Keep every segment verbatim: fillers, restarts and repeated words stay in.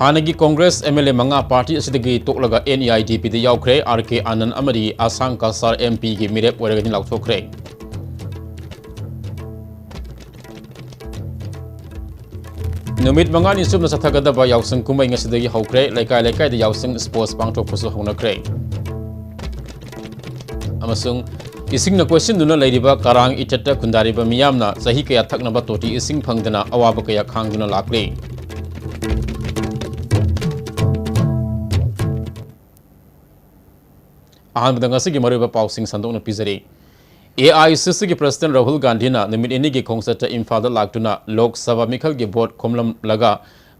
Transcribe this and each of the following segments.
ꯍꯥꯟꯅꯒꯤ Congress M L A ꯃꯉꯥ party ꯑꯁꯤꯗꯒꯤ ꯇꯣꯛꯂꯒ N E I D P ꯗ ꯌꯥꯎꯈ꯭ꯔꯦ꯫ R K Anand ꯑꯃꯗꯤ ꯑꯁꯥꯡ ꯀꯁꯥꯔ M P ꯒꯤ ꯃꯤꯔꯦꯞ ꯑꯣꯏꯔꯒꯅꯤ ꯂꯥꯎꯊꯣꯛꯈ꯭ꯔꯦ꯫ ꯅꯨꯃꯤꯠ ꯃꯉꯥꯅꯤ ꯆꯨꯞꯅ ꯆꯠꯊꯒꯗꯕ ꯌꯥꯎꯁꯪ ꯀꯨꯝꯍꯩ ꯉꯁꯤꯗꯒꯤ ꯍꯧꯈ꯭ꯔꯦ꯫ ꯂꯩꯀꯥꯏ ꯂꯩꯀꯥꯏꯗ ꯌꯥꯎꯁꯪ ꯁ꯭ꯄꯣꯔꯠꯁ ꯄꯥꯡꯊꯣꯛꯄꯁꯨ ꯍꯧꯅꯈ꯭ꯔꯦ꯫ ꯑꯃꯁꯨꯡ ꯏꯁꯤꯡꯅ ꯀꯣꯏꯁꯤꯟꯗꯨꯅ ꯂꯩꯔꯤꯕ ꯀꯔꯥꯡ ꯏꯊꯠꯇ ꯈꯨꯟꯗꯥꯔꯤꯕ ꯃꯤꯌꯥꯝꯅ ꯆꯍꯤ ꯀꯌꯥ ꯊꯛꯅꯕ ꯇꯣꯇꯤ ꯏꯁꯤꯡ ꯐꯪꯗꯅ ꯑꯋꯥꯕ ꯀꯌꯥ ꯈꯥꯡꯗꯨꯅ ꯂꯥꯛꯂꯤ꯫ ꯑꯍꯥꯟꯕꯗ ꯉꯁꯤꯒꯤ ꯃꯔꯨꯑꯣꯏꯕ ꯄꯥꯎꯁꯤꯡ ꯁꯟꯗꯣꯛꯅ ꯄꯤꯖꯔꯤ꯫ A I C C ꯒꯤ President ꯔꯥꯍꯨꯜ ꯒꯥꯟꯙꯤꯅ ꯅꯨꯃꯤꯠ ꯅꯤꯅꯤꯒꯤ ꯈꯣꯡꯆꯠꯇ ꯏꯝꯐꯥꯜꯗ ꯂꯥꯛꯇꯨꯅ ꯂꯣꯛ ꯁꯚꯥ ꯃꯤꯈꯜꯒꯤ ꯚꯣꯠ ꯈꯣꯝꯂꯝꯂꯒ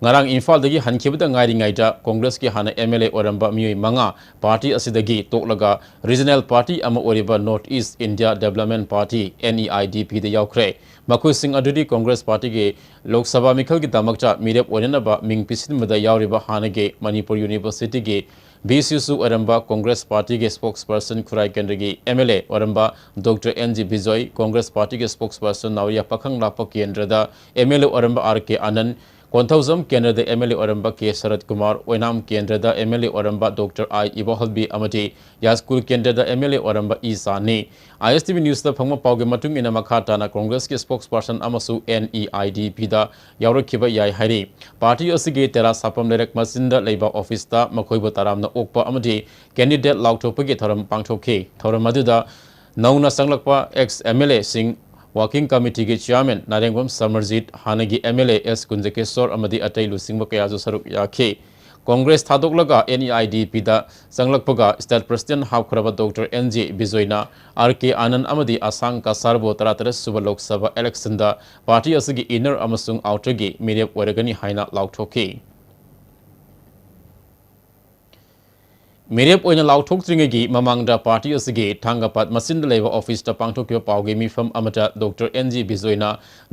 ꯉꯔꯥꯡ ꯏꯝꯐꯥꯜꯗꯒꯤ ꯍꯟꯈꯤꯕꯗ ꯉꯥꯏꯔꯤꯉꯩꯗ ꯀꯣꯡꯒ꯭ꯔꯦꯁꯀꯤ ꯍꯥꯟꯅ M L A ꯑꯣꯏꯔꯝꯕ ꯃꯤꯑꯣꯏ ꯃꯉꯥ ꯄꯥꯔꯇꯤ ꯑꯁꯤꯗꯒꯤ ꯇꯣꯛꯂꯒ ꯔꯤꯖꯅꯦꯜ ꯄꯥꯔꯇꯤ ꯑꯃ ꯑꯣꯏꯔꯤꯕ North East India Development Party, N E I D P ꯗ ꯌꯥꯎꯈ꯭ꯔꯦ꯫ ꯃꯈꯣꯏꯁꯤꯡ ꯑꯗꯨꯗꯤ ꯀꯣꯡꯒ꯭ꯔꯦꯁ ꯄꯥꯔꯇꯤꯒꯤ ꯂꯣꯛ ꯁꯚꯥ ꯃꯤꯈꯜꯒꯤꯗꯃꯛꯇ ꯃꯤꯔꯦꯞ ꯑꯣꯏꯅꯅꯕ ꯃꯤꯡ ꯄꯤꯁꯤꯟꯕꯗ ꯌꯥꯎꯔꯤꯕ ꯍꯥꯟꯅꯒꯤ ꯃꯅꯤꯄꯨꯔ ꯌꯨꯅꯤꯚꯔꯁꯤꯇꯤꯒꯤ V C ꯁꯨ ꯑꯣꯏꯔꯝꯕ ꯀꯣꯡꯒ꯭ꯔꯦꯁ ꯄꯥꯔꯇꯤꯒꯤ spokesperson ꯈꯨꯔꯥꯏ ꯀꯦꯟꯗ꯭ꯔꯒꯤ M L A ꯑꯣꯏꯔꯝꯕ Doctor N G Bijoy, Congress ꯄꯥꯔꯇꯤꯒꯤ spokesperson ꯅꯥꯎꯔꯤꯌꯥ ꯄꯥꯈꯪ ꯂꯥꯛꯄ ꯀꯦꯟꯗ꯭ꯔꯗ M L A ꯑꯣꯏꯔꯝꯕ R K ꯑꯅꯟ, ꯀꯣꯟꯊꯧꯖꯝ ꯀꯦꯟꯗ꯭ꯔꯗ M L A ꯑꯣꯏꯔꯝꯕ ꯀꯦ ꯁꯔꯠ ꯀꯨꯃꯥꯔ, ꯑꯣꯏꯅꯥꯝ ꯀꯦꯟꯗ꯭ꯔꯗ M L A ꯑꯣꯏꯔꯝꯕ Doctor I ꯏꯕꯣꯍꯜꯕꯤ ꯑꯃꯗꯤ ꯌꯥꯁꯀꯨꯜ ꯀꯦꯟꯗ꯭ꯔꯗ M L A ꯑꯣꯏꯔꯝꯕ ꯏ ꯆꯥꯅꯤ꯫ I S T V News ꯇ ꯐꯪꯕ ꯄꯥꯎꯒꯤ ꯃꯇꯨꯡ ꯏꯟꯅ ꯃꯈꯥ ꯇꯥꯅ ꯀꯣꯡꯒ꯭ꯔꯦꯁꯀꯤ spokesperson ꯑꯃꯁꯨ N E I D P ꯗ ꯌꯥꯎꯔꯛꯈꯤꯕ ꯌꯥꯏ ꯍꯥꯏꯔꯤ꯫ ꯄꯥꯔꯇꯤ ꯑꯁꯤꯒꯤ ꯇꯦꯔꯥ ꯁꯥꯐꯝ ꯂꯩꯔꯛ ꯃꯆꯤꯟꯗ ꯂꯩꯕ ꯑꯣꯐꯤꯁꯇ ꯃꯈꯣꯏꯕꯨ ꯇꯔꯥꯝꯅ ꯑꯣꯛꯄ ꯑꯃꯗꯤ candidate ꯂꯥꯎꯊꯣꯛꯄꯒꯤ ꯊꯧꯔꯝ ꯄꯥꯡꯊꯣꯛꯈꯤ꯫ ꯊꯧꯔꯝ ꯑꯗꯨꯗ ꯅꯧꯅ ꯆꯪꯂꯛꯄ ex M L A ꯁꯤꯡ, Working Committee ꯒꯤ Chairman ꯅꯥꯔꯦꯡꯕꯝ ꯁꯃꯔꯖꯤꯠ, ꯍꯥꯟꯅꯒꯤ M L A S ꯀꯨꯟꯖꯀꯦꯁꯣꯔ ꯑꯃꯗꯤ ꯑꯇꯩ ꯂꯨꯆꯤꯡꯕ ꯀꯌꯥꯁꯨ ꯁꯔꯨꯛ ꯌꯥꯈꯤ꯫ Congress ꯊꯥꯗꯣꯛꯂꯒ N E I D P the ꯆꯪꯂꯛꯄꯒ state president ꯍꯥꯞꯈ꯭ꯔꯕ Doctor N G ꯕꯤꯖꯣꯏꯅ R K ꯑꯅꯟ ꯑꯃꯗꯤ ꯑꯁꯥꯡ ꯀꯁꯥꯔꯕꯨ ꯇꯔꯥꯇꯔꯦꯠ ꯁꯨꯕ ꯂꯣꯛ ꯁꯚꯥ election ꯗ ꯄꯥꯔꯇꯤ ꯑꯁꯤꯒꯤ inner ꯑꯃꯁꯨꯡ outer ꯒꯤ ꯃꯤꯔꯦꯞ ꯑꯣꯏꯔꯒꯅꯤ ꯍꯥꯏꯅ ꯂꯥꯎꯊꯣꯛꯈꯤ꯫ ꯃꯤꯔꯦꯞ ꯑꯣꯏꯅ ꯂꯥꯎꯊꯣꯛꯇ꯭ꯔꯤꯉꯩꯒꯤ ꯃꯃꯥꯡꯗ ꯄꯥꯔꯇꯤ ꯑꯁꯤꯒꯤ ꯊꯥꯡꯒꯄꯥꯠ ꯃꯆꯤꯟꯗ ꯂꯩꯕ ꯑꯣꯐꯤꯁꯇ ꯄꯥꯡꯊꯣꯛꯈꯤꯕ ꯄꯥꯎꯒꯤ ꯃꯤꯐꯝ ꯑꯃꯗ ꯗꯣꯛꯇꯔ ꯑꯦꯟ ꯖꯤ ꯕꯤꯖꯣꯏꯅ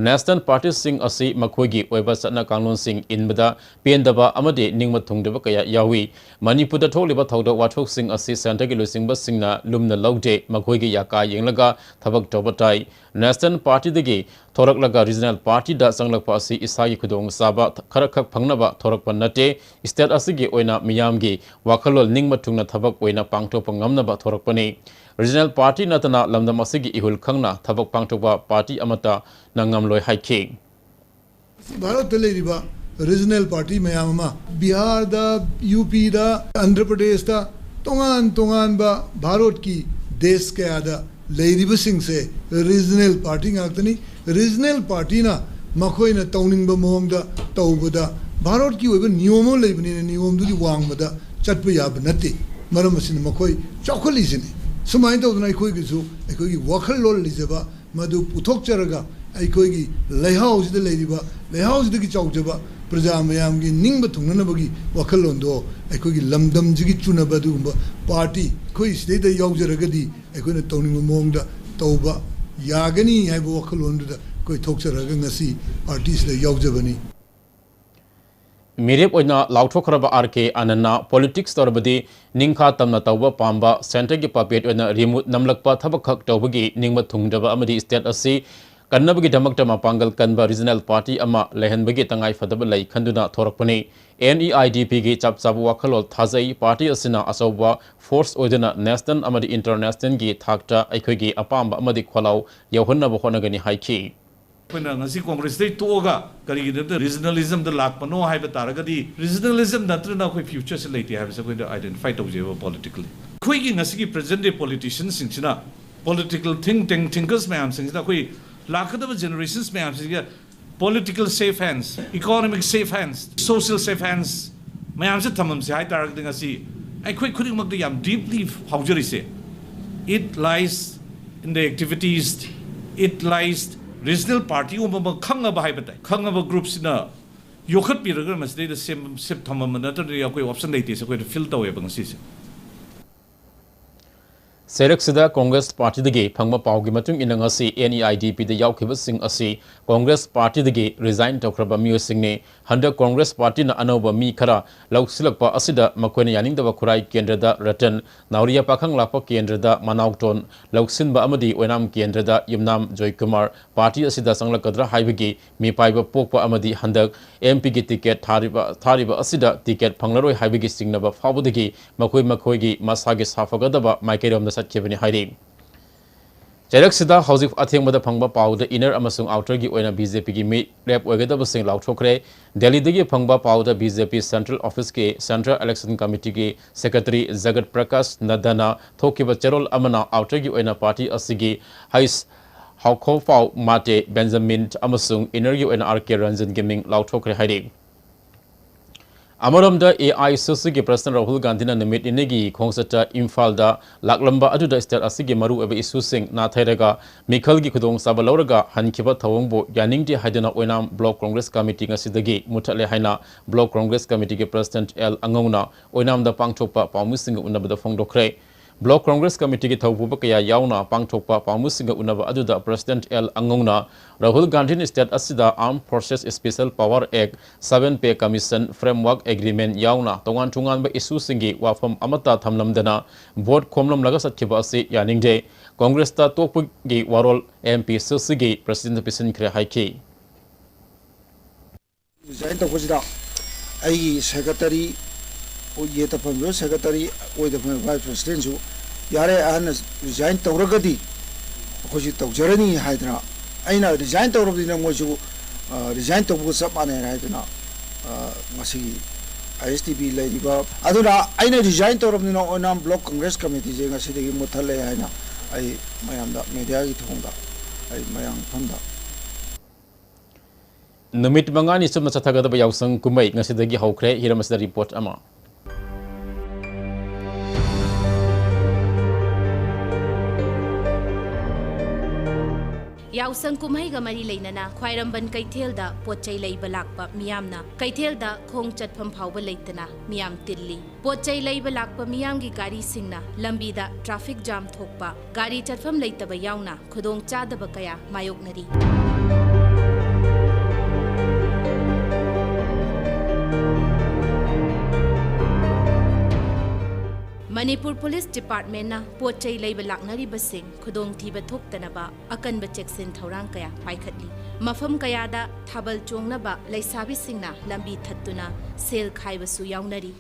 ꯅꯦꯁꯅꯦꯜ ꯄꯥꯔꯇꯤꯁꯤꯡ ꯑꯁꯤ ꯃꯈꯣꯏꯒꯤ ꯑꯣꯏꯕ ꯆꯠꯅ ꯀꯥꯡꯂꯣꯟꯁꯤꯡ ꯏꯟꯕꯗ ꯄꯦꯟꯗꯕ ꯑꯃꯗꯤ ꯅꯤꯡꯕ ꯊꯨꯡꯗꯕ ꯀꯌꯥ ꯌꯥꯎꯏ꯫ ꯃꯅꯤꯄꯨꯔꯗ ꯊꯣꯛꯂꯤꯕ ꯊꯧꯗꯣꯛ ꯋꯥꯊꯣꯛꯁꯤꯡ ꯑꯁꯤ ꯁꯦꯟꯇꯔꯒꯤ ꯂꯨꯆꯤꯡꯕꯁꯤꯡꯅ ꯂꯨꯝꯅ ꯂꯧꯗꯦ, ꯃꯈꯣꯏꯒꯤ ꯌꯥꯀꯥ ꯌꯦꯡꯂꯒ ꯊꯕꯛ ꯇꯧꯕ ꯇꯥꯏ꯫ ꯅꯦꯁꯅꯦꯜ ꯄꯥꯔꯇꯤꯗꯒꯤ ꯊꯣꯔꯛꯂꯒ ꯔꯤꯖꯅꯦꯜ ꯄꯥꯔꯇꯤꯗ ꯆꯪꯂꯛꯄ ꯑꯁꯤ ꯏꯁꯥꯒꯤ ꯈꯨꯗꯣꯡꯆꯥꯕ ꯈꯔꯈꯛ ꯐꯪꯅꯕ ꯊꯣꯔꯛꯄ ꯅꯠꯇꯦ꯫ ꯁ꯭ꯇꯦꯠ ꯑꯁꯤꯒꯤ ꯑꯣꯏꯅ ꯃꯤꯌꯥꯝꯒꯤ ꯋꯥꯈꯜꯂꯣꯟ ꯅꯤꯡꯕ ꯊꯨꯡꯅ ꯊꯕꯛ ꯑꯣꯏꯅ ꯄꯥꯡꯊꯣꯛꯄ ꯉꯝꯅꯕ ꯊꯣꯔꯛꯄꯅꯤ꯫ ꯔꯤꯖꯅꯦꯜ ꯄꯥꯔꯇꯤ ꯅꯠꯇꯅ ꯂꯝꯗꯝ ꯑꯁꯤꯒꯤ ꯏꯍꯨꯜ ꯈꯪꯅ ꯊꯕꯛ ꯄꯥꯡꯊꯣꯛꯄ ꯄꯥꯔꯇꯤ ꯑꯃꯠꯇꯅ ꯉꯝꯂꯣꯏ ꯍꯥꯏꯈꯤ꯫ ꯚꯥꯔꯠꯇ ꯂꯩꯔꯤꯕ ꯔꯤꯖꯅꯦꯜ ꯄꯥꯔꯇꯤ ꯃꯌꯥꯝ ꯑꯃ, ꯕꯤꯍꯥꯔꯗ, ꯌꯨ ꯄꯤꯗ, ꯑꯟꯙ꯭ꯔ ꯄ꯭ꯔꯗꯦꯁꯇ, ꯇꯣꯉꯥꯟ ꯇꯣꯉꯥꯟꯕ ꯚꯥꯔꯠꯀꯤ ꯗꯦꯁ ꯀꯌꯥꯗ ꯂꯩꯔꯤꯕꯁꯤꯡꯁꯦ ꯔꯤꯖꯅꯦꯜ ꯄꯥꯔꯇꯤ ꯉꯥꯛꯇꯅꯤ꯫ ꯔꯤꯖꯅꯦꯜ ꯄꯥꯔꯇꯤꯅ ꯃꯈꯣꯏꯅ ꯇꯧꯅꯤꯡꯕ ꯃꯑꯣꯡꯗ ꯇꯧꯕꯗ ꯚꯥꯔꯠꯀꯤ ꯑꯣꯏꯕ ꯅꯤꯌꯣꯝ ꯑꯃ ꯂꯩꯕꯅꯤꯅ ꯅꯤꯌꯣꯝꯗꯨꯒꯤ ꯋꯥꯡꯃꯗ ꯆꯠꯄ ꯌꯥꯕ ꯅꯠꯇꯦ꯫ ꯃꯔꯝ ꯑꯁꯤꯅ ꯃꯈꯣꯏ ꯆꯥꯎꯈꯠꯂꯤꯁꯤꯅꯤ꯫ ꯁꯨꯃꯥꯏꯅ ꯇꯧꯗꯅ ꯑꯩꯈꯣꯏꯒꯤꯁꯨ ꯑꯩꯈꯣꯏꯒꯤ ꯋꯥꯈꯜꯂꯣꯟ ꯂꯩꯖꯕ ꯃꯗꯨ ꯄꯨꯊꯣꯛꯆꯔꯒ ꯑꯩꯈꯣꯏꯒꯤ ꯂꯩꯍꯥꯎꯁꯤꯗ ꯂꯩꯔꯤꯕ, ꯂꯩꯍꯥꯎꯁꯤꯗꯒꯤ ꯆꯥꯎꯖꯕ ꯄ꯭ꯔꯖꯥ ꯃꯌꯥꯝꯒꯤ ꯅꯤꯡꯕ ꯊꯨꯡꯅꯅꯕꯒꯤ ꯋꯥꯈꯜꯂꯣꯟꯗꯣ ꯑꯩꯈꯣꯏꯒꯤ ꯂꯝꯗꯝꯁꯤꯒꯤ ꯆꯨꯅꯕ ꯑꯗꯨꯒꯨꯝꯕ ꯄꯥꯔꯇꯤ ꯑꯩꯈꯣꯏ ꯁꯤꯗꯩꯗ ꯌꯥꯎꯖꯔꯒꯗꯤ ꯑꯩꯈꯣꯏꯅ ꯇꯧꯅꯤꯡꯕ ꯃꯑꯣꯡꯗ ꯇꯧꯕ ꯌꯥꯒꯅꯤ ꯍꯥꯏꯕ ꯋꯥꯈꯜꯂꯣꯟꯗꯨꯗ ꯑꯩꯈꯣꯏ ꯊꯣꯛꯆꯔꯒ ꯉꯁꯤ ꯄꯥꯔꯇꯤꯁꯤꯗ ꯌꯥꯎꯖꯕꯅꯤ꯫ ꯃꯤꯔꯦꯞ ꯑꯣꯏꯅ ꯂꯥꯎꯊꯣꯛꯈ꯭ꯔꯕ ꯑꯥꯔ ꯀꯦ ꯑꯥꯅꯟꯅ ꯄꯣꯂꯤꯇꯤꯛꯁ ꯇꯧꯔꯕꯗꯤ ꯅꯤꯡꯈꯥ ꯇꯝꯅ ꯇꯧꯕ ꯄꯥꯝꯕ, ꯁꯦꯟꯇꯔꯒꯤ ꯄꯄꯦꯠ ꯑꯣꯏꯅ ꯔꯤꯃꯣꯠ ꯅꯝꯂꯛꯄ ꯊꯕꯛꯈꯛ ꯇꯧꯕꯒꯤ ꯅꯤꯡꯕ ꯊꯨꯡꯗꯕ ꯑꯃꯗꯤ ꯁ꯭ꯇꯦꯠ ꯑꯁꯤ ꯀꯟꯅꯕꯒꯤꯗꯃꯛꯇ ꯃꯄꯥꯡꯒꯜ ꯀꯟꯕ ꯔꯤꯖꯅꯦꯜ ꯄꯥꯔꯇꯤ ꯑꯃ ꯂꯩꯍꯟꯕꯒꯤ ꯇꯉꯥꯏꯐꯗꯕ ꯂꯩ ꯈꯟꯗꯨꯅ ꯊꯣꯔꯛꯄꯅꯤ꯫ ꯑꯦꯟ ꯏ ꯑꯥꯏ ꯗꯤ ꯄꯤꯒꯤ ꯆꯞ ꯆꯥꯕ ꯋꯥꯈꯜꯂꯣꯟ ꯊꯥꯖꯩ꯫ ꯄꯥꯔꯇꯤ ꯑꯁꯤꯅ ꯑꯆꯧꯕ ꯐꯣꯔꯁ ꯑꯣꯏꯗꯨꯅ ꯅꯦꯁꯅꯦꯜ ꯑꯃꯗꯤ ꯏꯟꯇꯔꯅꯦꯁꯅꯦꯜꯒꯤ ꯊꯥꯛꯇ ꯑꯩꯈꯣꯏꯒꯤ ꯑꯄꯥꯝꯕ ꯑꯃꯗꯤ ꯈꯣꯜꯂꯥꯎ ꯌꯧꯍꯟꯅꯕ ꯍꯣꯠꯅꯒꯅꯤ ꯍꯥꯏꯈꯤ꯫ ꯑꯩꯈꯣꯏꯅ ꯉꯁꯤ ꯀꯣꯡꯒ꯭ꯔꯦꯁꯇꯩ ꯇꯣꯛꯑꯒ ꯀꯔꯤꯒꯤꯗꯃꯛꯇ ꯔꯤꯖꯅꯦꯂꯤꯖꯝꯗ ꯂꯥꯛꯄꯅꯣ ꯍꯥꯏꯕ ꯇꯥꯔꯒꯗꯤ, ꯔꯤꯖꯅꯦꯂꯤꯖꯝ ꯅꯠꯇ꯭ꯔꯅ ꯑꯩꯈꯣꯏ ꯐ꯭ꯌꯨꯆꯔꯁꯦ ꯂꯩꯇꯦ ꯍꯥꯏꯕꯁꯦ ꯑꯩꯈꯣꯏꯅ ꯑꯥꯏꯗꯦꯟꯇꯤꯐꯥꯏ ꯇꯧꯖꯩꯕ ꯄꯣꯂꯤꯇꯤꯀꯦꯜꯂꯤ꯫ ꯑꯩꯈꯣꯏꯒꯤ ꯉꯁꯤꯒꯤ ꯄ꯭ꯔꯖꯦꯟ ꯗꯦ ꯄꯣꯂꯤꯇꯤꯁꯤꯌꯟꯁꯤꯡꯁꯤꯅ, ꯄꯣꯂꯤꯇꯤꯀꯦꯜ ꯊꯤꯡ ꯇꯦꯡ ꯊꯤꯡꯀꯔꯁ ꯃꯌꯥꯝꯁꯤꯡꯁꯤꯅ ꯑꯩꯈꯣꯏ ꯂꯥꯛꯀꯗꯕ ꯖꯦꯅꯦꯔꯦꯁꯟꯁ ꯃꯌꯥꯝꯁꯤꯡꯁꯤꯒ political safeness, economic safeness, social safeness ꯃꯌꯥꯝꯁꯦ ꯊꯝꯃꯝꯁꯦ ꯍꯥꯏ ꯇꯥꯔꯒꯗꯤ ꯉꯁꯤ ꯑꯩꯈꯣꯏ ꯈꯨꯗꯤꯡꯃꯛꯇ ꯌꯥꯝ ꯗꯤꯞꯂꯤ ꯐꯥꯎꯖꯔꯤꯁꯦ, it lies in the activities, it lies regional party ꯒꯨꯝꯕ ꯑꯃ ꯈꯪꯉꯕ ꯍꯥꯏꯕ ꯇꯥꯏ꯫ ꯈꯪꯉꯕ ꯒ꯭ꯔꯨꯞꯁꯤꯅ ꯌꯣꯛꯈꯠꯄꯤꯔꯒ ꯃꯁꯤꯗꯩꯗ ꯁꯦꯝ-, ꯁꯦꯞ ꯊꯝꯃꯝꯕ ꯅꯠꯇ꯭ꯔꯗꯤ ꯑꯩꯈꯣꯏ ꯑꯣꯞꯁꯟ ꯂꯩꯇꯦꯁꯦ ꯑꯩꯈꯣꯏꯅ ꯐꯤꯜ ꯇꯧꯋꯦꯕ ꯉꯁꯤꯁꯦ꯫ ꯆꯩꯔꯛꯁꯤꯗ ꯀꯣꯡꯒ꯭ꯔꯦꯁ ꯄꯥꯔꯇꯤꯗꯒꯤ ꯐꯪꯕ ꯄꯥꯎꯒꯤ ꯃꯇꯨꯡ ꯏꯟꯅ, ꯉꯁꯤ N E I D Pꯗ ꯌꯥꯎꯈꯤꯕꯁꯤꯡ ꯑꯁꯤ ꯀꯣꯡꯒ꯭ꯔꯦꯁ ꯄꯥꯔꯇꯤꯗꯒꯤ resign ꯇꯧꯈ꯭ꯔꯕ ꯃꯤꯑꯣꯏꯁꯤꯡꯅꯤ꯫ ꯍꯟꯗꯛ ꯀꯣꯡꯒ꯭ꯔꯦꯁ ꯄꯥꯔꯇꯤꯅ ꯑꯅꯧꯕ ꯃꯤ ꯈꯔ ꯂꯧꯁꯤꯜꯂꯛꯄ ꯑꯁꯤꯗ ꯃꯈꯣꯏꯅ ꯌꯥꯅꯤꯡꯗꯕ ꯈꯨꯔꯥꯏ ꯀꯦꯟꯗ꯭ꯔꯗ ꯔꯇꯟ, ꯅꯥꯎꯔꯤꯌꯥ ꯄꯥꯈꯪ ꯂꯥꯛꯄ ꯀꯦꯟꯗ꯭ꯔꯗ ꯃꯅꯥꯎꯇꯣꯟ ꯂꯧꯁꯤꯟꯕ ꯑꯃꯗꯤ ꯑꯣꯏꯅꯥꯝ ꯀꯦꯟꯗ꯭ꯔꯗ ꯌꯨꯝꯅꯥꯝ ꯖꯣꯏꯀꯨꯃꯥꯔ ꯄꯥꯔꯇꯤ ꯑꯁꯤꯗ ꯆꯪꯂꯛꯀꯗ꯭ꯔꯥ ꯍꯥꯏꯕꯒꯤ ꯃꯤꯄꯥꯏꯕ ꯄꯣꯛꯄ ꯑꯃꯗꯤ ꯍꯟꯗꯛ M Pꯒꯤ ticket ꯊꯥꯔꯤꯕ, ꯊꯥꯔꯤꯕ ꯑꯁꯤꯗ ticket ꯐꯪꯂꯔꯣꯏ ꯍꯥꯏꯕꯒꯤ ꯆꯤꯡꯅꯕ ꯐꯥꯎꯕꯗꯒꯤ ꯃꯈꯣꯏ ꯃꯈꯣꯏꯒꯤ ꯃꯁꯥꯒꯤ ꯁꯥꯐꯒꯗꯕ ꯃꯥꯏꯀꯩꯔꯣꯝꯗ ꯆꯠꯈꯤꯕꯅꯤ ꯍꯥꯏꯔꯤ꯫ ꯆꯩꯔꯛꯁꯤꯗ ꯍꯧꯖꯤꯛ ꯑꯊꯦꯡꯕꯗ ꯐꯪꯕ ꯄꯥꯎꯗ inner ꯑꯃꯁꯨꯡ outerꯒꯤ ꯑꯣꯏꯅ BJPꯒꯤ ꯃꯤꯔꯦꯞ ꯑꯣꯏꯒꯗꯕꯁꯤꯡ ꯂꯥꯎꯊꯣꯛꯈ꯭ꯔꯦ꯫ ꯗꯦꯜꯂꯤꯗꯒꯤ ꯐꯪꯕ ꯄꯥꯎꯗ BJP Central Officeꯀꯤ Central Election Committeeꯒꯤ Secretary ꯖꯒꯠ Prakash ꯅꯗ꯭ꯗꯥꯅ ꯊꯣꯛꯈꯤꯕ ꯆꯦꯔꯣꯜ ꯑꯃꯅ outerꯒꯤ ꯑꯣꯏꯅ ꯄꯥꯔꯇꯤ ꯑꯁꯤꯒꯤ ꯍꯩꯁ ꯍꯥꯎꯈꯣꯐꯥꯎ ꯃꯥꯇꯦ ꯕꯦꯟꯖꯥꯃꯤꯟ ꯑꯃꯁꯨꯡ innerꯒꯤ ꯑꯣꯏꯅ R K ꯔꯟꯖꯟꯒꯤ ꯃꯤꯡ ꯂꯥꯎꯊꯣꯛꯈ꯭ꯔꯦ ꯍꯥꯏꯔꯤ꯫ ꯑꯃꯔꯣꯝꯗ, AICCꯒꯤ President ꯔꯥꯍꯨꯜ ꯒꯥꯟꯙꯤꯅ ꯅꯨꯃꯤꯠ ꯅꯤꯅꯤꯒꯤ ꯈꯣꯡꯆꯠꯇ ꯏꯝꯐꯥꯜꯗ ꯂꯥꯛꯂꯝꯕ ꯑꯗꯨꯗ state ꯑꯁꯤꯒꯤ ꯃꯔꯨꯑꯣꯏꯕ issueꯁꯤꯡ ꯅꯥꯊꯩꯔꯒ ꯃꯤꯈꯜꯒꯤ ꯈꯨꯗꯣꯡꯆꯥꯕ ꯂꯧꯔꯒ ꯍꯟꯈꯤꯕ ꯊꯧꯑꯣꯡꯕꯨ ꯌꯥꯅꯤꯡꯗꯦ ꯍꯥꯏꯗꯨꯅ ꯑꯣꯏꯅꯥꯝ Block Congress Committee ꯉꯁꯤꯗꯒꯤ ꯃꯨꯠꯊꯠꯂꯦ ꯍꯥꯏꯅ Block Congress Committeeꯒꯤ President L ꯑꯉꯧꯅ ꯑꯣꯏꯅꯥꯝꯗ ꯄꯥꯡꯊꯣꯛꯄ ꯄꯥꯎꯃꯤꯁꯤꯡꯒ ꯎꯅꯕꯗ ꯐꯣꯡꯗꯣꯛꯈ꯭ꯔꯦ꯫ Block Congress Committeeꯒꯤ ꯊꯧꯄꯨꯕ ꯀꯌꯥ ꯌꯥꯎꯅ ꯄꯥꯡꯊꯣꯛꯄ ꯄꯥꯎꯃꯤꯁꯤꯡꯒ ꯎꯅꯕ ꯑꯗꯨꯗ President L ꯑꯉꯧꯅ ꯔꯥꯍꯨꯜ ꯒꯥꯟꯙꯤꯅ state ꯑꯁꯤꯗ Armed Forces Special Power Act, seven Pay Commission, Framework Agreement ꯌꯥꯎꯅ ꯇꯣꯉꯥꯟ ꯇꯣꯉꯥꯟꯕ issueꯁꯤꯡꯒꯤ ꯋꯥꯐꯝ ꯑꯃꯠꯇ ꯊꯝꯂꯝꯗꯅ vote ꯈꯣꯝꯂꯝꯂꯒ ꯆꯠꯈꯤꯕ ꯑꯁꯤ ꯌꯥꯅꯤꯡꯗꯦ꯫ Congressꯇ ꯇꯣꯛꯄꯒꯤ ꯋꯥꯔꯣꯜ MPCCꯒꯤ Presidentꯗ ꯄꯤꯁꯤꯟꯈ꯭ꯔꯦ ꯍꯥꯏꯈꯤ꯫ Resign ꯇꯧꯕꯁꯤꯗ ꯑꯩꯒꯤ secretary, ꯌꯦꯠꯇ ꯐꯝꯃꯤꯕ secretary, ꯑꯣꯏꯗ ꯐꯝꯃꯤꯕ vice presidentꯁꯨ ꯌꯥꯔꯦ, ꯑꯍꯟꯅ resign ꯇꯧꯔꯒꯗꯤ ꯑꯩꯈꯣꯏꯁꯨ ꯇꯧꯖꯔꯅꯤ ꯍꯥꯏꯗꯅ, ꯑꯩꯅ resign ꯇꯧꯔꯕꯅꯤꯅ ꯃꯣꯏꯁꯨ, ꯑ, resign ꯇꯧꯕꯒ ꯆꯞ ꯃꯥꯟꯅꯩ ꯍꯥꯏꯗꯅ, ꯑ, ꯉꯁꯤꯒꯤ ISTP ꯂꯩꯔꯤꯕ ꯑꯗꯨꯅ, ꯑꯩꯅ resign ꯇꯧꯔꯕꯅꯤꯅ ꯑꯣꯏꯅꯥꯝ Block Congress Committeeꯁꯦ ꯉꯁꯤꯗꯒꯤ ꯃꯨꯠꯊꯠꯂꯦ ꯍꯥꯏꯅ ꯑꯩ ꯃꯌꯥꯝꯗ, mediaꯒꯤ ꯊꯣꯡꯗ ꯑꯩ ꯃꯌꯥꯝ ꯃꯐꯝꯗ ꯅꯨꯃꯤꯠ ꯃꯉꯥꯅꯤ ꯆꯨꯞꯅ ꯆꯠꯊꯒꯗꯕ ꯌꯥꯎꯁꯪ ꯀꯨꯝꯍꯩ ꯉꯁꯤꯗꯒꯤ ꯍꯧꯈ꯭ꯔꯦ꯫ ꯍꯤꯔꯝ ꯑꯁꯤꯗ report ꯑꯃ꯫ ꯌꯥꯎꯁꯪ ꯀꯨꯝꯍꯩꯒ ꯃꯔꯤ ꯂꯩꯅꯅ ꯈ꯭ꯋꯥꯏꯔꯝꯕꯟ ꯀꯩꯊꯦꯜꯗ ꯄꯣꯠ ꯆꯩ ꯂꯩꯕ ꯂꯥꯛꯄ ꯃꯤꯌꯥꯝꯅ ꯀꯩꯊꯦꯜꯗ ꯈꯣꯡ ꯆꯠꯐꯝ ꯐꯥꯎꯕ ꯂꯩꯇꯅ ꯃꯤꯌꯥꯝ ꯇꯤꯜꯂꯤ꯫ ꯄꯣꯠ ꯆꯩ ꯂꯩꯕ ꯂꯥꯛꯄ ꯃꯤꯌꯥꯝꯒꯤ ꯒꯥꯔꯤꯁꯤꯡꯅ ꯂꯝꯕꯤꯗ ꯇ꯭ꯔꯥꯐꯤꯛ ꯖꯥꯝ ꯊꯣꯛꯄ, ꯒꯥꯔꯤ ꯆꯠꯐꯝ ꯂꯩꯇꯕ ꯌꯥꯎꯅ ꯈꯨꯗꯣꯡ ꯆꯥꯗꯕ ꯀꯌꯥ ꯃꯥꯌꯣꯛꯅꯔꯤ꯫ ꯃꯅꯤꯄꯨꯔ ꯄꯨꯂꯤꯁ ꯗꯤꯄꯥꯔꯠꯃꯦꯟꯅ ꯄꯣꯠ ꯆꯩ ꯂꯩꯕ ꯂꯥꯛꯅꯔꯤꯕꯁꯤꯡ ꯈꯨꯗꯣꯡꯊꯤꯕ ꯊꯣꯛꯇꯅꯕ ꯑꯀꯟꯕ ꯆꯦꯛꯁꯤꯟ ꯊꯧꯔꯥꯡ ꯀꯌꯥ ꯄꯥꯏꯈꯠꯂꯤ꯫ ꯃꯐꯝ ꯀꯌꯥꯗ ꯊꯥꯕꯜ ꯆꯣꯡꯅꯕ ꯂꯩꯁꯥꯕꯤꯁꯤꯡꯅ ꯂꯝꯕꯤ ꯊꯠꯇꯨꯅ ꯁꯦꯜ ꯈꯥꯏꯕꯁꯨ ꯌꯥꯎꯅꯔꯤ꯫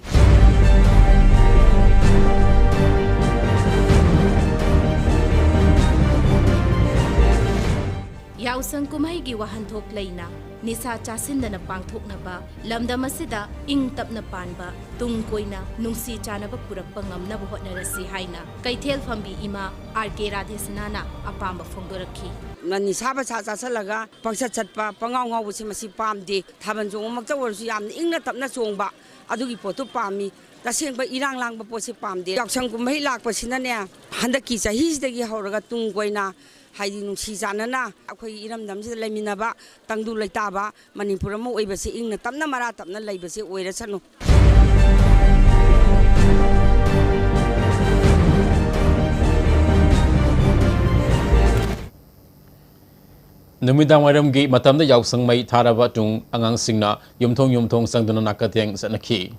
ꯌꯥꯎꯁꯪ ꯀꯨꯝꯍꯩꯒꯤ ꯋꯥꯍꯟꯊꯣꯛ ꯂꯩꯅ ꯅꯤꯁꯥ ꯆꯥꯁꯤꯟꯗꯅ ꯄꯥꯡꯊꯣꯛꯅꯕ ꯂꯝꯗꯝ ꯑꯁꯤꯗ ꯏꯪ ꯇꯞꯅ ꯄꯥꯟꯕ, ꯇꯨꯡ ꯀꯣꯏꯅ ꯅꯨꯡꯁꯤ ꯆꯥꯟꯅꯕ ꯄꯨꯔꯛꯄ ꯉꯝꯅꯕ ꯍꯣꯠꯅꯔꯁꯤ ꯍꯥꯏꯅ ꯀꯩꯊꯦꯜ ꯐꯝꯕꯤ ꯏꯃꯥ ꯑꯥꯔ ꯀꯦ ꯔꯥꯙꯦꯁꯅꯥꯅ ꯑꯄꯥꯝꯕ ꯐꯣꯡꯗꯣꯔꯛꯈꯤ꯫ ꯅꯤꯁꯥ ꯄꯁꯥ ꯆꯥꯁꯤꯜꯂꯒ ꯄꯪꯆꯠ ꯆꯠꯄ, ꯄꯪꯉꯥꯎ ꯉꯥꯎꯕꯁꯤ ꯃꯁꯤ ꯄꯥꯝꯗꯦ꯫ ꯊꯥꯕꯜ ꯆꯣꯡꯕꯃꯛꯇ ꯑꯣꯏꯔꯁꯨ ꯌꯥꯝꯅ ꯏꯪꯅ ꯇꯞꯅ ꯆꯣꯡꯕ, ꯑꯗꯨꯒꯤ ꯄꯣꯠꯇꯨ ꯄꯥꯝꯃꯤ꯫ ꯇꯁꯦꯡꯕ ꯏꯔꯥꯡ ꯂꯥꯡꯕ ꯄꯣꯠꯁꯤ ꯄꯥꯝꯗꯦ꯫ ꯌꯥꯎꯁꯪ ꯀꯨꯝꯍꯩ ꯂꯥꯛꯄꯁꯤꯅꯅꯦ, ꯍꯟꯗꯛꯀꯤ ꯆꯍꯤꯁꯤꯗꯒꯤ ꯍꯧꯔꯒ ꯇꯨꯡ ꯀꯣꯏꯅ, ꯍꯥꯏꯗꯤ ꯅꯨꯡꯁꯤ ꯆꯥꯟꯅꯅ ꯑꯩꯈꯣꯏꯒꯤ ꯏꯔꯝꯗꯝꯁꯤꯗ ꯂꯩꯃꯤꯟꯅꯕ ꯇꯪꯗꯨ ꯂꯩꯇꯥꯕ ꯃꯅꯤꯄꯨꯔ ꯑꯃ ꯑꯣꯏꯕꯁꯤ ꯏꯪꯅ ꯇꯞꯅ ꯃꯔꯥ ꯇꯞꯅ ꯂꯩꯕꯁꯤ ꯑꯣꯏꯔꯁꯅꯨ꯫ ꯅꯨꯃꯤꯗꯥꯡ ꯋꯥꯏꯔꯝꯒꯤ ꯃꯇꯝꯗ ꯌꯥꯎꯁꯪ ꯃꯩ ꯊꯥꯔꯕ ꯇꯨꯡ ꯑꯉꯥꯡꯁꯤꯡꯅ ꯌꯨꯝꯊꯣꯡ ꯌꯨꯝꯊꯣꯡ ꯆꯪꯗꯨꯅ ꯅꯥꯀꯊꯦꯡ ꯆꯠꯅꯈꯤ꯫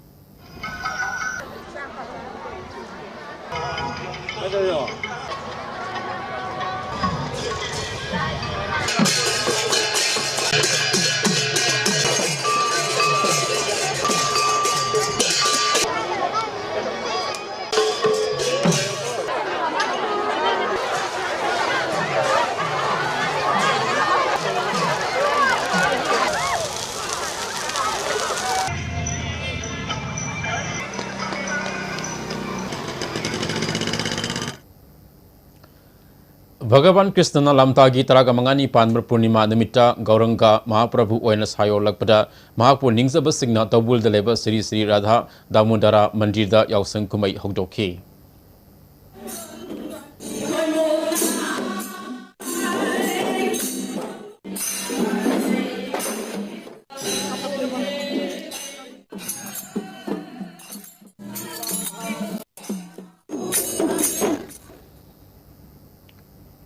ꯚꯒꯕꯥꯟ ꯀ꯭ꯔꯤꯁꯅꯅ ꯂꯝꯇꯥꯒꯤ ꯇꯔꯥꯒ ꯃꯉꯥꯅꯤ ꯄꯥꯟꯕ ꯄꯨꯔꯅꯤꯃꯥ ꯅꯨꯃꯤꯠꯇ ꯒꯧꯔꯪꯒ ꯃꯍꯥꯄ꯭ꯔꯚꯨ ꯑꯣꯏꯅ ꯁꯥꯌꯣꯜꯂꯛꯄꯗ ꯃꯍꯥꯛꯄꯨ ꯅꯤꯡꯖꯕꯁꯤꯡꯅ ꯇꯧꯕꯨꯜꯗ ꯂꯩꯕ ꯁ꯭ꯔꯤ ꯁ꯭ꯔꯤ ꯔꯥꯙꯥ ꯗꯥꯃꯣꯗꯔꯥ ꯃꯟꯗꯤꯔꯗ ꯌꯥꯎꯁꯪ ꯀꯨꯝꯍꯩ ꯍꯧꯗꯣꯛꯈꯤ꯫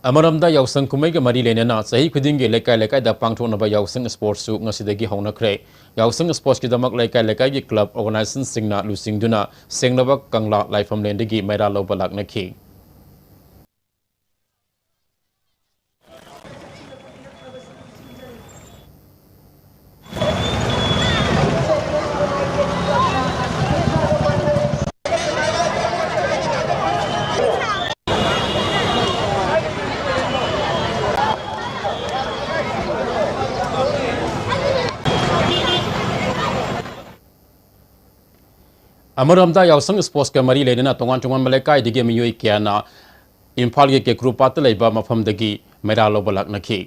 ꯑꯃꯔꯣꯝꯗ ꯌꯥꯎꯁꯪ ꯀꯨꯝꯍꯩꯒ ꯃꯔꯤ ꯂꯩꯅꯅ ꯆꯍꯤ ꯈꯨꯗꯤꯡꯒꯤ ꯂꯩꯀꯥꯏ ꯂꯩꯀꯥꯏꯗ ꯄꯥꯡꯊꯣꯛꯅꯕ ꯌꯥꯎꯁꯪ ꯁ꯭ꯄꯣꯔꯠꯁꯨ ꯉꯁꯤꯗꯒꯤ ꯍꯧꯅꯈ꯭ꯔꯦ꯫ ꯌꯥꯎꯁꯪ ꯁ꯭ꯄꯣꯔꯠꯁꯀꯤꯗꯃꯛ ꯂꯩꯀꯥꯏ ꯂꯩꯀꯥꯏꯒꯤ ꯀ꯭ꯂꯕ ꯑꯣꯔꯒꯅꯥꯏꯖꯦꯁꯟꯁꯤꯡꯅ ꯂꯨꯆꯤꯡꯗꯨꯅ ꯁꯦꯡꯂꯕ ꯀꯪꯂꯥ ꯂꯥꯏꯐꯝꯂꯦꯟꯗꯒꯤ ꯃꯩꯔꯥ ꯂꯧꯕ ꯂꯥꯛꯅꯈꯤ꯫ ꯑꯃꯔꯣꯝꯗ ꯌꯥꯎꯁꯪ ꯁ꯭ꯄꯣꯔꯠꯁꯀ ꯃꯔꯤ ꯂꯩꯅꯅ ꯇꯣꯉꯥꯟ ꯇꯣꯉꯥꯟꯕ ꯂꯩꯀꯥꯏꯗꯒꯤ ꯃꯤꯑꯣꯏ ꯀꯌꯥꯅ ꯏꯝꯐꯥꯜꯒꯤ ꯀꯦꯀ꯭ꯔꯨ ꯄꯥꯠꯇ ꯂꯩꯕ ꯃꯐꯝꯗꯒꯤ ꯃꯩꯔꯥ ꯂꯧꯕ ꯂꯥꯛꯅꯈꯤ꯫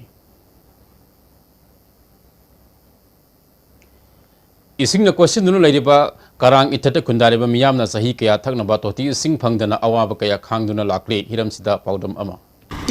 ꯏꯁꯤꯡꯅ ꯀꯣꯏꯁꯤꯟꯗꯨꯅ ꯂꯩꯔꯤꯕ ꯀꯔꯥꯡ ꯏꯊꯠꯇ ꯈꯨꯟꯗꯥꯔꯤꯕ ꯃꯤꯌꯥꯝꯅ ꯆꯍꯤ ꯀꯌꯥ ꯊꯛꯅꯕ ꯇꯣꯇꯤ ꯏꯁꯤꯡ ꯐꯪꯗꯅ ꯑꯋꯥꯕ ꯀꯌꯥ ꯈꯥꯡꯗꯨꯅ ꯂꯥꯛꯂꯤ꯫ ꯍꯤꯔꯝꯁꯤꯗ ꯄꯥꯎꯗꯝ ꯑꯃ꯫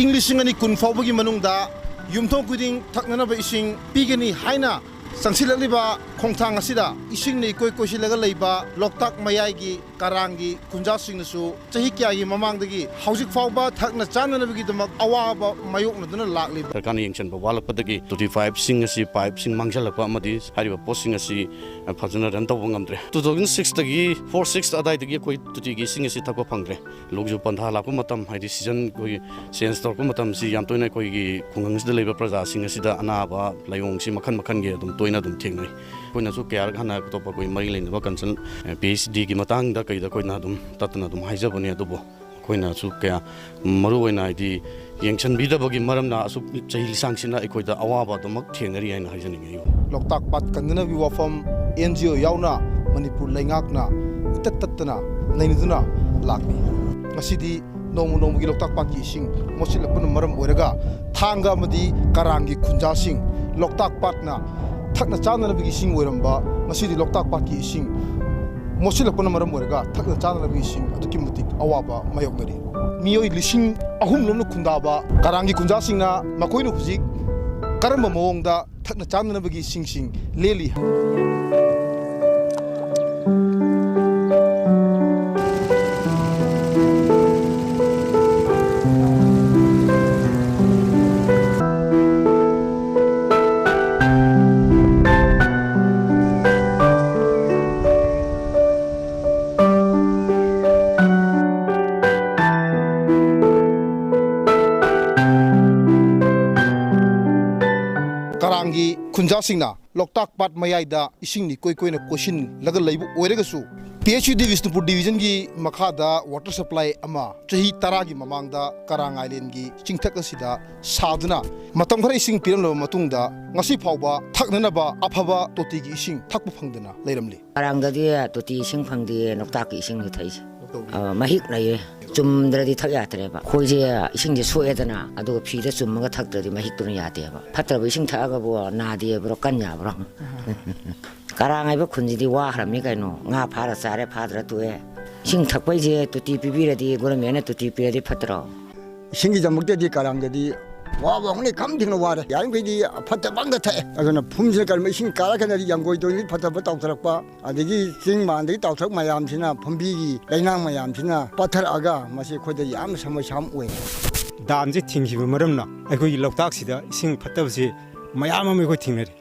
ꯏꯪ ꯂꯤꯁꯤꯡ ꯑꯅꯤ ꯀꯨꯟ ꯐꯥꯎꯕꯒꯤ ꯃꯅꯨꯡꯗ ꯌꯨꯝꯊꯣꯡ ꯈꯨꯗꯤꯡ ꯊꯛꯅꯅꯕ ꯏꯁꯤꯡ ꯄꯤꯒꯅꯤ ꯍꯥꯏꯅ ꯆꯪꯁꯤꯜꯂꯛꯂꯤꯕ ꯈꯣꯡꯊꯥꯡ ꯑꯁꯤꯗ ꯏꯁꯤꯡꯅ ꯏꯀꯣꯏ ꯀꯣꯏꯁꯤꯜꯂꯒ ꯂꯩꯕ ꯂꯣꯛꯇꯥꯛ ꯃꯌꯥꯏꯒꯤ ꯀꯔꯥꯡꯒꯤ ꯈꯨꯟꯖꯥꯁꯤꯡꯅꯁꯨ ꯆꯍꯤ ꯀꯌꯥꯒꯤ ꯃꯃꯥꯡꯗꯒꯤ ꯍꯧꯖꯤꯛ ꯐꯥꯎꯕ ꯊꯛꯅ ꯆꯥꯅꯅꯕꯒꯤꯗꯃꯛ ꯑꯋꯥꯕ ꯃꯥꯌꯣꯛꯅꯗꯨꯅ ꯂꯥꯛꯂꯤꯕ ꯁꯔꯀꯥꯔꯅ ꯌꯦꯡꯁꯤꯟꯕ ꯋꯥꯠꯂꯛꯄꯗꯒꯤ ꯇꯣꯇꯤ ꯄꯥꯏꯞꯁꯤꯡ ꯑꯁꯤ, ꯄꯥꯏꯞꯁꯤꯡ ꯃꯥꯡꯁꯤꯜꯂꯛꯄ ꯑꯃꯗꯤ ꯍꯥꯏꯔꯤꯕ ꯄꯣꯠꯁꯤꯡ ꯑꯁꯤ ꯐꯖꯅ ꯔꯟ ꯇꯧꯕ ꯉꯝꯗ꯭ꯔꯦ꯫ ꯇꯨ ꯊꯥꯎꯖꯟ ꯁꯤꯛꯁꯇꯒꯤ, ꯐꯣꯔ ꯁꯤꯛꯁ ꯑꯗꯥꯏꯗꯒꯤ ꯑꯩꯈꯣꯏ ꯇꯣꯇꯤꯒꯤ ꯏꯁꯤꯡ ꯑꯁꯤ ꯊꯛꯄ ꯐꯪꯗ꯭ꯔꯦ꯫ ꯅꯣꯡꯖꯨ ꯄꯟꯊꯥ ꯂꯥꯛꯄ ꯃꯇꯝ, ꯍꯥꯏꯗꯤ ꯁꯤꯖꯟ ꯑꯩꯈꯣꯏꯒꯤ ꯆꯦꯟꯖ ꯇꯧꯔꯛꯄ ꯃꯇꯝꯁꯤ ꯌꯥꯝ ꯇꯣꯏꯅ ꯑꯩꯈꯣꯏꯒꯤ ꯈꯨꯡꯒꯪꯁꯤꯗ ꯂꯩꯕ ꯄ꯭ꯔꯖꯥꯁꯤꯡ ꯑꯁꯤꯗ ꯑꯅꯥꯕ ꯂꯥꯏꯑꯣꯡꯁꯤ ꯃꯈꯜ ꯃꯈꯜꯒꯤ ꯑꯗꯨꯝ ꯇꯣꯏꯅ ꯑꯗꯨꯝ ꯊꯦꯡꯅꯩ꯫ ꯑꯩꯈꯣꯏꯅꯁꯨ ꯀꯌꯥꯔꯛ ꯍꯥꯟꯅ ꯑꯇꯣꯞꯄ ꯑꯩꯈꯣꯏ ꯃꯔꯤ ꯂꯩꯅꯕ ꯀꯟꯁꯜ, ꯄꯤ ꯑꯩꯆ ꯗꯤꯒꯤ ꯃꯇꯥꯡꯗ ꯀꯩꯗ ꯑꯩꯈꯣꯏꯅ ꯑꯗꯨꯝ ꯇꯠꯇꯅ ꯑꯗꯨꯝ ꯍꯥꯏꯖꯕꯅꯤ꯫ ꯑꯗꯨꯕꯨ ꯑꯩꯈꯣꯏꯅꯁꯨ ꯀꯌꯥ ꯃꯔꯨ ꯑꯣꯏꯅ, ꯍꯥꯏꯗꯤ, ꯌꯦꯡꯁꯤꯟꯕꯤꯗꯕꯒꯤ ꯃꯔꯝꯅ ꯑꯁꯨꯛ ꯆꯍꯤ ꯂꯤꯁꯥꯡꯁꯤꯠꯅ ꯑꯩꯈꯣꯏꯗ ꯑꯋꯥꯕ ꯑꯗꯨꯃꯛ ꯊꯦꯡꯅꯔꯤ ꯍꯥꯏꯅ ꯍꯥꯏꯖꯅꯤꯡꯉꯤ꯫ ꯂꯣꯛꯇꯥꯛ ꯄꯥꯠ ꯀꯟꯅꯅꯕꯒꯤ ꯋꯥꯐꯝ ꯑꯦꯟ ꯖꯤ ꯑꯣ ꯌꯥꯎꯅ ꯃꯅꯤꯄꯨꯔ ꯂꯩꯉꯥꯛꯅ ꯏꯇꯠ ꯇꯠꯇꯅ ꯅꯩꯅꯗꯨꯅ ꯂꯥꯛꯂꯤ꯫ ꯉꯁꯤꯗꯤ ꯅꯣꯡꯃ ꯅꯣꯡꯃꯒꯤ ꯂꯣꯛꯇꯥꯛ ꯄꯥꯠꯀꯤ ꯏꯁꯤꯡ ꯃꯣꯠꯁꯤꯜꯂꯛꯄꯅ ꯃꯔꯝ ꯑꯣꯏꯔꯒ ꯊꯥꯡꯒ ꯑꯃꯗꯤ ꯀꯔꯥꯡꯒꯤ ꯈꯨꯟꯖꯥꯁꯤꯡ ꯂꯣꯛꯇꯥꯛ ꯄꯥꯠꯅ ꯊꯛꯅ ꯆꯥꯅꯅꯕꯒꯤ ꯏꯁꯤꯡ ꯑꯣꯏꯔꯝꯕ ꯉꯁꯤꯗꯤ ꯂꯣꯛꯇꯥꯛ ꯄꯥꯠꯀꯤ ꯏꯁꯤꯡ ꯃꯣꯠꯁꯤꯜꯂꯛꯄꯅ ꯃꯔꯝ ꯑꯣꯏꯔꯒ ꯊꯛꯅ ꯆꯥꯅꯅꯕꯒꯤ ꯏꯁꯤꯡ ꯑꯗꯨꯛꯀꯤ ꯃꯇꯤꯛ ꯑꯋꯥꯕ ꯃꯥꯌꯣꯛꯅꯔꯤ꯫ ꯃꯤꯑꯣꯏ ꯂꯤꯁꯤꯡ ꯑꯍꯨꯝ ꯂꯣꯝꯅ ꯈꯨꯟꯗꯥꯕ ꯀꯔꯥꯡꯒꯤ ꯈꯨꯟꯖꯥꯁꯤꯡꯅ ꯃꯈꯣꯏꯅ ꯍꯧꯖꯤꯛ ꯀꯔꯝꯕ ꯃꯑꯣꯡꯗ ꯊꯛꯅ ꯆꯥꯅꯅꯕꯒꯤ ꯏꯁꯤꯡꯁꯤꯡ ꯂꯦꯜꯂꯤ꯫ ꯀꯔꯥꯡꯒꯤ ꯈꯨꯟꯖꯥꯁꯤꯡꯅ ꯂꯣꯛꯇꯥꯛ ꯄꯥꯠ ꯃꯌꯥꯏꯗ ꯏꯁꯤꯡ ꯅꯤꯀꯣꯏ ꯀꯣꯏꯅ ꯀꯣꯏꯁꯤꯜꯂꯒ ꯂꯩꯕ ꯑꯣꯏꯔꯒꯁꯨ, ꯄꯤ ꯑꯩꯆ ꯏ ꯗꯤ ꯕꯤꯁꯅꯨꯄꯨꯔ ꯗꯤꯕꯤꯖꯟꯒꯤ ꯃꯈꯥꯗ ꯋꯥꯇꯔ ꯁꯄ꯭ꯂꯥꯏ ꯑꯃ ꯆꯍꯤ ꯇꯔꯥꯒꯤ ꯃꯃꯥꯡꯗ ꯀꯔꯥꯡ ꯑꯥꯏꯂꯦꯟꯒꯤ ꯆꯤꯡꯊꯛ ꯑꯁꯤꯗ ꯁꯥꯗꯨꯅ ꯃꯇꯝ ꯈꯔ ꯏꯁꯤꯡ ꯄꯤꯔꯝꯂꯕ ꯃꯇꯨꯡꯗ, ꯉꯁꯤ ꯐꯥꯎꯕ ꯊꯛꯅꯅꯕ ꯑꯐꯕ ꯇꯣꯇꯤꯒꯤ ꯏꯁꯤꯡ ꯊꯛꯄ ꯐꯪꯗꯅ ꯂꯩꯔꯝꯂꯤ꯫ ꯀꯔꯥꯡꯗꯗꯤ ꯇꯣꯇꯤ ꯏꯁꯤꯡ ꯐꯪꯗꯦ, ꯂꯣꯛꯇꯥꯛꯀꯤ ꯏꯁꯤꯡꯅꯤ ꯊꯛꯏꯁꯦ꯫ ꯑ, ꯃꯍꯤꯛ ꯂꯩꯌꯦ꯫ ꯆꯨꯝꯗ꯭ꯔꯗꯤ ꯊꯛ ꯌꯥꯗ꯭ꯔꯦꯕ꯫ ꯑꯩꯈꯣꯏꯁꯦ ꯏꯁꯤꯡꯁꯦ ꯁꯣꯛꯑꯦꯗꯅ, ꯑꯗꯨꯒ ꯐꯤꯗ ꯆꯨꯝꯃꯒ ꯊꯛꯇ꯭ꯔꯗꯤ ꯃꯍꯤꯛꯇꯨꯅ ꯌꯥꯗꯦꯕ꯫ ꯐꯠꯇ꯭ꯔꯕ ꯏꯁꯤꯡ ꯊꯛꯑꯒꯕꯨ ꯅꯥꯗꯦꯕ꯭ꯔꯣ, ꯀꯟ ꯌꯥꯕ꯭ꯔꯣ? ꯀꯔꯥꯡ ꯍꯥꯏꯕ ꯈꯨꯟꯁꯤꯗꯤ ꯋꯥꯈ꯭ꯔꯕꯅꯤ ꯀꯩꯅꯣ꯫ ꯉꯥ ꯐꯥꯔ ꯆꯥꯔꯦ, ꯐꯥꯗ꯭ꯔ ꯇꯣꯛꯑꯦ꯫ ꯏꯁꯤꯡ ꯊꯛꯄꯩꯁꯦ ꯇꯣꯇꯤ ꯄꯤꯕꯤꯔꯗꯤ, ꯒꯣꯔꯃꯦꯟꯅ ꯇꯣꯇꯤ ꯄꯤꯔꯗꯤ ꯐꯠꯇ꯭ꯔꯣ? ꯏꯁꯤꯡꯒꯤꯗꯃꯛꯇꯗꯤ ꯀꯔꯥꯡꯗꯗꯤ ꯋꯥꯕ ꯍꯧꯅꯩ, ꯈꯝ ꯊꯦꯡꯅ ꯋꯥꯔꯦ꯫ ꯌꯥꯔꯤꯃꯈꯩꯗꯤ ꯑꯐꯠꯇꯕ ꯑꯝꯇ ꯊꯛꯑꯦ꯫ ꯑꯗꯨꯅ ꯐꯨꯝꯁꯤꯅ ꯀꯔꯤꯒꯨꯝꯕ ꯏꯁꯤꯡ ꯀꯥꯔꯛꯀꯥꯟꯗꯗꯤ ꯌꯥꯡꯒꯣꯏꯗꯣꯏꯅꯤ, ꯐꯠꯇꯕ ꯇꯥꯎꯊꯔꯛꯄ꯫ ꯑꯗꯒꯤ ꯆꯤꯡ ꯃꯥꯟꯗꯒꯤ ꯇꯥꯎꯊꯔꯛꯄ ꯃꯌꯥꯝꯁꯤꯅ, ꯐꯨꯝꯕꯤꯒꯤ ꯂꯩꯅꯥꯡ ꯃꯌꯥꯝꯁꯤꯅ ꯄꯠꯊꯔꯛꯑꯒ ꯃꯁꯤ ꯑꯩꯈꯣꯏꯗ ꯌꯥꯝꯅ ꯁꯃꯁ꯭ꯌꯥ ꯑꯃ ꯑꯣꯏ꯫ ꯗꯥꯝꯁꯦ ꯊꯤꯡꯈꯤꯕ ꯃꯔꯝꯅ ꯑꯩꯈꯣꯏꯒꯤ ꯂꯣꯛꯇꯥꯛꯁꯤꯗ ꯏꯁꯤꯡ ꯐꯠꯇꯕꯁꯦ ꯃꯌꯥꯝ ꯑꯃ ꯑꯩꯈꯣꯏ ꯊꯦꯡꯅꯔꯤ꯫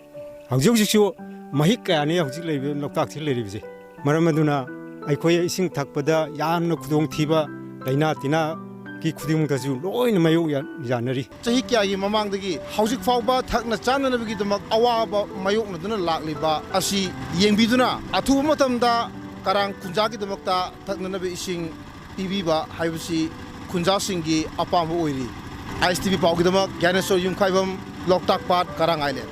ꯍꯧꯖꯤꯛ ꯍꯧꯖꯤꯛꯁꯨ ꯃꯍꯤꯛ ꯀꯌꯥꯅꯤ ꯍꯧꯖꯤꯛ ꯂꯩꯔꯤꯕ ꯂꯣꯛꯇꯥꯛꯁꯤ ꯂꯩꯔꯤꯕꯁꯦ꯫ ꯃꯔꯝ ꯑꯗꯨꯅ ꯑꯩꯈꯣꯏ ꯏꯁꯤꯡ ꯊꯛꯄꯗ ꯌꯥꯝꯅ ꯈꯨꯗꯣꯡꯊꯤꯕ, ꯂꯥꯏꯅꯥ ꯇꯤꯟꯅꯥꯒꯤ ꯈꯨꯗꯤꯡꯃꯛꯇꯁꯨ ꯂꯣꯏꯅ ꯃꯥꯌꯣꯛ ꯌꯥ-, ꯌꯥꯅꯔꯤ꯫ ꯆꯍꯤ ꯀꯌꯥꯒꯤ ꯃꯃꯥꯡꯗꯒꯤ ꯍꯧꯖꯤꯛ ꯐꯥꯎꯕ ꯊꯛꯅ ꯆꯥꯅꯅꯕꯒꯤꯗꯃꯛ ꯑꯋꯥꯕ ꯃꯥꯌꯣꯛꯅꯗꯨꯅ ꯂꯥꯛꯂꯤꯕ ꯑꯁꯤ ꯌꯦꯡꯕꯤꯗꯨꯅ, ꯑꯊꯨꯕ ꯃꯇꯝꯗ ꯀꯔꯥꯡ ꯈꯨꯟꯖꯥꯒꯤꯗꯃꯛꯇ ꯊꯛꯅꯅꯕ ꯏꯁꯤꯡ ꯄꯤꯕꯤꯕ ꯍꯥꯏꯕꯁꯤ ꯈꯨꯟꯖꯥꯁꯤꯡꯒꯤ ꯑꯄꯥꯝꯕ ꯑꯣꯏꯔꯤ꯫ ꯑꯥꯏ ꯑꯦꯁ ꯇꯤ ꯚꯤ ꯄꯥꯎꯒꯤꯗꯃꯛ ꯒ꯭ꯌꯥꯅꯦꯁꯣꯔ ꯌꯨꯝꯈꯥꯏꯕꯝ, ꯂꯣꯛꯇꯥꯛ ꯄꯥꯠ, ꯀꯔꯥꯡ ꯑꯥꯏꯂꯦꯟ꯫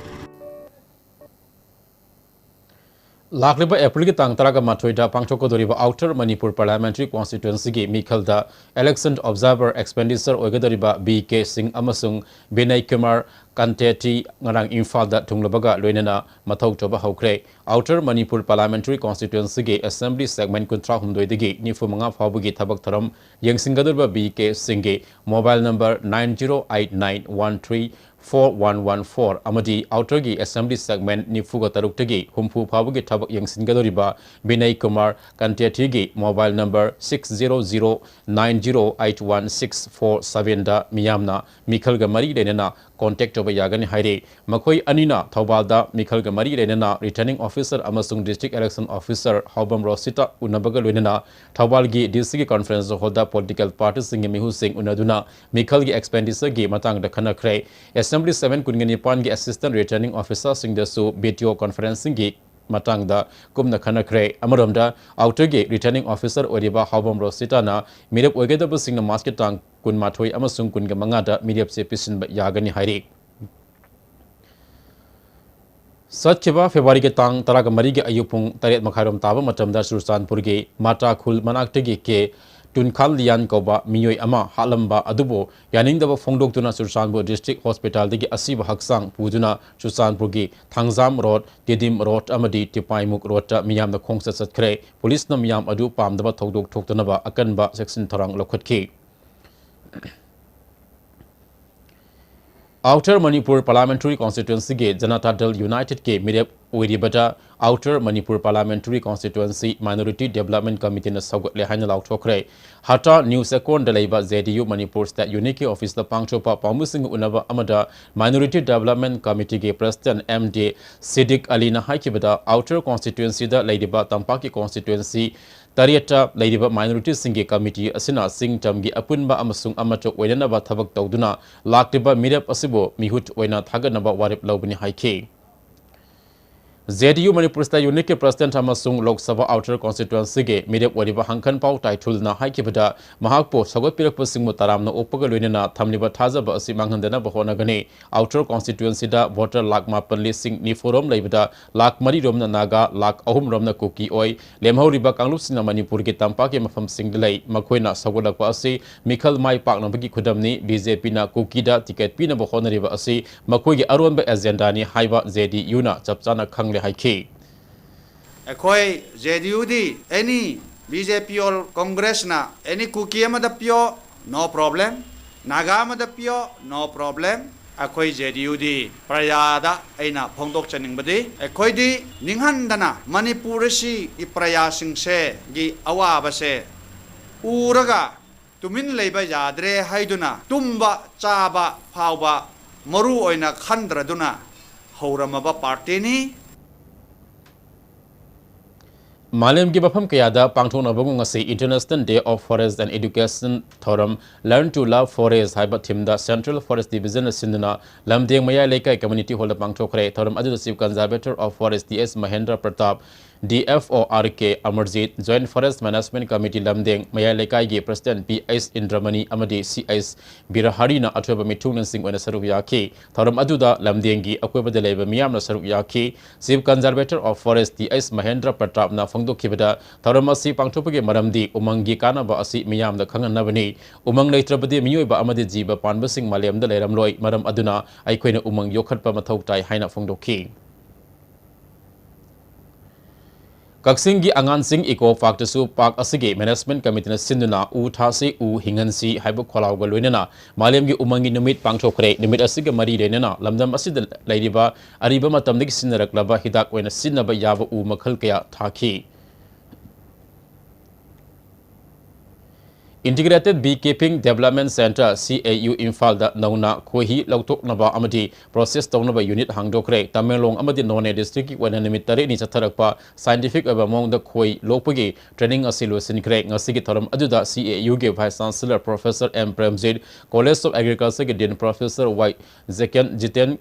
ꯂꯥꯛꯂꯤꯕ ꯑꯦꯄ꯭ꯔꯤꯜꯒꯤ ꯇꯥꯡ ꯇꯔꯥꯒ ꯃꯥꯊꯣꯏꯗ ꯄꯥꯡꯊꯣꯛꯀꯗꯧꯔꯤꯕ ꯑꯥꯎꯇꯔ ꯃꯅꯤꯄꯨꯔ ꯄꯥꯔꯂꯤꯌꯥꯃꯦꯟꯇꯔꯤ ꯀꯣꯟꯁꯇꯤꯇ꯭ꯋꯦꯟꯁꯤꯒꯤ ꯃꯤꯈꯜꯗ ꯏꯂꯦꯛꯁꯟ ꯑꯣꯕꯖꯥꯔꯚꯔ ꯑꯦꯛꯁꯄꯦꯟꯗꯤꯆꯔ ꯑꯣꯏꯒꯗꯧꯔꯤꯕ ꯕꯤ ꯀꯦ ꯁꯤꯡ ꯑꯃꯁꯨꯡ ꯕꯤꯅꯌ ꯀꯨꯃꯥꯔ ꯀꯟꯇꯦꯇꯤ ꯉꯔꯥꯡ ꯏꯝꯐꯥꯜꯗ ꯊꯨꯡꯂꯕꯒ ꯂꯣꯏꯅꯅ ꯃꯊꯧ ꯇꯧꯕ ꯍꯧꯈ꯭ꯔꯦ꯫ ꯑꯥꯎꯇꯔ ꯃꯅꯤꯄꯨꯔ ꯄꯥꯔꯂꯤꯌꯥꯃꯦꯟꯇꯔꯤ ꯀꯣꯟꯁꯇꯤꯇ꯭ꯋꯦꯟꯁꯤꯒꯤ ꯑꯦꯁꯦꯝꯕ꯭ꯂꯤ ꯁꯦꯒꯃꯦꯟ ꯀꯨꯟꯊ꯭ꯔꯥ ꯍꯨꯝꯗꯣꯏꯗꯒꯤ ꯅꯤꯐꯨ ꯃꯉꯥ ꯐꯥꯎꯕꯒꯤ ꯊꯕꯛ ꯊꯧꯔꯝ ꯌꯦꯡꯁꯤꯟꯒꯗꯧꯔꯤꯕ ꯕꯤ ꯀꯦ ꯁꯤꯡꯒꯤ mobile number nine zero eight nine one three four one one four ꯑꯃꯗꯤ ꯑꯥꯎꯇꯔꯒꯤ ꯑꯦꯁꯦꯝꯕ꯭ꯂꯤ ꯁꯦꯒꯃꯦꯟ ꯅꯤꯐꯨꯒ ꯇꯔꯨꯛꯇꯒꯤ ꯍꯨꯝꯐꯨ ꯐꯥꯎꯕꯒꯤ ꯊꯕꯛ ꯌꯦꯡꯁꯤꯟꯒꯗꯧꯔꯤꯕ ꯕꯤꯅꯌ ꯀꯨꯃꯥꯔ ꯀꯟꯇꯦꯇꯤꯒꯤ mobile number six zero zero nine zero eight one six four ꯁꯚꯦꯟꯗ ꯃꯤꯌꯥꯝꯅ ꯃꯤꯈꯜꯒ ꯃꯔꯤ ꯂꯩꯅꯅ contact ꯇꯧꯕ ꯌꯥꯒꯅꯤ ꯍꯥꯏꯔꯤ꯫ ꯃꯈꯣꯏ ꯑꯅꯤꯅ ꯊꯧꯕꯥꯜꯗ ꯃꯤꯈꯜꯒ ꯃꯔꯤ ꯂꯩꯅꯅ Returning Officer ꯑꯃꯁꯨꯡ District Election Officer ꯍꯥꯎꯕꯝ ꯔꯣꯁꯤꯇꯥ ꯎꯅꯕꯒ ꯂꯣꯏꯅꯅ ꯊꯧꯕꯥꯜꯒꯤ D Cꯒꯤ conference hallꯗ political partyꯁꯤꯡꯒꯤ ꯃꯤꯍꯨꯠꯁꯤꯡ ꯎꯅꯗꯨꯅ ꯃꯤꯈꯜꯒꯤ expenditureꯒꯤ ꯃꯇꯥꯡꯗ ꯈꯟꯅꯈ꯭ꯔꯦ꯫ Assembly seven ꯀꯨꯟꯒ ꯅꯤꯄꯥꯟꯒꯤ Assistant Returning Officerꯁꯤꯡꯗꯁꯨ video conferencingꯒꯤ ꯃꯇꯥꯡꯗ ꯀꯨꯞꯅ ꯈꯟꯅꯈ꯭ꯔꯦ꯫ ꯑꯃꯔꯣꯝꯗ, outerꯒꯤ Returning Officer ꯑꯣꯏꯔꯤꯕ ꯍꯥꯎꯕꯝ ꯔꯣꯁꯤꯇꯥꯅ ꯃꯤꯔꯦꯞ ꯑꯣꯏꯒꯗꯕꯁꯤꯡꯅ Marchꯀꯤ ꯇꯥꯡ ꯀꯨꯟꯃꯥꯊꯣꯏ ꯑꯃꯁꯨꯡ ꯀꯨꯟꯒ ꯃꯉꯥꯗ ꯃꯤꯔꯦꯞꯁꯦ ꯄꯤꯁꯤꯟꯕ ꯌꯥꯒꯅꯤ ꯍꯥꯏꯔꯤ꯫ ꯆꯠꯈꯤꯕ Februaryꯒꯤ ꯇꯥꯡ ꯇꯔꯥꯃꯔꯤꯒꯤ ꯑꯌꯨꯛ ꯄꯨꯡ ꯇꯔꯦꯠ ꯃꯈꯥꯏꯔꯣꯝ ꯇꯥꯕ ꯃꯇꯝꯗ ꯆꯨꯔꯆꯥꯟꯄꯨꯔꯒꯤ ꯃꯥꯇꯥ ꯈꯨꯜ ꯃꯅꯥꯛꯇꯒꯤ ꯀꯦ ꯇꯨꯟꯈꯥꯟ ꯂꯤꯌꯥꯟ ꯀꯧꯕ ꯃꯤꯑꯣꯏ ꯑꯃ ꯍꯥꯠꯂꯝꯕ ꯑꯗꯨꯕꯨ ꯌꯥꯅꯤꯡꯗꯕ ꯐꯣꯡꯗꯣꯛꯇꯨꯅ ꯆꯨꯔꯆꯥꯟꯄꯨꯔ District Hospitalꯗꯒꯤ ꯑꯁꯤꯕ ꯍꯛꯆꯥꯡ ꯄꯨꯗꯨꯅ ꯆꯨꯔꯆꯥꯟꯄꯨꯔꯒꯤ ꯊꯥꯡꯖꯥꯝ Road, ꯇꯤꯗꯤꯝ Road ꯑꯃꯗꯤ ꯇꯤꯄꯥꯏꯃꯨꯛ Roadꯇ ꯃꯤꯌꯥꯝꯅ ꯈꯣꯡꯆꯠ ꯆꯠꯈ꯭ꯔꯦ꯫ ꯄꯨꯂꯤꯁꯅ ꯃꯤꯌꯥꯝ ꯑꯗꯨ ꯄꯥꯝꯗꯕ ꯊꯧꯗꯣꯛ ꯊꯣꯛꯇꯅꯕ ꯑꯀꯟꯕ ꯆꯦꯛꯁꯤꯟ ꯊꯧꯔꯥꯡ ꯂꯧꯈꯠꯈꯤ꯫ Outer Manipur Parliamentary Constituencyꯒꯤ Janata Dal Unitedꯀꯤ ꯃꯤꯔꯦꯞ ꯑꯣꯏꯔꯤꯕꯗ Outer Manipur Parliamentary Constituency Minority Development Committeeꯅ ꯁꯧꯒꯠꯂꯦ ꯍꯥꯏꯅ ꯂꯥꯎꯊꯣꯛꯈ꯭ꯔꯦ꯫ ꯍꯥꯇꯥ ꯅ꯭ꯌꯨ ꯆꯦꯛꯀꯣꯟꯗ ꯂꯩꯕ JDU Manipur State Unitꯀꯤ officeꯇ ꯄꯥꯡꯊꯣꯛꯄ ꯄꯥꯎꯃꯤꯁꯤꯡꯒ ꯎꯅꯕ ꯑꯃꯗ Minority Development Committeeꯒꯤ President M D Siddique Aliꯅ ꯍꯥꯏꯈꯤꯕꯗ, Outer Constituencyꯗ ꯂꯩꯔꯤꯕ ꯇꯝꯄꯥꯛꯀꯤ constituency ꯇꯔꯦꯠꯇ ꯂꯩꯔꯤꯕ minoritiesꯁꯤꯡꯒꯤ committee ꯑꯁꯤꯅ ꯆꯤꯡ ꯇꯝꯒꯤ ꯑꯄꯨꯟꯕ ꯑꯃꯁꯨꯡ ꯑꯃꯠꯇ ꯑꯣꯏꯅꯅꯕ ꯊꯕꯛ ꯇꯧꯗꯨꯅ ꯂꯥꯛꯂꯤꯕ ꯃꯤꯔꯦꯞ ꯑꯁꯤꯕꯨ ꯃꯤꯍꯨꯠ ꯑꯣꯏꯅ ꯊꯥꯒꯠꯅꯕ ꯋꯥꯔꯦꯞ ꯂꯧꯕꯅꯤ ꯍꯥꯏꯈꯤ꯫ JDU Manipur State Unitꯀꯤ President ꯑꯃꯁꯨꯡ Lok Sabha Outer Constituencyꯒꯤ ꯃꯤꯔꯦꯞ ꯑꯣꯏꯔꯤꯕ ꯍꯪꯀꯟꯄꯥꯎ ꯇꯥꯏꯊꯨꯜꯅ ꯍꯥꯏꯈꯤꯕꯗ, ꯃꯍꯥꯛꯄꯨ ꯁꯧꯒꯠꯄꯤꯔꯛꯄꯁꯤꯡꯕꯨ ꯇꯔꯥꯝꯅ ꯑꯣꯛꯄꯒ ꯂꯣꯏꯅꯅ ꯊꯝꯂꯤꯕ ꯊꯥꯖꯕ ꯑꯁꯤ ꯃꯥꯡꯍꯟꯗꯅꯕ ꯍꯣꯠꯅꯒꯅꯤ꯫ Outer Constituencyꯗ voter ꯂꯥꯈ ꯃꯥꯄꯟ ꯂꯤꯁꯤꯡ ꯅꯤꯐꯨꯔꯣꯝ ꯂꯩꯕꯗ ꯂꯥꯈ ꯃꯔꯤꯔꯣꯝꯅ ꯅꯥꯒꯥ, ꯂꯥꯈ ꯑꯍꯨꯝꯔꯣꯝꯅ ꯀꯨꯀꯤ ꯑꯣꯏ꯫ ꯂꯦꯝꯍꯧꯔꯤꯕ ꯀꯥꯡꯂꯨꯞꯁꯤꯡꯅ ꯃꯅꯤꯄꯨꯔꯒꯤ ꯇꯝꯄꯥꯛꯀꯤ ꯃꯐꯝꯁꯤꯡꯗ ꯂꯩ꯫ ꯃꯈꯣꯏꯅ ꯁꯧꯒꯠꯂꯛꯄ ꯑꯁꯤ ꯃꯤꯈꯜ ꯃꯥꯏ ꯄꯥꯛꯅꯕꯒꯤ ꯈꯨꯗꯝꯅꯤ꯫ BJPꯅ ꯀꯨꯀꯤꯗ ticket ꯄꯤꯅꯕ ꯍꯣꯠꯅꯔꯤꯕ ꯑꯁꯤ ꯃꯈꯣꯏꯒꯤ ꯑꯔꯣꯟꯕ agendaꯅꯤ ꯍꯥꯏꯕ JDUꯅ ꯆꯞ ꯆꯥꯅ ꯈꯪꯂꯦ ꯍꯥꯏꯈꯤ꯫ ꯑꯩꯈꯣꯏ JDUꯗꯤ any BJP or Congressꯅ any ꯀꯨꯀꯤ ꯑꯃꯗ ꯄꯤꯌꯣ, no problem꯫ ꯅꯥꯒꯥ ꯑꯃꯗ ꯄꯤꯌꯣ, no problem꯫ ꯑꯩꯈꯣꯏ JDUꯗꯤ ꯄ꯭ꯔꯖꯥꯗ ꯑꯩꯅ ꯐꯣꯡꯗꯣꯛꯆꯅꯤꯡꯕꯗꯤ, ꯑꯩꯈꯣꯏꯗꯤ ꯅꯤꯡꯍꯟꯗꯅ ꯃꯅꯤꯄꯨꯔ ꯑꯁꯤꯒꯤ ꯄ꯭ꯔꯖꯥꯁꯤꯡꯁꯦꯒꯤ ꯑꯋꯥꯕꯁꯦ ꯎꯔꯒ ꯇꯨꯃꯤꯟ ꯂꯩꯕ ꯌꯥꯗ꯭ꯔꯦ ꯍꯥꯏꯗꯨꯅ ꯇꯨꯝꯕ ꯆꯥꯕ ꯐꯥꯎꯕ ꯃꯔꯨ ꯑꯣꯏꯅ ꯈꯟꯗ꯭ꯔꯗꯨꯅ ꯍꯧꯔꯝꯃꯕ ꯄꯥꯔꯇꯤꯅꯤ꯫ ꯃꯥꯂꯦꯝꯒꯤ ꯃꯐꯝ ꯀꯌꯥꯗ ꯄꯥꯡꯊꯣꯛꯅꯕꯒꯨꯝ ꯉꯁꯤ International Day of Forest and Education ꯊꯧꯔꯝ Learn to Love Forest ꯍꯥꯏꯕ ꯊꯤꯝꯗ Central Forest Division ꯅ ꯁꯤꯟꯗꯨꯅ ꯂꯝꯗꯦꯡ ꯃꯌꯥꯏ ꯂꯩꯀꯥꯏ Community Hall ꯗ ꯄꯥꯡꯊꯣꯛꯈ꯭ꯔꯦ꯫ ꯊꯧꯔꯝ ꯑꯗꯨꯗ Chief Conservator of Forest T S Mahendra Pratap, D F O R K Amarjit, Joint Forest Management Committee Lamdeng Mayai ꯂꯩꯀꯥꯏꯒꯤ President ꯄꯤ ꯑꯩꯆ ꯏꯟꯗ꯭ꯔꯃꯅꯤ ꯑꯃꯗꯤ ꯁꯤ ꯑꯩꯆ ꯕꯤꯔꯍꯥꯔꯤꯅ ꯑꯊꯣꯏꯕ ꯃꯤꯊꯨꯡꯂꯦꯟꯁꯤꯡ ꯑꯣꯏꯅ ꯁꯔꯨꯛ ꯌꯥꯈꯤ꯫ ꯊꯧꯔꯝ ꯑꯗꯨꯗ ꯂꯝꯗꯦꯡꯒꯤ ꯑꯀꯣꯏꯕꯗ ꯂꯩꯕ ꯃꯤꯌꯥꯝꯅ ꯁꯔꯨꯛ ꯌꯥꯈꯤ꯫ Chief Conservator of Forest T H Mahendra ꯄ꯭ꯔꯇꯥꯞꯅ ꯐꯣꯡꯗꯣꯛꯈꯤꯕꯗ, ꯊꯧꯔꯝ ꯑꯁꯤ ꯄꯥꯡꯊꯣꯛꯄꯒꯤ ꯃꯔꯝꯗꯤ ꯎꯃꯪꯒꯤ ꯀꯥꯟꯅꯕ ꯑꯁꯤ ꯃꯤꯌꯥꯝꯗ ꯈꯪꯍꯟꯅꯕꯅꯤ꯫ ꯎꯃꯪ ꯂꯩꯇ꯭ꯔꯕꯗꯤ ꯃꯤꯑꯣꯏꯕ ꯑꯃꯗꯤ ꯖꯤꯕ ꯄꯥꯟꯕꯁꯤꯡ ꯃꯥꯂꯦꯝꯗ ꯂꯩꯔꯝꯂꯣꯏ꯫ ꯃꯔꯝ ꯑꯗꯨꯅ ꯑꯩꯈꯣꯏꯅ ꯎꯃꯪ ꯌꯣꯛꯈꯠꯄ ꯃꯊꯧ ꯇꯥꯏ ꯍꯥꯏꯅ ꯐꯣꯡꯗꯣꯛꯈꯤ꯫ ꯀꯛꯆꯤꯡꯒꯤ ꯑꯉꯥꯡꯁꯤꯡ ꯏꯀꯣ ꯄꯥꯔꯛꯇꯁꯨ ꯄꯥꯔꯛ ꯑꯁꯤꯒꯤ Management Committee ꯅ ꯁꯤꯟꯗꯨꯅ ꯎ ꯊꯥꯁꯤ, ꯎ ꯍꯤꯡꯍꯟꯁꯤ ꯍꯥꯏꯕ ꯈꯣꯜꯂꯥꯎꯒ ꯂꯣꯏꯅꯅ ꯃꯥꯂꯦꯝꯒꯤ ꯎꯃꯪꯒꯤ ꯅꯨꯃꯤꯠ ꯄꯥꯡꯊꯣꯛꯈ꯭ꯔꯦ꯫ ꯅꯨꯃꯤꯠ ꯑꯁꯤꯒ ꯃꯔꯤ ꯂꯩꯅꯅ ꯂꯝꯗꯝ ꯑꯁꯤꯗ ꯂꯩꯔꯤꯕ ꯑꯔꯤꯕ ꯃꯇꯝꯗꯒꯤ ꯁꯤꯖꯤꯟꯅꯔꯛꯂꯕ ꯍꯤꯗꯥꯛ ꯑꯣꯏꯅ ꯁꯤꯖꯤꯟꯅꯕ ꯌꯥꯕ ꯎ ꯃꯈꯜ ꯀꯌꯥ ꯊꯥꯈꯤ꯫ Integrated Beekeeping Development Centre, ꯁꯤ ꯑꯦ ꯌꯨ, ꯏꯝꯐꯥꯜꯗ ꯅꯧꯅ ꯈꯣꯏꯍꯤ ꯂꯧꯊꯣꯛꯅꯕ ꯑꯃꯗꯤ process ꯇꯧꯅꯕ unit ꯍꯥꯡꯗꯣꯛꯈ꯭ꯔꯦ꯫ ꯇꯃꯦꯡꯂꯣꯡ ꯑꯃꯗꯤ ꯅꯣꯅꯦ district ꯀꯤ ꯑꯣꯏꯅ ꯅꯨꯃꯤꯠ ꯇꯔꯦꯠꯅꯤ ꯆꯠꯊꯔꯛꯄ scientific ꯑꯣꯏꯕ ꯃꯑꯣꯡꯗ ꯈꯣꯏ ꯂꯣꯛꯄꯒꯤ training ꯑꯁꯤ ꯂꯣꯏꯁꯤꯟꯈ꯭ꯔꯦ꯫ ꯉꯁꯤꯒꯤ ꯊꯧꯔꯝ ꯑꯗꯨꯗ ꯁꯤ ꯑꯦ ꯌꯨ ꯒꯤ Vice Chancellor Professor M Premjit, College of Agriculture ꯒꯤ Dean Professor ꯋꯥꯏ ꯖꯦꯀꯦꯟ-, Jiten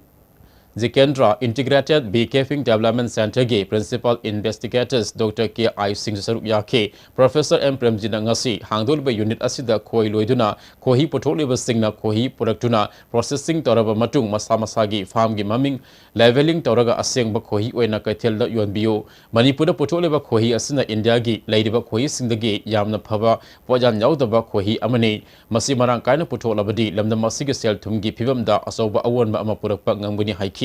Jitendra, Integrated Beekeeping Development Centre ꯒꯤ Principal Investigators doctor K I ꯁꯤꯡꯁꯨ ꯁꯔꯨꯛ ꯌꯥꯈꯤ꯫ Professor ꯑꯦꯝ ꯄ꯭ꯔꯦꯝꯖꯤꯠꯅ ꯉꯁꯤ ꯍꯥꯡꯗꯣꯛꯂꯤꯕ unit ꯑꯁꯤꯗ ꯈꯣꯏ ꯂꯣꯏꯗꯨꯅ ꯈꯣꯏꯍꯤ ꯄꯨꯊꯣꯛꯂꯤꯕꯁꯤꯡꯅ ꯈꯣꯏꯍꯤ ꯄꯨꯔꯛꯇꯨꯅ processing ꯇꯧꯔꯕ ꯃꯇꯨꯡ ꯃꯁꯥ ꯃꯁꯥꯒꯤ farm ꯒꯤ ꯃꯃꯤꯡ labelling ꯇꯧꯔꯒ ꯑꯁꯦꯡꯕ ꯈꯣꯏꯍꯤ ꯑꯣꯏꯅ ꯀꯩꯊꯦꯜꯗ ꯌꯣꯟꯕꯤꯌꯨ꯫ ꯃꯅꯤꯄꯨꯔꯗ ꯄꯨꯊꯣꯛꯂꯤꯕ ꯈꯣꯏꯍꯤ ꯑꯁꯤꯅ ꯏꯟꯗꯤꯌꯥꯒꯤ ꯂꯩꯔꯤꯕ ꯈꯣꯏꯍꯤꯁꯤꯡꯗꯒꯤ ꯌꯥꯝꯅ ꯐꯕ, ꯄꯣꯠꯌꯥꯟ ꯌꯥꯎꯗꯕ ꯈꯣꯏꯍꯤ ꯑꯃꯅꯤ꯫ ꯃꯁꯤ ꯃꯔꯥꯡ ꯀꯥꯏꯅ ꯄꯨꯊꯣꯛꯂꯕꯗꯤ ꯂꯝꯗꯝ ꯑꯁꯤꯒꯤ ꯁꯦꯜ ꯊꯨꯝꯒꯤ ꯐꯤꯕꯝꯗ ꯑꯆꯧꯕ ꯑꯑꯣꯟꯕ ꯑꯃ ꯄꯨꯔꯛꯄ ꯉꯝꯒꯅꯤ ꯍꯥꯏꯈꯤ꯫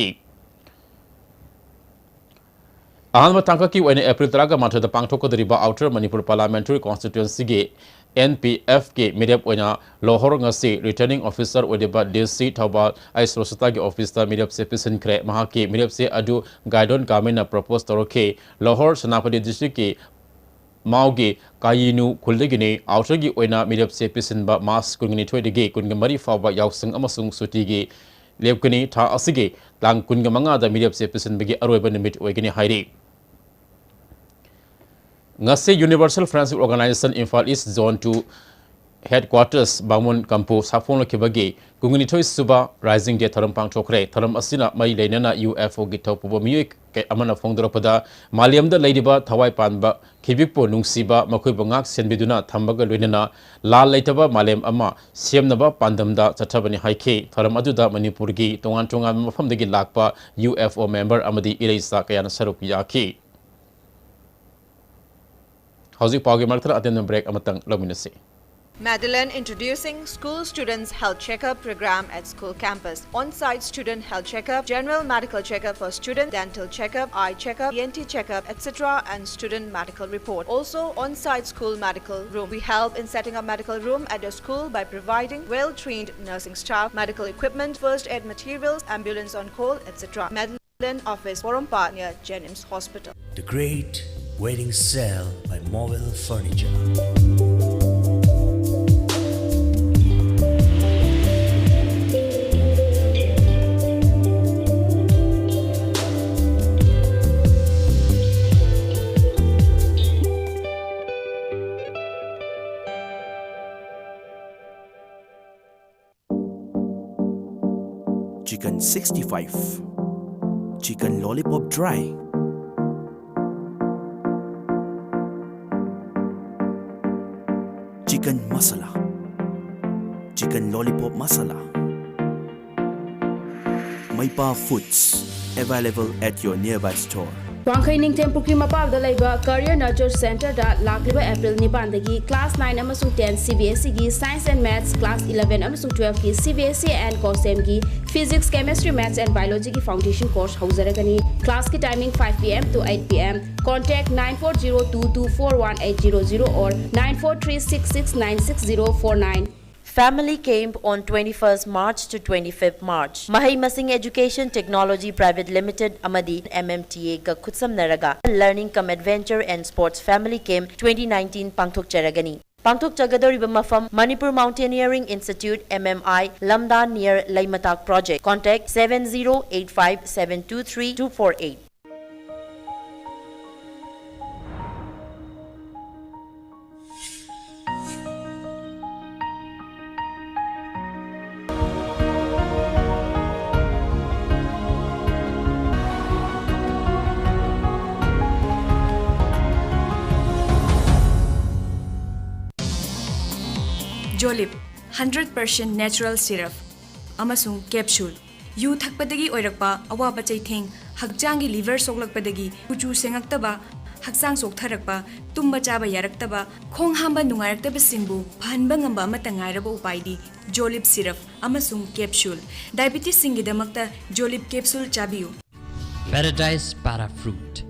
ꯑꯍꯥꯟꯕ ꯇꯥꯡꯀꯛꯀꯤ ꯑꯣꯏꯅ ꯑꯦꯄ꯭ꯔꯤꯜ ꯇꯔꯥꯒ ꯃꯥꯊꯣꯏꯗ ꯄꯥꯡꯊꯣꯛꯀꯗꯧꯔꯤꯕ Outer Manipur Parliamentary Constituency ꯒꯤ ꯑꯦꯟ ꯄꯤ ꯑꯦꯐ ꯀꯤ ꯃꯤꯔꯦꯞ ꯑꯣꯏꯅ ꯂꯣꯍꯣꯔ ꯉꯁꯤ Returning Officer ꯑꯣꯏꯔꯤꯕ ꯗꯤ ꯁꯤ ꯊꯧꯕꯥꯜ ꯑꯩꯆ ꯔꯣꯁꯤꯇꯥꯒꯤ office ꯇ ꯃꯤꯔꯦꯞꯁꯦ ꯄꯤꯁꯤꯟꯈ꯭ꯔꯦ꯫ ꯃꯍꯥꯛꯀꯤ ꯃꯤꯔꯦꯞꯁꯦ ꯑꯗꯨ ꯒꯥꯏꯗꯣꯟ ꯒꯥꯃꯤꯟꯅ propose ꯇꯧꯔꯛꯈꯤ꯫ ꯂꯣꯍꯣꯔ ꯁꯦꯅꯥꯄꯇꯤ district ꯀꯤ ꯃꯥꯎꯒꯤ ꯀꯥꯌꯤꯅꯨ ꯈꯨꯜꯗꯒꯤꯅꯤ꯫ Outer ꯒꯤ ꯑꯣꯏꯅ ꯃꯤꯔꯦꯞꯁꯦ ꯄꯤꯁꯤꯟꯕ ꯃꯥꯔꯆ ꯀꯨꯟꯅꯤꯊꯣꯏꯗꯒꯤ ꯀꯨꯟꯃꯔꯤ ꯐꯥꯎꯕ ꯌꯥꯎꯁꯪ ꯑꯃꯁꯨꯡ ꯁꯨꯇꯤꯒꯤ ꯂꯦꯞꯀꯅꯤ꯫ ꯊꯥ ꯑꯁꯤꯒꯤ ꯇꯥꯡ ꯀꯨꯟꯒ ꯃꯉꯥꯗ ꯃꯤꯔꯦꯞꯆꯦ ꯄꯤꯁꯤꯟꯕꯒꯤ ꯑꯔꯣꯏꯕ ꯅꯨꯃꯤꯠ ꯑꯣꯏꯒꯅꯤ ꯍꯥꯏꯔꯤ꯫ ꯉꯁꯤ Universal Friendship Organization Imphal East Zone two Headquarters ꯕꯥꯃꯣꯟ ꯀꯝꯄꯨ ꯁꯥꯐꯣꯡꯂꯛꯈꯤꯕꯒꯤ ꯀꯨꯟꯅꯤꯊꯣꯏ ꯁꯨꯕ Rising Day ꯊꯧꯔꯝ ꯄꯥꯡꯊꯣꯛꯈ꯭ꯔꯦ꯫ ꯊꯧꯔꯝ ꯑꯁꯤꯅ ꯃꯔꯤ ꯂꯩꯅꯅ ꯌꯨ ꯑꯦꯐ ꯑꯣꯒꯤ ꯊꯧꯄꯨꯕ ꯃꯤꯑꯣꯏ ꯀꯌꯥ ꯑꯃꯅ ꯐꯣꯡꯗꯣꯔꯛꯄꯗ, ꯃꯥꯂꯦꯝꯗ ꯂꯩꯔꯤꯕ ꯊꯋꯥꯏ ꯄꯥꯟꯕ ꯈꯤꯕꯤꯛꯄꯨ ꯅꯨꯡꯁꯤꯕ, ꯃꯈꯣꯏꯕꯨ ꯉꯥꯛ ꯁꯦꯟꯕꯤꯗꯨꯅ ꯊꯝꯕꯒ ꯂꯣꯏꯅꯅ ꯂꯥꯜ ꯂꯩꯇꯕ ꯃꯥꯂꯦꯝ ꯑꯃ ꯁꯦꯝꯅꯕ ꯄꯥꯟꯗꯝꯗ ꯆꯠꯊꯕꯅꯤ ꯍꯥꯏꯈꯤ꯫ ꯊꯧꯔꯝ ꯑꯗꯨꯗ ꯃꯅꯤꯄꯨꯔꯒꯤ ꯇꯣꯉꯥꯟ ꯇꯣꯉꯥꯟꯕ ꯃꯐꯝꯗꯒꯤ ꯂꯥꯛꯄ ꯌꯨ ꯑꯦꯐ ꯑꯣ ꯃꯦꯝꯕꯔ ꯑꯃꯗꯤ ꯏꯔꯩꯆꯥ ꯀꯌꯥꯅ ꯁꯔꯨꯛ ꯌꯥꯈꯤ꯫ ꯍꯧꯖꯤꯛ ꯄꯥꯎꯒꯤ ꯃꯔꯛꯇ ꯑꯇꯦꯟꯕ ꯕ꯭ꯔꯦꯛ ꯑꯃꯇꯪ ꯂꯧꯃꯤꯟꯅꯁꯤ꯫ Madeline introducing School Students Health Checkup Program at school campus. On-site student health checkup, general medical checkup for student, dental checkup, eye checkup, E N T checkup, et cetera, and student medical report. Also, on-site school medical room. We help in setting up medical room at your school by providing well-trained nursing staff, medical equipment, first aid materials, ambulance on call, et cetera. Madeline Office, Porompat, near Jennings Hospital. The Great Wedding Sale by Mobile Furniture. Chicken sixty-five. Chicken lollipop dry. Chicken masala. Chicken lollipop masala. Maipa Foods. Available at your nearby store. ꯋꯥꯡꯈꯩ ꯅꯤꯡꯊꯦꯝ ꯄꯨꯈ꯭ꯔꯤ ꯃꯄꯥꯜꯗ ꯂꯩꯕ Career Nurture Centerꯗ ꯂꯥꯛꯂꯤꯕ April ꯅꯤꯄꯥꯟꯗꯒꯤ class nine ꯑꯃꯁꯨꯡ ten C B S Eꯒꯤ Science and Maths, class eleven ꯑꯃꯁꯨꯡ twelveꯀꯤ C B S E and COSMꯒꯤ Physics, Chemistry, Maths and Biologyꯒꯤ foundation course ꯍꯧꯖꯔꯒꯅꯤ꯫ Classꯀꯤ timing five P M to eight P M. Contact nine four zero two two four one eight zero zero or nine four three six six nine six zero four nine. Family Camp on twenty-first March to twenty-fifth March. ꯃꯍꯩ ꯃꯁꯤꯡ Education Technology Private Limited ꯑꯃꯗꯤ M M T Aꯒ ꯈꯨꯠꯁꯝꯅꯔꯒ Learning cum Adventure and Sports Family Camp twenty nineteen ꯄꯥꯡꯊꯣꯛꯆꯔꯒꯅꯤ꯫ ꯄꯥꯡꯊꯣꯛꯆꯒꯗꯧꯔꯤꯕ ꯃꯐꯝ, Manipur Mountaineering Institute, M M I, ꯂꯝꯗꯥ near ꯂꯩꯃꯇꯥꯛ project. Contact seven zero eight five seven two three two four eight. Jolib, hundred percent natural syrup ꯑꯃꯁꯨꯡ capsule꯫ U ꯊꯛꯄꯗꯒꯤ ꯑꯣꯏꯔꯛꯄ ꯑꯋꯥꯕ ꯆꯩꯊꯦꯡ, ꯍꯛꯆꯥꯡꯒꯤ liver ꯁꯣꯛꯂꯛꯄꯗꯒꯤ ꯀꯨꯆꯨ ꯁꯦꯡꯉꯛꯇꯕ, ꯍꯛꯆꯥꯡ ꯆꯣꯛꯊꯔꯛꯄ, ꯇꯨꯝꯕ ꯆꯥꯕ ꯌꯥꯔꯛꯇꯕ, ꯈꯣꯡ ꯍꯥꯝꯕ ꯅꯨꯡꯉꯥꯏꯔꯛꯇꯕꯁꯤꯡꯕꯨ ꯐꯍꯟꯕ ꯉꯝꯕ ꯑꯃꯠꯇ ꯉꯥꯏꯔꯕ ꯎꯄꯥꯏꯗꯤ Jolib syrup ꯑꯃꯁꯨꯡ capsule꯫ Diabetesꯁꯤꯡꯒꯤꯗꯃꯛꯇ Jolib capsule ꯆꯥꯕꯤꯌꯨ꯫ Paradise Para Fruit.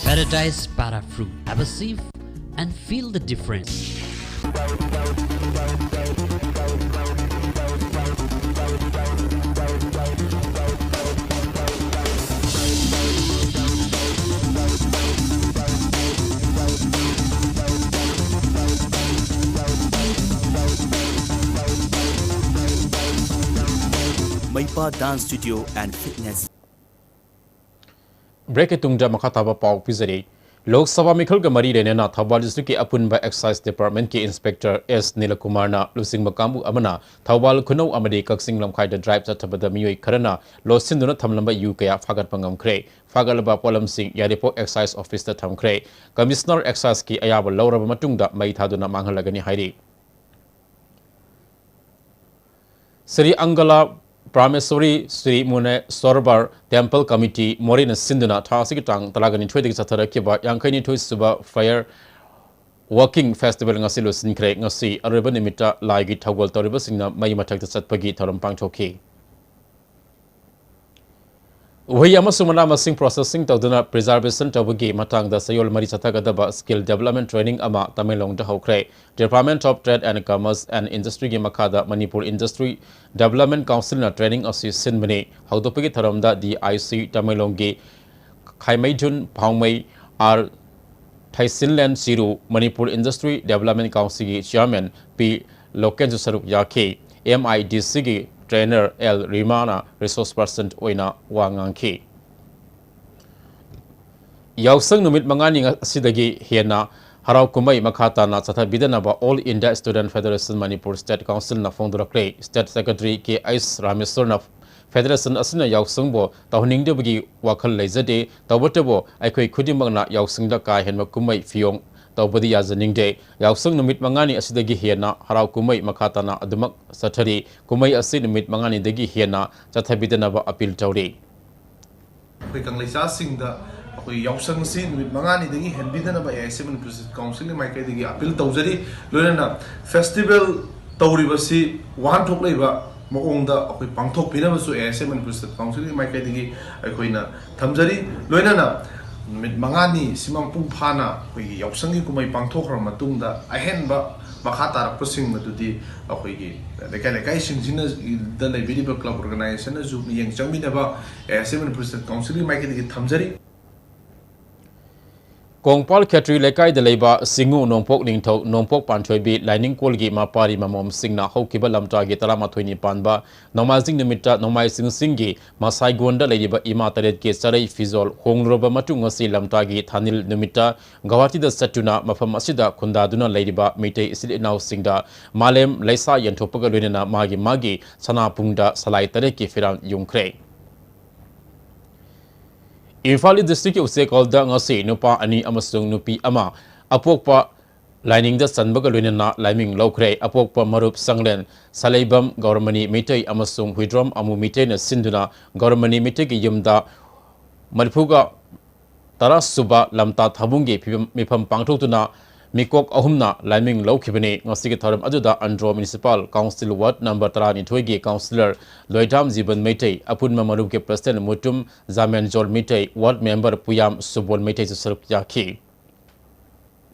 Paradise Para Fruit. Have a sip and feel the difference. Meipa Dance Studio and Fitness. Breakꯀꯤ ꯇꯨꯡꯗ ꯃꯈꯥ ꯇꯥꯕ ꯄꯥꯎ ꯄꯤꯖꯔꯤ꯫ ꯂꯣꯛ ꯁꯚꯥ ꯃꯤꯈꯜꯒ ꯃꯔꯤ ꯂꯩꯅꯅ ꯊꯧꯕꯥꯜ districtꯀꯤ ꯑꯄꯨꯟꯕ excise departmentꯀꯤ inspector S ꯅꯤꯂꯀꯨꯃꯥꯔꯅ ꯂꯨꯆꯤꯡꯕ ꯀꯥꯡꯕꯨ ꯑꯃꯅ ꯊꯧꯕꯥꯜ ꯈꯨꯅꯧ ꯑꯃꯗꯤ ꯀꯛꯆꯤꯡ ꯂꯝꯈꯥꯏꯗ drive ꯆꯠꯊꯕꯗ ꯃꯤꯑꯣꯏ ꯈꯔꯅ ꯂꯣꯠꯁꯤꯟꯗꯨꯅ ꯊꯝꯂꯝꯕ ꯌꯨ ꯀꯌꯥ ꯐꯥꯒꯠꯄ ꯉꯝꯈ꯭ꯔꯦ꯫ ꯐꯥꯒꯠꯂꯕ ꯄꯣꯠꯂꯝꯁꯤꯡ ꯌꯥꯏꯔꯤꯄꯣꯛ excise officeꯇ ꯊꯝꯈ꯭ꯔꯦ꯫ Commissioner exciseꯀꯤ ꯑꯌꯥꯕ ꯂꯧꯔꯕ ꯃꯇꯨꯡꯗ ꯃꯩ ꯊꯥꯗꯨꯅ ꯃꯥꯡꯍꯜꯂꯒꯅꯤ ꯍꯥꯏꯔꯤ꯫ ꯁ꯭ꯔꯤ ꯑꯪꯒꯂꯥ ꯄ꯭ꯔꯥꯃꯦꯁꯣꯔꯤ ꯁ꯭ꯔꯤ ꯃꯨꯅꯦꯁꯣꯔꯕꯔ Temple Committee ꯃꯣꯔꯦꯅ ꯁꯤꯟꯗꯨꯅ ꯊꯥ ꯑꯁꯤꯒꯤ ꯇꯥꯡ ꯇꯔꯥꯒ ꯅꯤꯊꯣꯏꯗꯒꯤ ꯆꯠꯊꯔꯛꯈꯤꯕ ꯌꯥꯡꯈꯩꯅꯤꯊꯣꯏ ꯁꯨꯕ Fire Walking Festival ꯉꯁꯤ ꯂꯣꯏꯁꯤꯟꯈ꯭ꯔꯦ꯫ ꯉꯁꯤ ꯑꯔꯣꯏꯕ ꯅꯨꯃꯤꯠꯇ ꯂꯥꯏꯒꯤ ꯊꯧꯒꯜ ꯇꯧꯔꯤꯕꯁꯤꯡꯅ ꯃꯩ ꯃꯊꯛꯇ ꯆꯠꯄꯒꯤ ꯊꯧꯔꯝ ꯄꯥꯡꯊꯣꯛꯈꯤ꯫ ꯎꯍꯩ ꯑꯃꯁꯨꯡ ꯃꯅꯥ ꯃꯁꯤꯡ processing ꯇꯧꯗꯨꯅ preservation ꯇꯧꯕꯒꯤ ꯃꯇꯥꯡꯗ ꯆꯌꯣꯜ ꯃꯔꯤ ꯆꯠꯊꯒꯗꯕ skill development training ꯑꯃ ꯇꯃꯦꯡꯂꯣꯡꯗ ꯍꯧꯈ꯭ꯔꯦ꯫ Department of Trade and Commerce and Industry ꯒꯤ ꯃꯈꯥꯗ Manipur Industry Development Council ꯅ training ꯑꯁꯤ ꯁꯤꯟꯕꯅꯤ꯫ ꯍꯧꯗꯣꯛꯄꯒꯤ ꯊꯧꯔꯝꯗ D I C ꯇꯃꯦꯡꯂꯣꯡꯒꯤ ꯈꯥꯏꯃꯩꯊꯨꯟ ꯄꯥꯎꯃꯩ, R ꯊꯩꯁꯤꯟꯂꯦꯟ ꯆꯤꯔꯨ, Manipur Industry Development Council ꯒꯤ chairman P ꯂꯣꯀꯦꯟꯁꯨ ꯁꯔꯨꯛ ꯌꯥꯈꯤ꯫ M I D C ꯒꯤ trainer L ꯔꯤꯃꯥꯅ resource person ꯑꯣꯏꯅ ꯋꯥ ꯉꯥꯡꯈꯤ꯫ ꯌꯥꯎꯁꯪ ꯅꯨꯃꯤꯠ ꯃꯉꯥꯅꯤ ꯑꯁꯤꯗꯒꯤ ꯍꯦꯟꯅ ꯍꯔꯥꯎ ꯀꯨꯝꯍꯩ ꯃꯈꯥ ꯇꯥꯅ ꯆꯠꯊꯕꯤꯗꯅꯕ All India Student Federation Manipur State Council ꯅ ꯐꯣꯡꯗꯣꯔꯛꯂꯦ꯫ State Secretary K H ꯔꯥꯃꯦꯁ꯭ꯋꯔꯅ federation ꯑꯁꯤꯅ ꯌꯥꯎꯁꯪꯕꯨ ꯇꯧꯍꯟꯅꯤꯡꯗꯕꯒꯤ ꯋꯥꯈꯜ ꯂꯩꯖꯗꯦ, ꯇꯧꯕꯇꯕꯨ ꯑꯩꯈꯣꯏ ꯈꯨꯗꯤꯡꯃꯛꯅ ꯌꯥꯎꯁꯪꯗ ꯀꯥ ꯍꯦꯟꯕ ꯀꯨꯝꯍꯩ ꯐꯤꯌꯣꯡ ꯇꯧꯕꯗꯤ ꯌꯥꯖꯅꯤꯡꯗꯦ꯫ ꯌꯥꯎꯁꯪ ꯅꯨꯃꯤꯠ ꯃꯉꯥꯅꯤ ꯑꯁꯤꯗꯒꯤ ꯍꯦꯟꯅ ꯍꯔꯥꯎ ꯀꯨꯝꯍꯩ ꯃꯈꯥ ꯇꯥꯅ ꯑꯗꯨꯃꯛ ꯆꯠꯊꯔꯤ꯫ ꯀꯨꯝꯍꯩ ꯑꯁꯤ ꯅꯨꯃꯤꯠ ꯃꯉꯥꯅꯤꯗꯒꯤ ꯍꯦꯟꯅ ꯆꯠꯊꯕꯤꯗꯅꯕ appeal ꯇꯧꯔꯤ꯫ ꯑꯩꯈꯣꯏ ꯀꯪꯂꯩꯆꯥꯁꯤꯡꯗ ꯑꯩꯈꯣꯏ ꯌꯥꯎꯁꯪ ꯑꯁꯤ ꯅꯨꯃꯤꯠ ꯃꯉꯥꯅꯤꯗꯒꯤ ꯍꯦꯟꯕꯤꯗꯅꯕ A I C Manipur State Council ꯒꯤ ꯃꯥꯏꯀꯩꯗꯒꯤ appeal ꯇꯧꯖꯔꯤ꯫ ꯂꯣꯏꯅꯅ festival ꯇꯧꯔꯤꯕꯁꯤ ꯋꯥꯍꯟꯊꯣꯛ ꯂꯩꯕ ꯃꯑꯣꯡꯗ ꯑꯩꯈꯣꯏ ꯄꯥꯡꯊꯣꯛꯄꯤꯅꯕꯁꯨ A I C Manipur State Council ꯒꯤ ꯃꯥꯏꯀꯩꯗꯒꯤ ꯑꯩꯈꯣꯏꯅ ꯊꯝꯖꯔꯤ꯫ ꯂꯣꯏꯅꯅ ꯅꯨꯃꯤꯠ ꯃꯉꯥꯅꯤ ꯁꯤ ꯃꯄꯨꯡ ꯐꯥꯅ ꯑꯩꯈꯣꯏꯒꯤ ꯌꯥꯎꯁꯪꯒꯤ ꯀꯨꯝꯍꯩ ꯄꯥꯡꯊꯣꯛꯈ꯭ꯔꯕ ꯃꯇꯨꯡꯗ ꯑꯍꯦꯟꯕ ꯃꯈꯥ ꯇꯥꯔꯛꯄꯁꯤꯡ ꯑꯗꯨꯗꯤ ꯑꯩꯈꯣꯏꯒꯤ ꯂꯩꯀꯥꯏ ꯂꯩꯀꯥꯏꯁꯤꯡꯁꯤꯅ ꯗ ꯂꯩꯕꯤꯔꯤꯕ club organization ꯅꯁꯨ ꯃꯤꯠꯌꯦꯡ ꯆꯪꯕꯤꯅꯕ A I C Manipur State Council ꯒꯤ ꯃꯥꯏꯀꯩꯗꯒꯤ ꯊꯝꯖꯔꯤ꯫ ꯀꯣꯡꯄꯥꯜ ꯈꯦꯇ꯭ꯔꯤ ꯂꯩꯀꯥꯏꯗ ꯂꯩꯕ ꯁꯤꯡꯉꯨ ꯅꯣꯡꯄꯣꯛ ꯅꯤꯡꯊꯧ ꯅꯣꯡꯄꯣꯛ ꯄꯥꯟꯊꯣꯏꯕꯤ ꯂꯥꯏꯅꯤꯡꯀꯣꯜꯒꯤ ꯃꯄꯥꯔꯤ ꯃꯃꯣꯝꯁꯤꯡꯅ ꯍꯧꯈꯤꯕ ꯂꯝꯇꯥꯒꯤ ꯇꯔꯥꯃꯥꯊꯣꯏꯅꯤ ꯄꯥꯟꯕ ꯅꯣꯡꯃꯥꯏꯖꯤꯡ ꯅꯨꯃꯤꯠꯇ ꯅꯣꯡꯃꯥꯏꯖꯤꯡꯁꯤꯡꯒꯤ ꯃꯁꯥꯏꯒꯣꯟꯗ ꯂꯩꯔꯤꯕ ꯏꯃꯥ ꯇꯔꯦꯠꯀꯤ ꯆꯔꯩ ꯐꯤꯖꯣꯜ ꯍꯣꯡꯂꯨꯔꯕ ꯃꯇꯨꯡ ꯉꯁꯤ ꯂꯝꯇꯥꯒꯤ ꯊꯥꯅꯤꯜ ꯅꯨꯃꯤꯠꯇ ꯒꯧꯍꯥꯇꯤꯗ ꯆꯠꯇꯨꯅ ꯃꯐꯝ ꯑꯁꯤꯗ ꯈꯨꯟꯗꯥꯗꯨꯅ ꯂꯩꯔꯤꯕ ꯃꯩꯇꯩ ꯏꯆꯤꯜ ꯏꯅꯥꯎꯁꯤꯡꯗ ꯃꯥꯂꯦꯝ ꯂꯩꯁꯥ ꯌꯦꯟꯊꯣꯛꯄꯒ ꯂꯣꯏꯅꯅ ꯃꯥꯒꯤ ꯃꯥꯒꯤ ꯁꯅꯥꯄꯨꯡꯗ ꯁꯂꯥꯏ ꯇꯔꯦꯠꯀꯤ ꯐꯤꯔꯥꯜ ꯌꯨꯡꯈ꯭ꯔꯦ꯫ ꯏꯝꯐꯥꯜ ꯏꯁ ꯗꯤꯁꯇ꯭ꯔꯤꯛꯀꯤ ꯎꯆꯦꯛꯀꯣꯜꯗ ꯉꯁꯤ ꯅꯨꯄꯥ ꯑꯅꯤ ꯑꯃꯁꯨꯡ ꯅꯨꯄꯤ ꯑꯃ ꯑꯄꯣꯛꯄ ꯂꯥꯏꯅꯤꯡꯗ ꯆꯟꯕꯒ ꯂꯣꯏꯅꯅ ꯂꯥꯏꯃꯤꯡ ꯂꯧꯈ꯭ꯔꯦ꯫ ꯑꯄꯣꯛꯄ ꯃꯔꯨꯞ ꯁꯪꯂꯦꯟ ꯁꯂꯩꯕꯝ ꯒꯧꯔꯃꯅꯤ ꯃꯩꯇꯩ ꯑꯃꯁꯨꯡ ꯍꯨꯏꯗ꯭ꯔꯣꯝ ꯑꯃꯨ ꯃꯩꯇꯩꯅ ꯁꯤꯟꯗꯨꯅ ꯒꯧꯔꯃꯅꯤ ꯃꯩꯇꯩꯒꯤ ꯌꯨꯝꯗ ꯃꯔꯤꯐꯨꯒ ꯇꯔꯥ ꯁꯨꯕ ꯂꯝꯇꯥ ꯊꯥꯕꯨꯡꯒꯤ ꯐꯤꯕꯝ, ꯃꯤꯐꯝ ꯄꯥꯡꯊꯣꯛꯇꯨꯅ ꯃꯤꯀꯣꯛ ꯑꯍꯨꯝꯅ ꯂꯥꯏꯃꯤꯡ ꯂꯧꯈꯤꯕꯅꯤ꯫ ꯉꯁꯤꯒꯤ ꯊꯧꯔꯝ ꯑꯗꯨꯗ Andro Municipal Council Ward number ꯇꯔꯥꯅꯤꯊꯣꯏꯒꯤ Councillor ꯂꯣꯏꯊꯥꯝ ꯖꯤꯕꯟ ꯃꯩꯇꯩ, ꯑꯄꯨꯟꯕ ꯃꯔꯨꯞꯀꯤ President Mutum ꯖꯥꯃꯦꯟꯖꯣꯜ Meitei, Ward Member ꯄꯨꯌꯥꯝ ꯁꯨꯕꯣꯜ ꯃꯩꯇꯩꯁꯨ ꯁꯔꯨꯛ ꯌꯥꯈꯤ꯫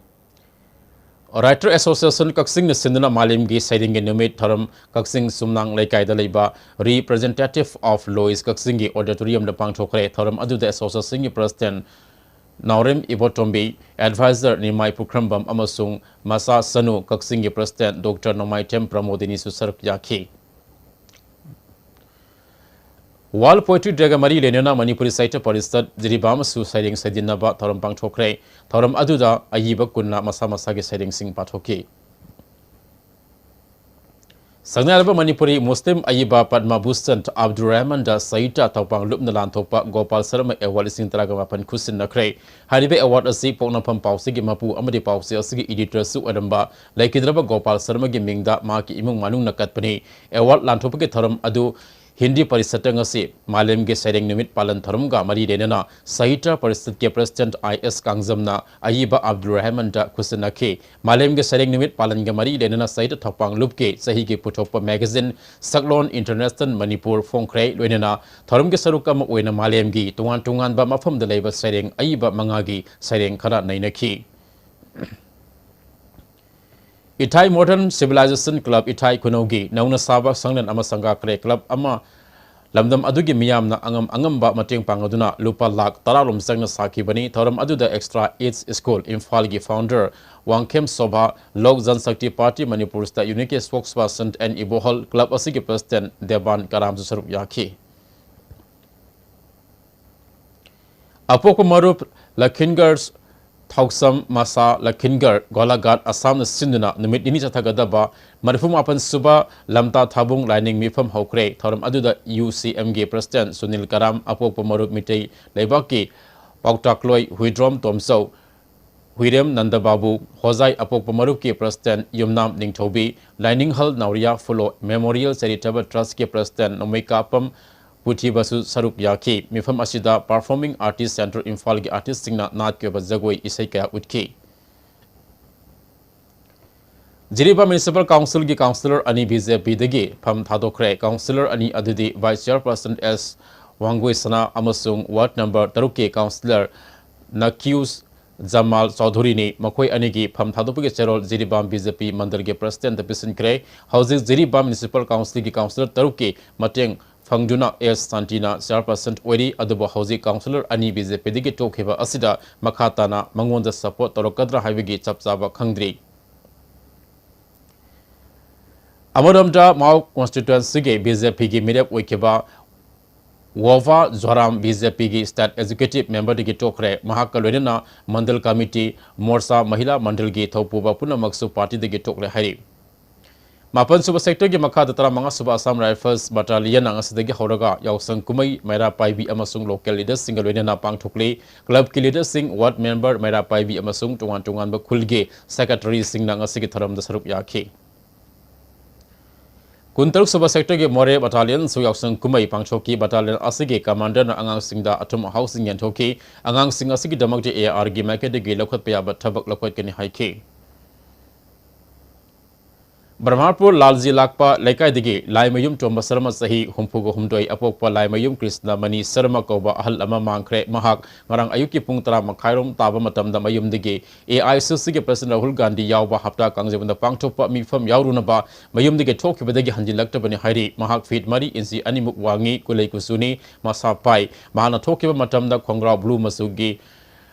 Writer Association ꯀꯛꯆꯤꯡꯅ ꯁꯤꯟꯗꯨꯅ ꯃꯥꯂꯦꯝꯒꯤ ꯁꯩꯔꯦꯡꯒꯤ ꯅꯨꯃꯤꯠ ꯊꯧꯔꯝ ꯀꯛꯆꯤꯡ ꯁꯨꯝꯅꯥꯡ ꯂꯩꯀꯥꯏꯗ ꯂꯩꯕ Representative of Lois ꯀꯛꯆꯤꯡꯒꯤ auditoriumꯗ ꯄꯥꯡꯊꯣꯛꯈ꯭ꯔꯦ꯫ ꯊꯧꯔꯝ ꯑꯗꯨꯗ associationꯒꯤ President ꯅꯥꯎꯔꯦꯝ ꯏꯕꯣꯇꯣꯝꯕꯤ, Advisor ꯅꯤꯃꯥꯏ ꯄꯨꯈ꯭ꯔꯝꯕꯝ ꯑꯃꯁꯨꯡ ꯃꯆꯥ ꯁꯅꯨ ꯀꯛꯆꯤꯡꯒꯤ President Doctor ꯅꯣꯡꯃꯥꯏꯊꯦꯝ ꯄ꯭ꯔꯃꯣꯗꯤꯅꯤꯁꯨ ꯁꯔꯨꯛ ꯌꯥꯈꯤ꯫ World Poetry Dayꯒ ꯃꯔꯤ ꯂꯩꯅꯅ ꯃꯅꯤꯄꯨꯔꯤ ꯁꯥꯍꯤꯇ꯭ꯌ ꯄꯔꯤꯁꯠ ꯖꯤꯔꯤꯕꯥꯝꯁꯨ ꯁꯩꯔꯦꯡ ꯁꯩꯗꯤꯟꯅꯕ ꯊꯧꯔꯝ ꯄꯥꯡꯊꯣꯛꯈ꯭ꯔꯦ꯫ ꯊꯧꯔꯝ ꯑꯗꯨꯗ ꯑꯏꯕ ꯀꯨꯟꯅ ꯃꯁꯥ ꯃꯁꯥꯒꯤ ꯁꯩꯔꯦꯡꯁꯤꯡ ꯄꯥꯊꯣꯛꯈꯤ꯫ ꯁꯛꯅꯥꯏꯔꯕ ꯃꯅꯤꯄꯨꯔꯤ ꯃꯨꯁꯂꯤꯝ ꯑꯏꯕ ꯄꯗꯃ ꯚꯨꯁꯟ ꯑꯕꯗꯨꯔ ꯔꯍꯃꯟꯗ ꯁꯥꯍꯤꯇ꯭ꯌ ꯊꯧꯄꯥꯡ ꯂꯨꯞꯅ ꯂꯥꯟꯊꯣꯛꯄ ꯒꯣꯄꯥꯜ ꯁꯔꯃ Award ꯂꯤꯁꯤꯡ ꯇꯔꯥꯒ ꯃꯥꯄꯟ ꯈꯨꯠꯁꯤꯟꯅꯈ꯭ꯔꯦ꯫ ꯍꯥꯏꯔꯤꯕ award ꯑꯁꯤ ꯄꯣꯛꯅꯐꯝ ꯄꯥꯎꯆꯦꯒꯤ ꯃꯄꯨ ꯑꯃꯗꯤ ꯄꯥꯎꯆꯦ ꯑꯁꯤꯒꯤ editorꯁꯨ ꯑꯣꯏꯔꯝꯕ ꯂꯩꯈꯤꯗ꯭ꯔꯕ ꯒꯣꯄꯥꯜ ꯁꯔꯃꯒꯤ ꯃꯤꯡꯗ ꯃꯍꯥꯛꯀꯤ ꯏꯃꯨꯡ ꯃꯅꯨꯡꯅ ꯀꯠꯄꯅꯤ꯫ Award ꯂꯥꯟꯊꯣꯛꯄꯒꯤ ꯊꯧꯔꯝ ꯑꯗꯨ ꯍꯤꯟꯗꯤ ꯄꯔꯤꯁꯠꯇ ꯉꯁꯤ ꯃꯥꯂꯦꯝꯒꯤ ꯁꯩꯔꯦꯡ ꯅꯨꯃꯤꯠ ꯄꯥꯂꯟ ꯊꯧꯔꯝꯒ ꯃꯔꯤ ꯂꯩꯅꯅ ꯁꯥꯍꯤꯇ꯭ꯌ ꯄꯔꯤꯁꯠꯀꯤ President ꯑꯥꯏ ꯑꯦꯁ ꯀꯥꯡꯖꯝꯅ ꯑꯏꯕ ꯑꯕꯗꯨꯔ ꯔꯍꯃꯟꯗ ꯈꯨꯠꯁꯤꯟꯅꯈꯤ꯫ ꯃꯥꯂꯦꯝꯒꯤ ꯁꯩꯔꯦꯡ ꯅꯨꯃꯤꯠ ꯄꯥꯂꯟꯒ ꯃꯔꯤ ꯂꯩꯅꯅ ꯁꯥꯍꯤꯇ꯭ꯌ ꯊꯧꯄꯥꯡ ꯂꯨꯞꯀꯤ ꯆꯍꯤꯒꯤ ꯄꯨꯊꯣꯛꯄ magazine ꯁꯛꯂꯣꯟ International ꯃꯅꯤꯄꯨꯔ ꯐꯣꯡꯈ꯭ꯔꯦ꯫ ꯂꯣꯏꯅꯅ ꯊꯧꯔꯝꯒꯤ ꯁꯔꯨꯛ ꯑꯃ ꯑꯣꯏꯅ ꯃꯥꯂꯦꯝꯒꯤ ꯇꯣꯉꯥꯟ ꯇꯣꯉꯥꯟꯕ ꯃꯐꯝꯗ ꯂꯩꯕ ꯁꯩꯔꯦꯡ ꯑꯏꯕ ꯃꯉꯥꯒꯤ ꯁꯩꯔꯦꯡ ꯈꯔ ꯅꯩꯅꯈꯤ꯫ ꯏꯊꯥꯏ Modern Civilization Club ꯏꯊꯥꯏ ꯈꯨꯅꯧꯒꯤ ꯅꯧꯅ ꯁꯥꯕ ꯁꯪꯂꯦꯟ ꯑꯃ ꯁꯪꯒꯥꯈ꯭ꯔꯦ꯫ Club ꯑꯃ ꯂꯝꯗꯝ ꯑꯗꯨꯒꯤ ꯃꯤꯌꯥꯝꯅ ꯑꯉꯝ ꯑꯉꯝꯕ ꯃꯇꯦꯡ ꯄꯥꯡꯂꯗꯨꯅ ꯂꯨꯄꯥ ꯂꯥꯈ ꯇꯔꯥ ꯔꯣꯝ ꯆꯪꯅ ꯁꯥꯈꯤꯕꯅꯤ꯫ ꯊꯧꯔꯝ ꯑꯗꯨꯗ Extra Age School ꯏꯝꯐꯥꯜꯒꯤ founder Wangkhem Sobha, Lok Jan Shakti Party Manipur State Unit ꯀꯤ spokesperson ꯑꯦꯟ ꯏꯕꯣꯍꯜ, club ꯑꯁꯤꯒꯤ President ꯗꯦꯕꯥꯟ ꯀꯔꯥꯝꯁꯨ ꯁꯔꯨꯛ ꯌꯥꯈꯤ꯫ ꯑꯄꯣꯛꯄ ꯃꯔꯨꯞ ꯂꯈꯤꯟꯒꯔ ꯊꯧꯁꯝ ꯃꯁꯥ ꯂꯈꯤꯟꯒꯔ ꯒꯣꯂꯥꯘꯥꯠ ꯑꯁꯥꯝꯅ ꯁꯤꯟꯗꯨꯅ ꯅꯨꯃꯤꯠ ꯅꯤꯅꯤ ꯆꯠꯊꯒꯗꯕ ꯃꯔꯤꯐꯨ ꯃꯥꯄꯟ ꯁꯨꯕ ꯂꯝꯇꯥ ꯊꯥꯕꯨꯡ ꯂꯥꯏꯅꯤꯡ ꯃꯤꯐꯝ ꯍꯧꯈ꯭ꯔꯦ꯫ ꯊꯧꯔꯝ ꯑꯗꯨꯗ ꯌꯨ ꯁꯤ ꯑꯦꯝꯒꯤ President ꯁꯨꯅꯤꯜ ꯀꯔꯥꯝ, ꯑꯄꯣꯛꯄ ꯃꯔꯨꯞ ꯃꯤꯇꯩ ꯂꯩꯕꯥꯛꯀꯤ ꯄꯥꯎꯇꯥꯛꯂꯣꯏ ꯍꯨꯏꯗ꯭ꯔꯣꯝ ꯇꯣꯝꯆꯧ, ꯍꯨꯏꯔꯦꯝ ꯅꯟꯗꯕꯥꯕꯨ, ꯍꯣꯖꯥꯏ ꯑꯄꯣꯛꯄ ꯃꯔꯨꯞꯀꯤ President ꯌꯨꯝꯅꯥꯝ ꯅꯤꯡꯊꯧꯕꯤ, ꯂꯥꯏꯅꯤꯡꯍꯜ ꯅꯥꯎꯔꯤꯌꯥ ꯐꯨꯂꯣ Memorial Charitable Trust ꯀꯤ President ꯅꯣꯡꯃꯩꯀꯥꯄꯝ ꯄꯨꯊꯤꯕꯁꯨ ꯁꯔꯨꯛ ꯌꯥꯈꯤ꯫ ꯃꯤꯐꯝ ꯑꯁꯤꯗ Performing Artist Centre ꯏꯝꯐꯥꯜꯒꯤ artist ꯁꯤꯡꯅ ꯅꯥꯠꯀꯤ ꯑꯣꯏꯕ ꯖꯒꯣꯏ ꯏꯁꯩ ꯀꯌꯥ ꯎꯠꯈꯤ꯫ ꯖꯤꯔꯤꯕꯥꯝ Municipal Council ꯒꯤ councillor ꯑꯅꯤ ꯕꯤ ꯖꯦ ꯄꯤꯗꯒꯤ ꯐꯝ ꯊꯥꯗꯣꯛꯈ꯭ꯔꯦ꯫ Councillor ꯑꯅꯤ ꯑꯗꯨꯗꯤ Vice Chairperson ꯑꯦꯁ ꯋꯥꯡꯒꯣꯏꯁꯅꯥ ꯑꯃꯁꯨꯡ ward number ꯇꯔꯨꯛꯀꯤ councillor ꯅꯀꯤꯌꯨꯁ ꯖꯃꯥꯜ ꯆꯧꯙꯨꯔꯤꯅꯤ꯫ ꯃꯈꯣꯏ ꯑꯅꯤꯒꯤ ꯐꯝ ꯊꯥꯗꯣꯛꯄꯒꯤ ꯆꯦꯔꯣꯜ ꯖꯤꯔꯤꯕꯥꯝ ꯕꯤ ꯖꯦ ꯄꯤ ꯃꯟꯗꯜꯒꯤ president ꯗ ꯄꯤꯁꯤꯟꯈ꯭ꯔꯦ꯫ ꯍꯧꯖꯤꯛ ꯖꯤꯔꯤꯕꯥꯝ Municipal Council ꯒꯤ councillor ꯇꯔꯨꯛꯀꯤ ꯃꯇꯦꯡ ꯐꯪꯗꯨꯅ ꯑꯦꯁ ꯁꯥꯟꯇꯤꯅ chairperson ꯑꯣꯏꯔꯤ꯫ ꯑꯗꯨꯕꯨ ꯍꯧꯖꯤꯛ councillor ꯑꯅꯤ ꯕꯤ ꯖꯦ ꯄꯤꯗꯒꯤ ꯇꯣꯛꯈꯤꯕ ꯑꯁꯤꯗ ꯃꯈꯥ ꯇꯥꯅ ꯃꯉꯣꯟꯗ support ꯇꯧꯔꯛꯀꯗ꯭ꯔꯥ ꯍꯥꯏꯕꯒꯤ ꯆꯞ ꯆꯥꯕ ꯈꯪꯗ꯭ꯔꯤ꯫ ꯑꯃꯔꯣꯝꯗ ꯃꯥꯎ constituency ꯒꯤ ꯕꯤ ꯖꯦ ꯄꯤꯒꯤ ꯃꯤꯔꯦꯞ ꯑꯣꯏꯈꯤꯕ ꯋꯣꯚꯥ ꯖꯣꯔꯥꯝ ꯕꯤ ꯖꯦ ꯄꯤꯒꯤ state executive member ꯗꯒꯤ ꯇꯣꯛꯈ꯭ꯔꯦ꯫ ꯃꯍꯥꯛꯀ ꯂꯣꯏꯅꯅ ꯃꯟꯗꯜ committee, ꯃꯣꯔꯆꯥ, ꯃꯍꯤꯂꯥ ꯃꯟꯗꯜꯒꯤ ꯊꯧꯄꯨꯕ ꯄꯨꯝꯅꯃꯛꯁꯨ party ꯗꯒꯤ ꯇꯣꯛꯂꯦ ꯍꯥꯏꯔꯤ꯫ ꯃꯥꯄꯟ ꯁꯨꯕ sector ꯒꯤ ꯃꯈꯥꯗ ꯇꯔꯥꯃꯉꯥ ꯁꯨꯕ Assam Rifles battalion ꯅ ꯉꯁꯤꯗꯒꯤ ꯍꯧꯔꯒ ꯌꯥꯎꯁꯪ ꯀꯨꯝꯍꯩ ꯃꯩꯔꯥ ꯄꯥꯏꯕꯤ ꯑꯃꯁꯨꯡ local leader ꯁꯤꯡꯒ ꯂꯣꯏꯅꯅ ꯄꯥꯡꯊꯣꯛꯂꯤ꯫ Club ꯀꯤ leader ꯁꯤꯡ, ward member, ꯃꯩꯔꯥ ꯄꯥꯏꯕꯤ ꯑꯃꯁꯨꯡ ꯇꯣꯉꯥꯟ ꯇꯣꯉꯥꯟꯕ ꯈꯨꯜꯒꯤ secretary ꯁꯤꯡꯅ ꯉꯁꯤꯒꯤ ꯊꯧꯔꯝꯗ ꯁꯔꯨꯛ ꯌꯥꯈꯤ꯫ ꯀꯨꯟꯇꯔꯨꯛ ꯁꯨꯕ sector ꯒꯤ ꯃꯣꯔꯦ battalion ꯁꯨ ꯌꯥꯎꯁꯪ ꯀꯨꯝꯍꯩ ꯄꯥꯡꯊꯣꯛꯈꯤ꯫ Battalion ꯑꯁꯤꯒꯤ commander ꯅ ꯑꯉꯥꯡꯁꯤꯡꯗ ꯑꯊꯨꯝ ꯑꯍꯥꯎꯁꯤꯡ ꯌꯦꯟꯊꯣꯛꯈꯤ꯫ ꯑꯉꯥꯡꯁꯤꯡ ꯑꯁꯤꯒꯤꯗꯃꯛꯇ A R ꯒꯤ ꯃꯥꯏꯀꯩꯗꯒꯤ ꯂꯧꯈꯠꯄ ꯌꯥꯕ ꯊꯕꯛ ꯂꯧꯈꯠꯀꯅꯤ ꯍꯥꯏꯈꯤ꯫ ꯕ꯭ꯔꯍꯃꯄꯨꯔ ꯂꯥꯜꯖꯤ ꯂꯥꯛꯄ ꯂꯩꯀꯥꯏꯗꯒꯤ ꯂꯥꯏꯃꯌꯨꯝ ꯇꯣꯝꯕ ꯁꯔꯃ ꯆꯍꯤ ꯍꯨꯝꯐꯨꯒ ꯍꯨꯝꯗꯣꯏ ꯑꯄꯣꯛꯄ ꯂꯥꯏꯃꯌꯨꯝ ꯀ꯭ꯔꯤꯁꯅꯃꯅꯤ ꯁꯔꯃ ꯀꯧꯕ ꯑꯍꯜ ꯑꯃ ꯃꯥꯡꯈ꯭ꯔꯦ꯫ ꯃꯍꯥꯛ ꯉꯔꯥꯡ ꯑꯌꯨꯛꯀꯤ ꯄꯨꯡ ꯇꯔꯥ ꯃꯈꯥꯏꯔꯣꯝ ꯇꯥꯕ ꯃꯇꯝꯗ ꯃꯌꯨꯝꯗꯒꯤ A I C C ꯒꯤ president ꯔꯥꯍꯨꯜ ꯒꯥꯟꯙꯤ ꯌꯥꯎꯕ ꯍꯞꯇꯥ ꯀꯥꯡꯖꯩꯕꯨꯡꯗ ꯄꯥꯡꯊꯣꯛꯄ ꯃꯤꯐꯝ ꯌꯥꯎꯔꯨꯅꯕ ꯃꯌꯨꯝꯗꯒꯤ ꯊꯣꯛꯈꯤꯕꯗꯒꯤ ꯍꯟꯖꯤꯜꯂꯛꯇꯕꯅꯤ ꯍꯥꯏꯔꯤ꯫ ꯃꯍꯥꯛ feet ꯃꯔꯤ inch ꯑꯅꯤꯃꯨꯛ ꯋꯥꯡꯉꯤ, ꯀꯨꯂꯩ ꯀꯨꯆꯨꯅꯤ, ꯃꯁꯥ ꯄꯥꯏ꯫ ꯃꯍꯥꯛꯅ ꯊꯣꯛꯈꯤꯕ ꯃꯇꯝꯗ ꯈꯣꯡꯒ꯭ꯔꯥꯎ blue ꯃꯆꯨꯒꯤ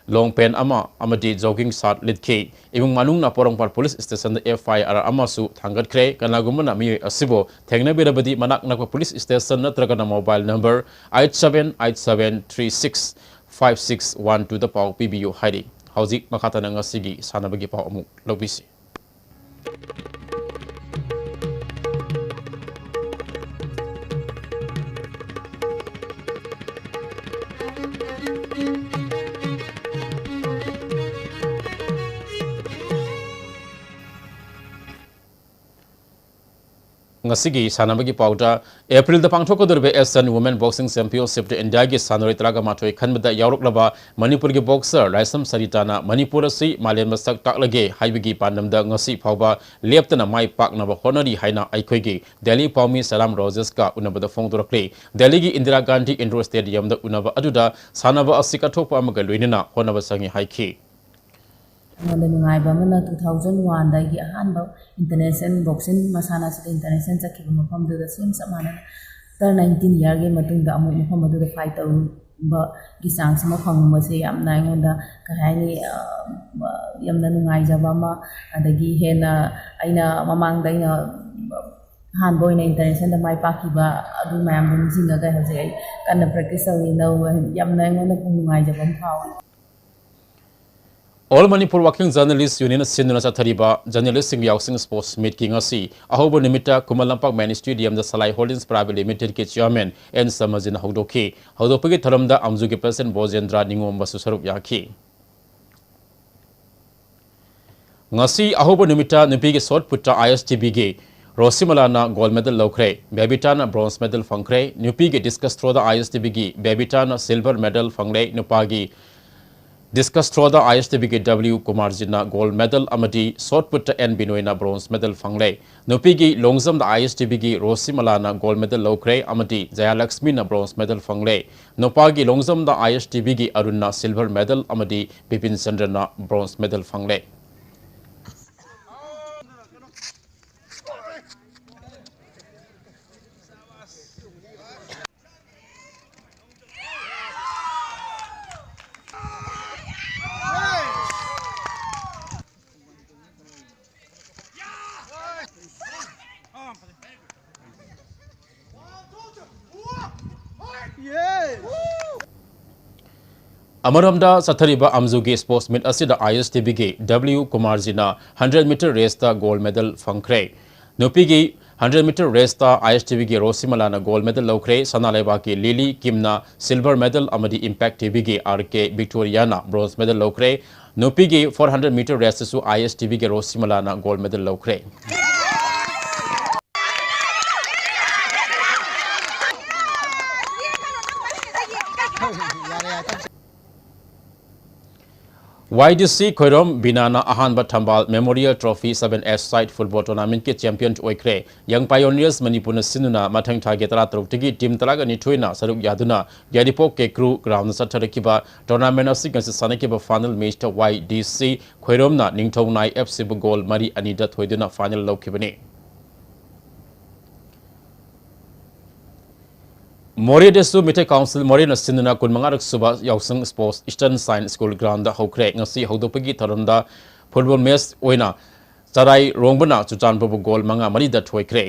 long pant ꯑꯃ ꯑꯃꯗꯤ jogging shirt ꯂꯤꯠꯈꯤ꯫ ꯏꯃꯨꯡ ꯃꯅꯨꯡꯅ ꯄꯣꯔꯣꯝꯄꯥꯠ police station the F I R ꯑꯃꯁꯨ ꯊꯥꯡꯒꯠꯈ꯭ꯔꯦ꯫ ꯀꯅꯥꯒꯨꯝꯕꯅ ꯃꯤꯑꯣꯏ ꯑꯁꯤꯕꯨ ꯊꯦꯡꯅꯕꯤꯔꯕꯗꯤ ꯃꯅꯥꯛ ꯅꯛꯄ police station ꯅꯠꯇ꯭ꯔꯒꯅ mobile number eight seven eight seven three six five six one two ꯗ ꯄꯥꯎ ꯄꯤꯕꯤꯌꯨ ꯍꯥꯏꯔꯤ꯫ ꯍꯧꯖꯤꯛ ꯃꯈꯥ ꯇꯥꯅ ꯉꯁꯤꯒꯤ ꯁꯥꯟꯅꯕꯒꯤ ꯄꯥꯎ ꯑꯃꯨꯛ ꯂꯧꯕꯤꯁꯤ꯫ ꯉꯁꯤꯒꯤ ꯁꯥꯟꯅꯕꯒꯤ ꯄꯥꯎꯗ, ꯑꯦꯄ꯭ꯔꯤꯜꯗ ꯄꯥꯡꯊꯣꯛꯀꯗꯧꯔꯤꯕ ꯑꯦꯁꯤꯌꯥꯟ ꯋꯨꯃꯦꯟ ꯕꯣꯛꯁꯤꯡ ꯆꯦꯝꯄꯤꯌꯟꯁꯤꯞꯇ ꯏꯟꯗꯤꯌꯥꯒꯤ ꯁꯥꯟꯅꯔꯣꯏ ꯇꯔꯥꯒ ꯃꯥꯊꯣꯏ ꯈꯟꯕꯗ ꯌꯥꯎꯔꯛꯂꯕ ꯃꯅꯤꯄꯨꯔꯒꯤ ꯕꯣꯛꯁꯔ ꯂꯥꯏꯁ꯭ꯔꯝ ꯁꯔꯤꯇꯥꯅ ꯃꯅꯤꯄꯨꯔ ꯑꯁꯤ ꯃꯥꯂꯦꯝ ꯃꯁꯛ ꯇꯥꯛꯂꯒꯦ ꯍꯥꯏꯕꯒꯤ ꯄꯥꯟꯗꯝꯗ ꯉꯁꯤ ꯐꯥꯎꯕ ꯂꯦꯞꯇꯅ ꯃꯥꯏ ꯄꯥꯛꯅꯕ ꯍꯣꯠꯅꯔꯤ ꯍꯥꯏꯅ ꯑꯩꯈꯣꯏꯒꯤ ꯗꯦꯜꯂꯤ ꯄꯥꯎꯃꯤ ꯁꯂꯥꯝ ꯔꯣꯖꯦꯁꯀ ꯎꯅꯕꯗ ꯐꯣꯡꯗꯣꯔꯛꯂꯤ꯫ ꯗꯦꯜꯂꯤꯒꯤ ꯏꯟꯗꯤꯔꯥ ꯒꯥꯟꯙꯤ ꯏꯟꯗꯣꯔ ꯁ꯭ꯇꯦꯗꯤꯌꯝꯗ ꯎꯅꯕ ꯑꯗꯨꯗ ꯁꯥꯟꯅꯕ ꯑꯁꯤ ꯀꯠꯊꯣꯛꯄ ꯑꯃꯒ ꯂꯣꯏꯅꯅ ꯍꯣꯠꯅꯕ ꯆꯪꯏ ꯍꯥꯏꯈꯤ꯫ ꯑꯩꯉꯣꯟꯗ ꯅꯨꯡꯉꯥꯏꯕ ꯑꯃꯅ, two thousand one ꯗ ꯑꯩꯒꯤ ꯑꯍꯥꯟꯕ ꯏꯟꯇꯔꯅꯦꯁꯅꯦꯜ ꯕꯣꯛꯁꯤꯡ ꯃꯁꯥꯟꯅ ꯑꯁꯤꯗ ꯏꯟꯇꯔꯅꯦꯁꯅꯦꯜ ꯆꯠꯈꯤꯕ ꯃꯐꯝꯗꯨꯗ, ꯁꯦꯝ ꯆꯞ ꯃꯥꯟꯅꯅ ꯑꯐꯇꯔ ꯅꯥꯏꯟꯇꯤꯟ ꯏꯌꯥꯔꯒꯤ ꯃꯇꯨꯡꯗ ꯑꯃꯨꯛ ꯃꯐꯝ ꯑꯗꯨꯗ ꯐꯥꯏꯠ ꯇꯧꯕꯒꯤ ꯆꯥꯟꯁ ꯑꯃ ꯐꯪꯕꯁꯦ ꯌꯥꯝꯅ ꯑꯩꯉꯣꯟꯗ, ꯀꯩ ꯍꯥꯏꯅꯤ, ꯑ, ꯌꯥꯝꯅ ꯅꯨꯡꯉꯥꯏꯖꯕ ꯑꯃ, ꯑꯗꯒꯤ ꯍꯦꯟꯅ ꯑꯩꯅ ꯃꯃꯥꯡꯗ ꯑꯩꯅ ꯑꯍꯥꯟꯕ ꯑꯣꯏꯅ ꯏꯟꯇꯔꯅꯦꯁꯅꯦꯜꯗ ꯃꯥꯏ ꯄꯥꯛꯈꯤꯕ ꯑꯗꯨ ꯃꯌꯥꯝꯗꯣ ꯅꯤꯡꯁꯤꯡꯉꯒ ꯍꯧꯖꯤꯛ ꯑꯩ ꯀꯟꯅ ꯄ꯭ꯔꯦꯛꯇꯤꯁ ꯇꯧꯔꯤ꯫ ꯅꯧ-, ꯌꯥꯝꯅ ꯑꯩꯉꯣꯟꯗ ꯅꯨꯡꯉꯥꯏꯖꯕ ꯑꯃ ꯐꯥꯎꯏ꯫ All Manipur Working Journalist Union ꯁꯤꯟꯗꯨꯅ ꯆꯠꯊꯔꯤꯕ ꯖꯔꯅꯦꯂꯤꯁꯁꯤꯡ ꯌꯥꯎꯁꯪ ꯁ꯭ꯄꯣꯔꯠꯁ ꯃꯤꯠꯀꯤ ꯉꯁꯤ ꯑꯍꯧꯕ ꯅꯨꯃꯤꯠꯇ ꯈꯨꯃꯟ ꯂꯝꯄꯥꯛ ꯃꯦꯟ ꯁ꯭ꯇꯦꯗꯤꯌꯝꯗ ꯁꯂꯥꯏ ꯍꯣꯜꯗꯤꯡꯁ ꯄ꯭ꯔꯥꯏꯚꯦꯠ ꯂꯤꯃꯤꯇꯦꯗꯀꯤ ꯆꯤꯌꯥꯔꯃꯦꯟ ꯑꯦꯟ ꯁꯃꯖꯤꯅ ꯍꯧꯗꯣꯛꯈꯤ꯫ ꯍꯧꯗꯣꯛꯄꯒꯤ ꯊꯧꯔꯝꯗ ꯑꯝꯖꯨꯒꯤ ꯄ꯭ꯔꯁꯤꯗꯦꯟꯠ ꯕꯣꯖꯦꯟꯗ꯭ꯔ ꯅꯤꯉꯣꯝꯕꯁꯨ ꯁꯔꯨꯛ ꯌꯥꯈꯤ꯫ ꯉꯁꯤ ꯑꯍꯧꯕ ꯅꯨꯃꯤꯠꯇ ꯅꯨꯄꯤꯒꯤ ꯁꯣꯠ ꯄꯨꯠꯇ ꯑꯥꯏ ꯑꯦꯁ ꯇꯤ ꯕꯤꯒꯤ ꯔꯣꯁꯤꯃꯂꯥꯅ ꯒꯣꯜꯗ ꯃꯦꯗꯜ ꯂꯧꯈ꯭ꯔꯦ, ꯕꯦꯕꯤꯇꯥꯅ ꯕ꯭ꯔꯣꯟꯖ ꯃꯦꯗꯜ ꯐꯪꯈ꯭ꯔꯦ꯫ ꯅꯨꯄꯤꯒꯤ ꯗꯤꯁꯀꯁ ꯊ꯭ꯔꯣꯗ ꯑꯥꯏ ꯑꯦꯁ ꯇꯤ ꯕꯤꯒꯤ ꯕꯦꯕꯤꯇꯥꯅ ꯁꯤꯜꯚꯔ ꯃꯦꯗꯜ ꯐꯪꯂꯦ꯫ ꯅꯨꯄꯥꯒꯤ ꯗꯤꯁꯀꯁ ꯊ꯭ꯔꯣꯗ ꯑꯥꯏ ꯑꯦꯁ ꯇꯤ ꯕꯤꯒꯤ ꯗꯕ꯭ꯂꯤꯌꯨ ꯀꯨꯃꯥꯔꯖꯤꯠꯅ ꯒꯣꯜꯗ ꯃꯦꯗꯜ ꯑꯃꯗꯤ ꯁꯣꯠ ꯄꯨꯠꯇ ꯑꯦꯟ ꯕꯤꯅꯣꯏꯅ ꯕ꯭ꯔꯣꯟꯖ ꯃꯦꯗꯜ ꯐꯪꯂꯦ꯫ ꯅꯨꯄꯤꯒꯤ ꯂꯣꯡ ꯖꯝꯞꯗ ꯑꯥꯏ ꯑꯦꯁ ꯇꯤ ꯕꯤꯒꯤ ꯔꯣꯁꯤꯃꯂꯥꯅ ꯒꯣꯜꯗ ꯃꯦꯗꯜ ꯂꯧꯈ꯭ꯔꯦ ꯑꯃꯗꯤ ꯖꯌꯥꯂꯛꯁꯃꯤꯅ ꯕ꯭ꯔꯣꯟꯖ ꯃꯦꯗꯜ ꯐꯪꯂꯦ꯫ ꯅꯨꯄꯥꯒꯤ ꯂꯣꯡ ꯖꯝꯞꯗ ꯑꯥꯏ ꯑꯦꯁ ꯇꯤ ꯕꯤꯒꯤ ꯑꯔꯨꯟꯅ ꯁꯤꯜꯚꯔ ꯃꯦꯗꯜ ꯑꯃꯗꯤ ꯕꯤꯄꯤꯟ ꯆꯟꯗ꯭ꯔꯅ ꯕ꯭ꯔꯣꯟꯖ ꯃꯦꯗꯜ ꯐꯪꯂꯦ꯫ ꯑꯃꯔꯣꯝꯗ ꯆꯠꯊꯔꯤꯕ ꯑꯝꯖꯨꯒꯤ ꯁ꯭ꯄꯣꯔꯠꯁ ꯃꯤꯠ ꯑꯁꯤꯗ ꯑꯥꯏ ꯑꯦꯁ ꯇꯤ ꯕꯤꯒꯤ ꯗꯕ꯭ꯂꯤꯌꯨ ꯀꯨꯃꯥꯔꯖꯤꯅ hundred metre race gold medal ꯐꯪꯈ꯭ꯔꯦ꯫ ꯅꯨꯄꯤꯒꯤ hundred metre race I S T ꯕꯤꯒꯤ ꯔꯣꯁꯤꯃꯂꯥꯅ ꯒꯣꯜꯗ ꯃꯦꯗꯜ ꯂꯧꯈ꯭ꯔꯦ꯫ ꯁꯅꯥ ꯂꯩꯕꯥꯛꯀꯤ ꯂꯤꯂꯤ ꯀꯤꯝꯅ ꯁꯤꯜꯚꯔ ꯃꯦꯗꯜ ꯑꯃꯗꯤ ꯏꯝꯄꯦꯛ ꯇꯤ ꯚꯤꯒꯤ ꯑꯥꯔ ꯀꯦ ꯚꯤꯛꯇꯣꯔꯤꯌꯥꯅ ꯕ꯭ꯔꯣꯟꯖ ꯃꯦꯗꯜ ꯂꯧꯈ꯭ꯔꯦ꯫ ꯅꯨꯄꯤꯒꯤ ꯐꯣꯔ ꯍꯟꯗ꯭ꯔꯦꯠ ꯃꯤꯇꯔ ꯔꯦꯁꯇꯁꯨ ꯑꯥꯏ ꯑꯦꯁ ꯇꯤ ꯕꯤꯒꯤ ꯔꯣꯁꯤꯃꯂꯥꯅ ꯒꯣꯜꯗ ꯃꯦꯗꯜ ꯂꯧꯈ꯭ꯔꯦ꯫ ꯋꯥꯏ ꯗꯤ ꯁꯤ ꯈꯣꯏꯔꯣꯝ ꯕꯤꯅꯥꯅ ꯑꯍꯥꯟꯕ ꯊꯝꯕꯥꯜ Memorial Trophy seven A-side football tournament-ꯀꯤ champion ꯑꯣꯏꯈ꯭ꯔꯦ꯫ Young Pioneers ꯃꯅꯤꯄꯨꯔꯅ ꯁꯤꯟꯗꯨꯅ ꯃꯊꯪ ꯊꯥꯒꯤ ꯇꯔꯥꯇꯔꯨꯛꯇꯒꯤ team ꯇꯔꯥꯅꯤꯊꯣꯏꯅ ꯁꯔꯨꯛ ꯌꯥꯗꯨꯅ ꯌꯥꯏꯔꯤꯄꯣꯛ ꯀꯦꯀ꯭ꯔꯨ ground-ꯗ ꯆꯠꯊꯔꯛꯈꯤꯕ tournament ꯑꯁꯤ ꯉꯁꯤ ꯁꯥꯟꯅꯈꯤꯕ final match-ꯇ ꯋꯥꯏ ꯗꯤ ꯁꯤ ꯈꯣꯏꯔꯣꯝꯅ ꯅꯤꯡꯊꯧ ꯅꯥꯏ ꯑꯦꯐ ꯁꯤꯕꯨ goal ꯃꯔꯤ ꯑꯅꯤꯗ ꯊꯣꯏꯗꯨꯅ final ꯂꯧꯈꯤꯕꯅꯤ꯫ ꯃꯣꯔꯦꯗꯁꯨ ꯃꯤꯇꯩ council ꯃꯣꯔꯦꯅ ꯁꯤꯟꯗꯨꯅ ꯀꯨꯟꯃꯉꯥꯔꯛ ꯁꯨꯕ ꯌꯥꯎꯁꯪ sports Eastern Science School ground-ꯗ ꯍꯧꯈ꯭ꯔꯦ꯫ ꯉꯁꯤ ꯍꯧꯗꯣꯛꯄꯒꯤ ꯊꯧꯔꯝꯗ football match ꯑꯣꯏꯅ ꯆꯔꯥꯏꯔꯣꯡꯕꯅ ꯆꯨꯔꯆꯥꯟꯄꯨꯔꯕꯨ goal ꯃꯉꯥ ꯃꯔꯤꯗ ꯊꯣꯏꯈ꯭ꯔꯦ꯫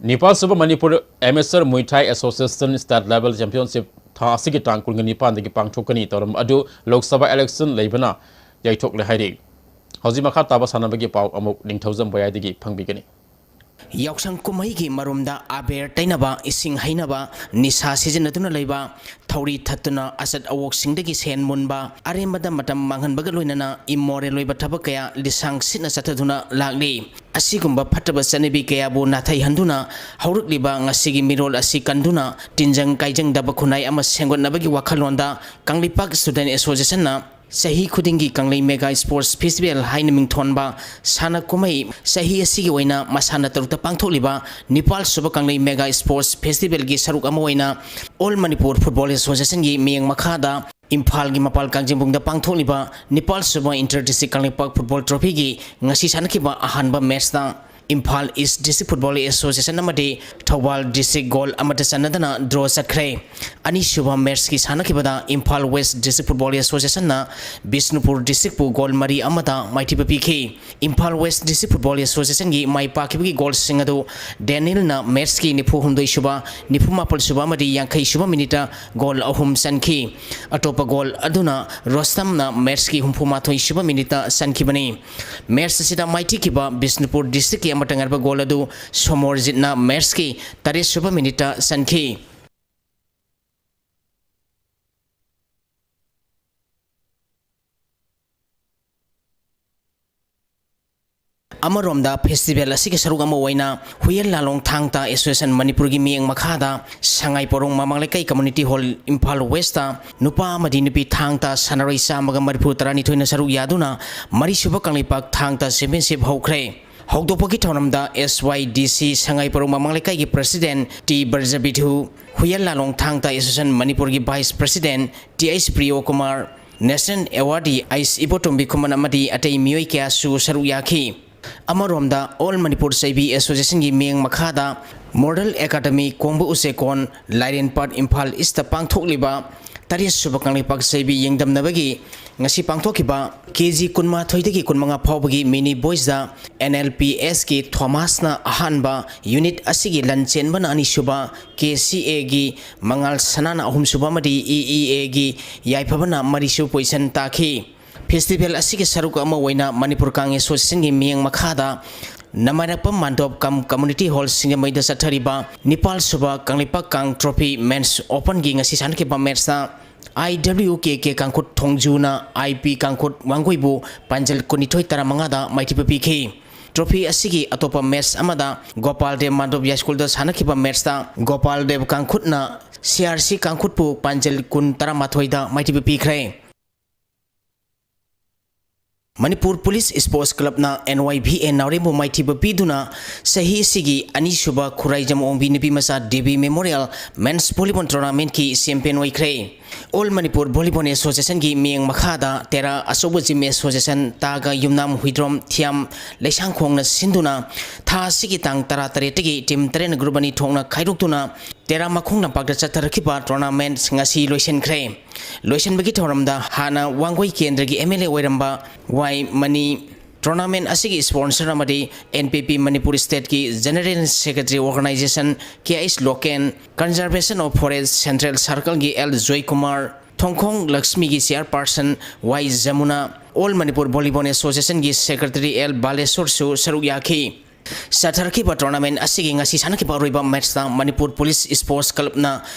ꯅꯤꯄꯥꯜ ꯁꯨꯕ Manipur Amateur Muay Thai Association State Level Championship ꯊꯥ ꯑꯁꯤꯒꯤ ꯇꯥꯡ ꯀꯨꯟꯒ ꯅꯤꯄꯥꯟꯗꯒꯤ ꯄꯥꯡꯊꯣꯛꯀꯅꯤ꯫ ꯊꯧꯔꯝ ꯑꯗꯨ ꯂꯣꯛ ꯁꯚꯥ election ꯂꯩꯕꯅ ꯌꯩꯊꯣꯛꯂꯦ ꯍꯥꯏꯔꯤ꯫ ꯍꯧꯖꯤꯛ ꯃꯈꯥ ꯇꯥꯕ ꯁꯥꯟꯅꯕꯒꯤ ꯄꯥꯎ ꯑꯃꯨꯛ ꯅꯤꯡꯊꯧꯖꯝ ꯕꯣꯌꯥꯏꯗꯒꯤ ꯐꯪꯕꯤꯒꯅꯤ꯫ ꯌꯥꯎꯁꯪ ꯀꯨꯝꯍꯩꯒꯤ ꯃꯔꯨꯝꯗ ꯑꯕꯦꯔ ꯇꯩꯅꯕ, ꯏꯁꯤꯡ ꯍꯩꯅꯕ, ꯅꯤꯁꯥ ꯁꯤꯖꯤꯟꯅꯗꯨꯅ ꯂꯩꯕ, ꯊꯧꯔꯤ ꯊꯠꯇꯨꯅ ꯑꯆꯠ ꯑꯋꯣꯛꯁꯤꯡꯗꯒꯤ ꯁꯦꯟ ꯃꯨꯟꯕ, ꯑꯔꯦꯝꯕꯗ ꯃꯇꯝ ꯃꯥꯡꯍꯟꯕꯒ ꯂꯣꯏꯅꯅ immoral ꯑꯣꯏꯕ ꯊꯕꯛ ꯀꯌꯥ ꯂꯤꯁꯥꯡ ꯁꯤꯠꯅ ꯆꯠꯊꯗꯨꯅ ꯂꯥꯛꯂꯤ꯫ ꯑꯁꯤꯒꯨꯝꯕ ꯐꯠꯇꯕ ꯆꯠꯅꯕꯤ ꯀꯌꯥꯕꯨ ꯅꯥꯊꯩꯍꯟꯗꯨꯅ ꯍꯧꯔꯛꯂꯤꯕ ꯉꯁꯤꯒꯤ ꯃꯤꯔꯣꯜ ꯑꯁꯤ ꯀꯟꯗꯨꯅ ꯇꯤꯟꯖꯪ ꯀꯥꯏꯖꯪꯗꯕ ꯈꯨꯟꯅꯥꯏ ꯑꯃ ꯁꯦꯝꯒꯠꯅꯕꯒꯤ ꯋꯥꯈꯜꯂꯣꯟꯗ ꯀꯪꯂꯩꯄꯥꯛ Student Association-ꯅ ꯆꯍꯤ ꯈꯨꯗꯤꯡꯒꯤ ꯀꯪꯂꯩ Mega Sports Festival ꯍꯥꯏꯅ ꯃꯤꯡꯊꯣꯟꯕ ꯁꯥꯟꯅ ꯀꯨꯝꯍꯩ ꯆꯍꯤ ꯑꯁꯤꯒꯤ ꯑꯣꯏꯅ ꯃꯁꯥꯟꯅ ꯇꯔꯨꯛꯇ ꯄꯥꯡꯊꯣꯛꯂꯤꯕ ꯅꯤꯄꯥꯜ ꯁꯨꯕ ꯀꯪꯂꯩ Mega Sports Festival-ꯒꯤ ꯁꯔꯨꯛ ꯑꯃ ꯑꯣꯏꯅ All Manipur Football Association-ꯒꯤ ꯃꯤꯠꯌꯦꯡ ꯃꯈꯥꯗ ꯏꯝꯐꯥꯜꯒꯤ ꯃꯄꯥꯜ ꯀꯥꯡꯖꯤꯡꯕꯨꯡꯗ ꯄꯥꯡꯊꯣꯛꯂꯤꯕ ꯅꯤꯄꯥꯜ ꯁꯨꯕ Inter District ꯀꯪꯂꯩꯄꯥꯛ Football Trophy-ꯒꯤ ꯉꯁꯤ ꯁꯥꯟꯅꯈꯤꯕ ꯑꯍꯥꯟꯕ match-ꯇ Imphal East District Football Association ꯑꯃꯗꯤ ꯊꯧꯕꯥꯜ District goal ꯑꯃꯠꯇ ꯆꯟꯅꯗꯅ draw ꯆꯠꯈ꯭ꯔꯦ꯫ ꯑꯅꯤꯁꯨꯕ match-ꯀꯤ ꯁꯥꯟꯅꯈꯤꯕꯗ Imphal West District Football Association-ꯅ Bishnupur District-ꯄꯨ goal ꯃꯔꯤ ꯑꯃꯗ ꯃꯥꯏꯊꯤꯕ ꯄꯤꯈꯤ꯫ ꯏꯝꯐꯥꯜ West District Football Association-ꯒꯤ ꯃꯥꯏ ꯄꯥꯛꯈꯤꯕꯒꯤ goal-ꯁꯤꯡ ꯑꯗꯨ ꯗꯦꯅꯤꯜꯅ match-ꯀꯤ ꯅꯤꯐꯨ ꯍꯨꯝꯗꯣꯏ ꯁꯨꯕ, ꯅꯤꯐꯨ ꯃꯥꯄꯜ ꯁꯨꯕ ꯑꯃꯗꯤ ꯌꯥꯡꯈꯩ ꯁꯨꯕ minute-ꯇ goal ꯑꯍꯨꯝ ꯆꯟꯈꯤ꯫ ꯑꯇꯣꯞꯄ goal ꯑꯗꯨꯅ ꯔꯣꯁꯇꯝꯅ match-ꯀꯤ ꯍꯨꯝꯐꯨ ꯃꯥꯊꯣꯏ ꯁꯨꯕ minute-ꯇ ꯆꯟꯈꯤꯕꯅꯤ꯫ Match ꯑꯁꯤꯗ ꯃꯥꯏꯊꯤꯈꯤꯕ ꯕꯤꯁꯅꯨꯄꯨꯔ District-ꯀꯤ ꯑꯃꯠꯇ ꯉꯥꯏꯔꯕ goal ꯑꯗꯨ ꯁꯣꯃꯣꯔꯖꯤꯠꯅ match-ꯀꯤ ꯇꯔꯦꯠ ꯁꯨꯕ minute-ꯇ ꯆꯟꯈꯤ꯫ ꯑꯃꯔꯣꯝꯗ, ꯐꯦꯁꯇꯤꯚꯦꯜ ꯑꯁꯤꯒꯤ ꯁꯔꯨꯛ ꯑꯃ ꯑꯣꯏꯅ ꯍꯨꯌꯦꯟ ꯂꯥꯂꯣꯡ ꯊꯥꯡ ꯇꯥ ꯑꯦꯁꯣꯁꯤꯌꯦꯁꯟ ꯃꯅꯤꯄꯨꯔꯒꯤ ꯃꯤꯠꯌꯦꯡ ꯃꯈꯥꯗ ꯁꯉꯥꯏ ꯄꯣꯔꯣꯡ ꯃꯃꯥꯡ ꯂꯩꯀꯥꯏ ꯀꯝꯃ꯭ꯌꯨꯅꯤꯇꯤ ꯍꯣꯜ, ꯏꯝꯐꯥꯜ ꯋꯦꯁꯇ ꯅꯨꯄꯥ ꯑꯃꯗꯤ ꯅꯨꯄꯤ ꯊꯥꯡ ꯇꯥ ꯁꯥꯟꯅꯔꯣꯏ ꯆꯥꯝꯃꯒ ꯃꯔꯤꯐꯨ ꯇꯔꯥꯅꯤꯊꯣꯏꯅ ꯁꯔꯨꯛ ꯌꯥꯗꯨꯅ ꯃꯔꯤꯁꯨꯕ ꯀꯪꯂꯩꯄꯥꯛ ꯊꯥꯡ ꯇꯥ ꯆꯦꯝꯄꯤꯌꯟꯁꯤꯞ ꯍꯧꯈ꯭ꯔꯦ꯫ ꯍꯧꯗꯣꯛꯄꯒꯤ ꯊꯧꯔꯝꯗ ꯑꯦꯁ ꯋꯥꯏ ꯗꯤ ꯁꯤ ꯁꯉꯥꯏ ꯄꯣꯔꯣꯡ ꯃꯃꯥꯡ ꯂꯩꯀꯥꯏꯒꯤ ꯄ꯭ꯔꯁꯤꯗꯦꯟ ꯇꯤ ꯕ꯭ꯔꯖꯕꯤꯙꯨ, ꯍꯨꯌꯦꯟ ꯂꯥꯂꯣꯡ ꯊꯥꯡ ꯇꯥ ꯑꯦꯁꯣꯁꯤꯌꯦꯁꯟ ꯃꯅꯤꯄꯨꯔꯒꯤ vice president T H Priyo Kumar, national awardee H Ibotombi Khuman ꯑꯃꯗꯤ ꯑꯇꯩ ꯃꯤꯑꯣꯏ ꯀꯌꯥꯁꯨ ꯁꯔꯨꯛ ꯌꯥꯈꯤ꯫ ꯑꯃꯔꯣꯝꯗ, ꯑꯣꯜ ꯃꯅꯤꯄꯨꯔ ꯆꯩꯕꯤ ꯑꯦꯁꯣꯁꯤꯌꯦꯁꯟꯒꯤ ꯃꯤꯠꯌꯦꯡ ꯃꯈꯥꯗ ꯃꯣꯗꯦꯜ ꯑꯦꯀꯥꯗꯃꯤ ꯀꯣꯡꯕ ꯎꯆꯦꯀꯣꯟ, ꯂꯥꯏꯔꯦꯟꯄꯥꯠ, ꯏꯝꯐꯥꯜ ꯏꯁꯇ ꯄꯥꯡꯊꯣꯛꯂꯤꯕ ꯇꯔꯦꯠ ꯁꯨꯕ ꯀꯪꯂꯩꯄꯥꯛ ꯆꯩꯕꯤ ꯌꯦꯡꯗꯝꯅꯕꯒꯤ ꯉꯁꯤ ꯄꯥꯡꯊꯣꯛꯈꯤꯕ ꯀꯦ ꯖꯤ ꯀꯨꯟꯃꯥꯊꯣꯏꯗꯒꯤ ꯀꯨꯟꯃꯉꯥ ꯐꯥꯎꯕꯒꯤ ꯃꯤꯅꯤ ꯕꯣꯏꯁꯇ ꯑꯦꯟ ꯑꯦꯜ ꯄꯤ ꯑꯦꯁꯀꯤ ꯊꯣꯃꯥꯁꯅ ꯑꯍꯥꯟꯕ ꯌꯨꯅꯤꯠ ꯑꯁꯤꯒꯤ ꯂꯟ ꯆꯦꯟꯕꯅ ꯑꯅꯤꯁꯨꯕ, ꯀꯦ ꯁꯤ ꯑꯦꯒꯤ ꯃꯉꯥꯜ ꯁꯅꯥꯅ ꯑꯍꯨꯝꯁꯨꯕ ꯑꯃꯗꯤ ꯏ ꯏ ꯑꯦꯒꯤ ꯌꯥꯏꯐꯕꯅ ꯃꯔꯤꯁꯨꯕ ꯄꯣꯖꯤꯁꯟ ꯇꯥꯈꯤ꯫ ꯐꯦꯁꯇꯤꯚꯦꯜ ꯑꯁꯤꯒꯤ ꯁꯔꯨꯛ ꯑꯃ ꯑꯣꯏꯅ ꯃꯅꯤꯄꯨꯔ ꯀꯥꯡ ꯑꯦꯁꯣꯁꯤꯌꯦꯁꯟꯒꯤ ꯃꯤꯠꯌꯦꯡ ꯃꯈꯥꯗ ꯅꯃꯥꯏꯔꯛꯄꯝ ꯃꯥꯟꯗꯣꯞ ꯀꯝ ꯀꯝꯃ꯭ꯌꯨꯅꯤꯇꯤ ꯍꯣꯜ ꯁꯤꯡꯖꯃꯩꯗ ꯆꯠꯊꯔꯤꯕ ꯅꯤꯄꯥꯜ ꯁꯨꯕ ꯀꯪꯂꯩꯄꯥꯛ ꯀꯥꯡ ꯇ꯭ꯔꯣꯐꯤ ꯃꯦꯟꯁ ꯑꯣꯄꯟꯒꯤ ꯉꯁꯤ ꯁꯥꯟꯅꯈꯤꯕ ꯃꯦꯠꯁꯇ ꯑꯥꯏ W K K ꯀꯥꯡꯈꯨꯠ ꯊꯣꯡꯖꯨꯅ I P ꯀꯥꯡꯈꯨꯠ ꯋꯥꯡꯒꯣꯏꯕꯨ ꯄꯥꯟꯖꯜ ꯀꯨꯟꯅꯤꯊꯣꯏ ꯇꯔꯥꯃꯉꯥꯗ ꯃꯥꯏꯊꯤꯕ ꯄꯤꯈꯤ꯫ ꯇ꯭ꯔꯣꯐꯤ ꯑꯁꯤꯒꯤ ꯑꯇꯣꯞꯄ ꯃꯦꯠꯁ ꯑꯃꯗ ꯒꯣꯄꯥꯜ ꯗꯦꯕ ꯃꯥꯟꯗꯣꯞ ꯌꯥꯏꯁ꯭ꯀꯨꯜꯗ ꯁꯥꯟꯅꯈꯤꯕ ꯃꯦꯠꯁꯇ ꯒꯣꯄꯥꯜ ꯗꯦꯕ ꯀꯥꯡꯈꯨꯠꯅ ꯁꯤ ꯑꯥꯔ ꯁꯤ ꯀꯥꯡꯈꯨꯠꯄꯨ ꯄꯥꯟꯖꯜ ꯀꯨꯟ ꯇꯔꯥꯃꯥꯊꯣꯏꯗ ꯃꯥꯏꯊꯤꯕ ꯄꯤꯈ꯭ꯔꯦ꯫ ꯃꯅꯤꯄꯨꯔ ꯄꯨꯂꯤꯁ ꯁ꯭ꯄꯣꯔꯠꯁ ꯀ꯭ꯂꯕꯅ ꯑꯦꯟ ꯋꯥꯏ ꯚꯤ ꯑꯦ ꯅꯥꯎꯔꯦꯝꯕꯨ ꯃꯥꯏꯊꯤꯕ ꯄꯤꯗꯨꯅ ꯆꯍꯤ ꯑꯁꯤꯒꯤ ꯑꯅꯤꯁꯨꯕ Khuraijam Ongbi Nupimacha Devi memorial men's volleyball ꯇꯣꯔꯅꯥꯃꯦꯟꯠꯀꯤ ꯆꯦꯝꯄꯤꯌꯟ ꯑꯣꯏꯈ꯭ꯔꯦ꯫ ꯑꯣꯜ ꯃꯅꯤꯄꯨꯔ ꯚꯣꯂꯤꯕꯣꯜ ꯑꯦꯁꯣꯁꯤꯌꯦꯁꯟꯒꯤ ꯃꯤꯠꯌꯦꯡ ꯃꯈꯥꯗ ꯇꯦꯔꯥ ꯑꯆꯧꯕ ꯖꯤꯝ ꯑꯦꯁꯣꯁꯤꯌꯦꯁꯟ, ꯇꯥꯒ, ꯌꯨꯝꯅꯥꯝ, ꯍꯨꯏꯗ꯭ꯔꯣꯝ, ꯊꯤꯌꯥꯝ, ꯂꯩꯁꯥꯡꯈꯣꯡꯅ ꯁꯤꯟꯗꯨꯅ ꯊꯥ ꯑꯁꯤꯒꯤ ꯇꯥꯡ ꯇꯔꯥꯇꯔꯦꯠꯇꯒꯤ ꯇꯤꯝ ꯇꯔꯦꯠꯅ ꯒ꯭ꯔꯨꯞ ꯑꯅꯤ ꯊꯣꯛꯅ ꯈꯥꯏꯗꯣꯛꯇꯨꯅ ꯇꯦꯔꯥ ꯃꯈꯣꯡ ꯂꯝꯄꯥꯛꯇ ꯆꯠꯊꯔꯛꯈꯤꯕ ꯇꯣꯔꯅꯥꯃꯦꯟꯠ ꯉꯁꯤ ꯂꯣꯏꯁꯤꯟꯈ꯭ꯔꯦ꯫ ꯂꯣꯏꯁꯤꯟꯕꯒꯤ ꯊꯧꯔꯝꯗ ꯍꯥꯟꯅ ꯋꯥꯡꯒꯣꯏ ꯀꯦꯟꯗ꯭ꯔꯒꯤ ꯑꯦꯝ ꯑꯦꯜ ꯑꯦ ꯑꯣꯏꯔꯝꯕ ꯋꯥꯏ ꯃꯅꯤ, ꯇꯣꯔꯅꯥꯃꯦꯟꯠ ꯑꯁꯤꯒꯤ ꯁ꯭ꯄꯣꯟꯁꯔ ꯑꯃꯗꯤ ꯑꯦꯟ ꯄꯤ ꯄꯤ ꯃꯅꯤꯄꯨꯔ ꯁ꯭ꯇꯦꯠꯀꯤ general secretary organisation K H Loken, conservation of forest central ꯁꯔꯀꯜꯒꯤ ꯑꯦꯜ ꯖꯣꯏꯀꯨꯃꯥꯔ, ꯊꯣꯡꯈꯣꯡ ꯂꯛꯁꯃꯤꯒꯤ chairperson Y Jamuna, all Manipur volleyball ꯑꯦꯁꯣꯁꯤꯌꯦꯁꯟꯒꯤ ꯁꯦꯀ꯭ꯔꯦꯇꯔꯤ ꯑꯦꯜ ꯕꯥꯂꯦꯁꯣꯔꯁꯨ ꯁꯔꯨꯛ ꯌꯥꯈꯤ꯫ ꯆꯠꯊꯔꯛꯈꯤꯕ ꯇꯣꯔꯅꯥꯃꯦꯟꯠ ꯑꯁꯤꯒꯤ ꯉꯁꯤ ꯁꯥꯟꯅꯈꯤꯕ ꯑꯔꯣꯏꯕ ꯃꯦꯠꯁꯇ ꯃꯅꯤꯄꯨꯔ ꯄꯨꯂꯤꯁ ꯁ꯭ꯄꯣꯔꯠꯁ ꯀ꯭ꯂꯕꯅ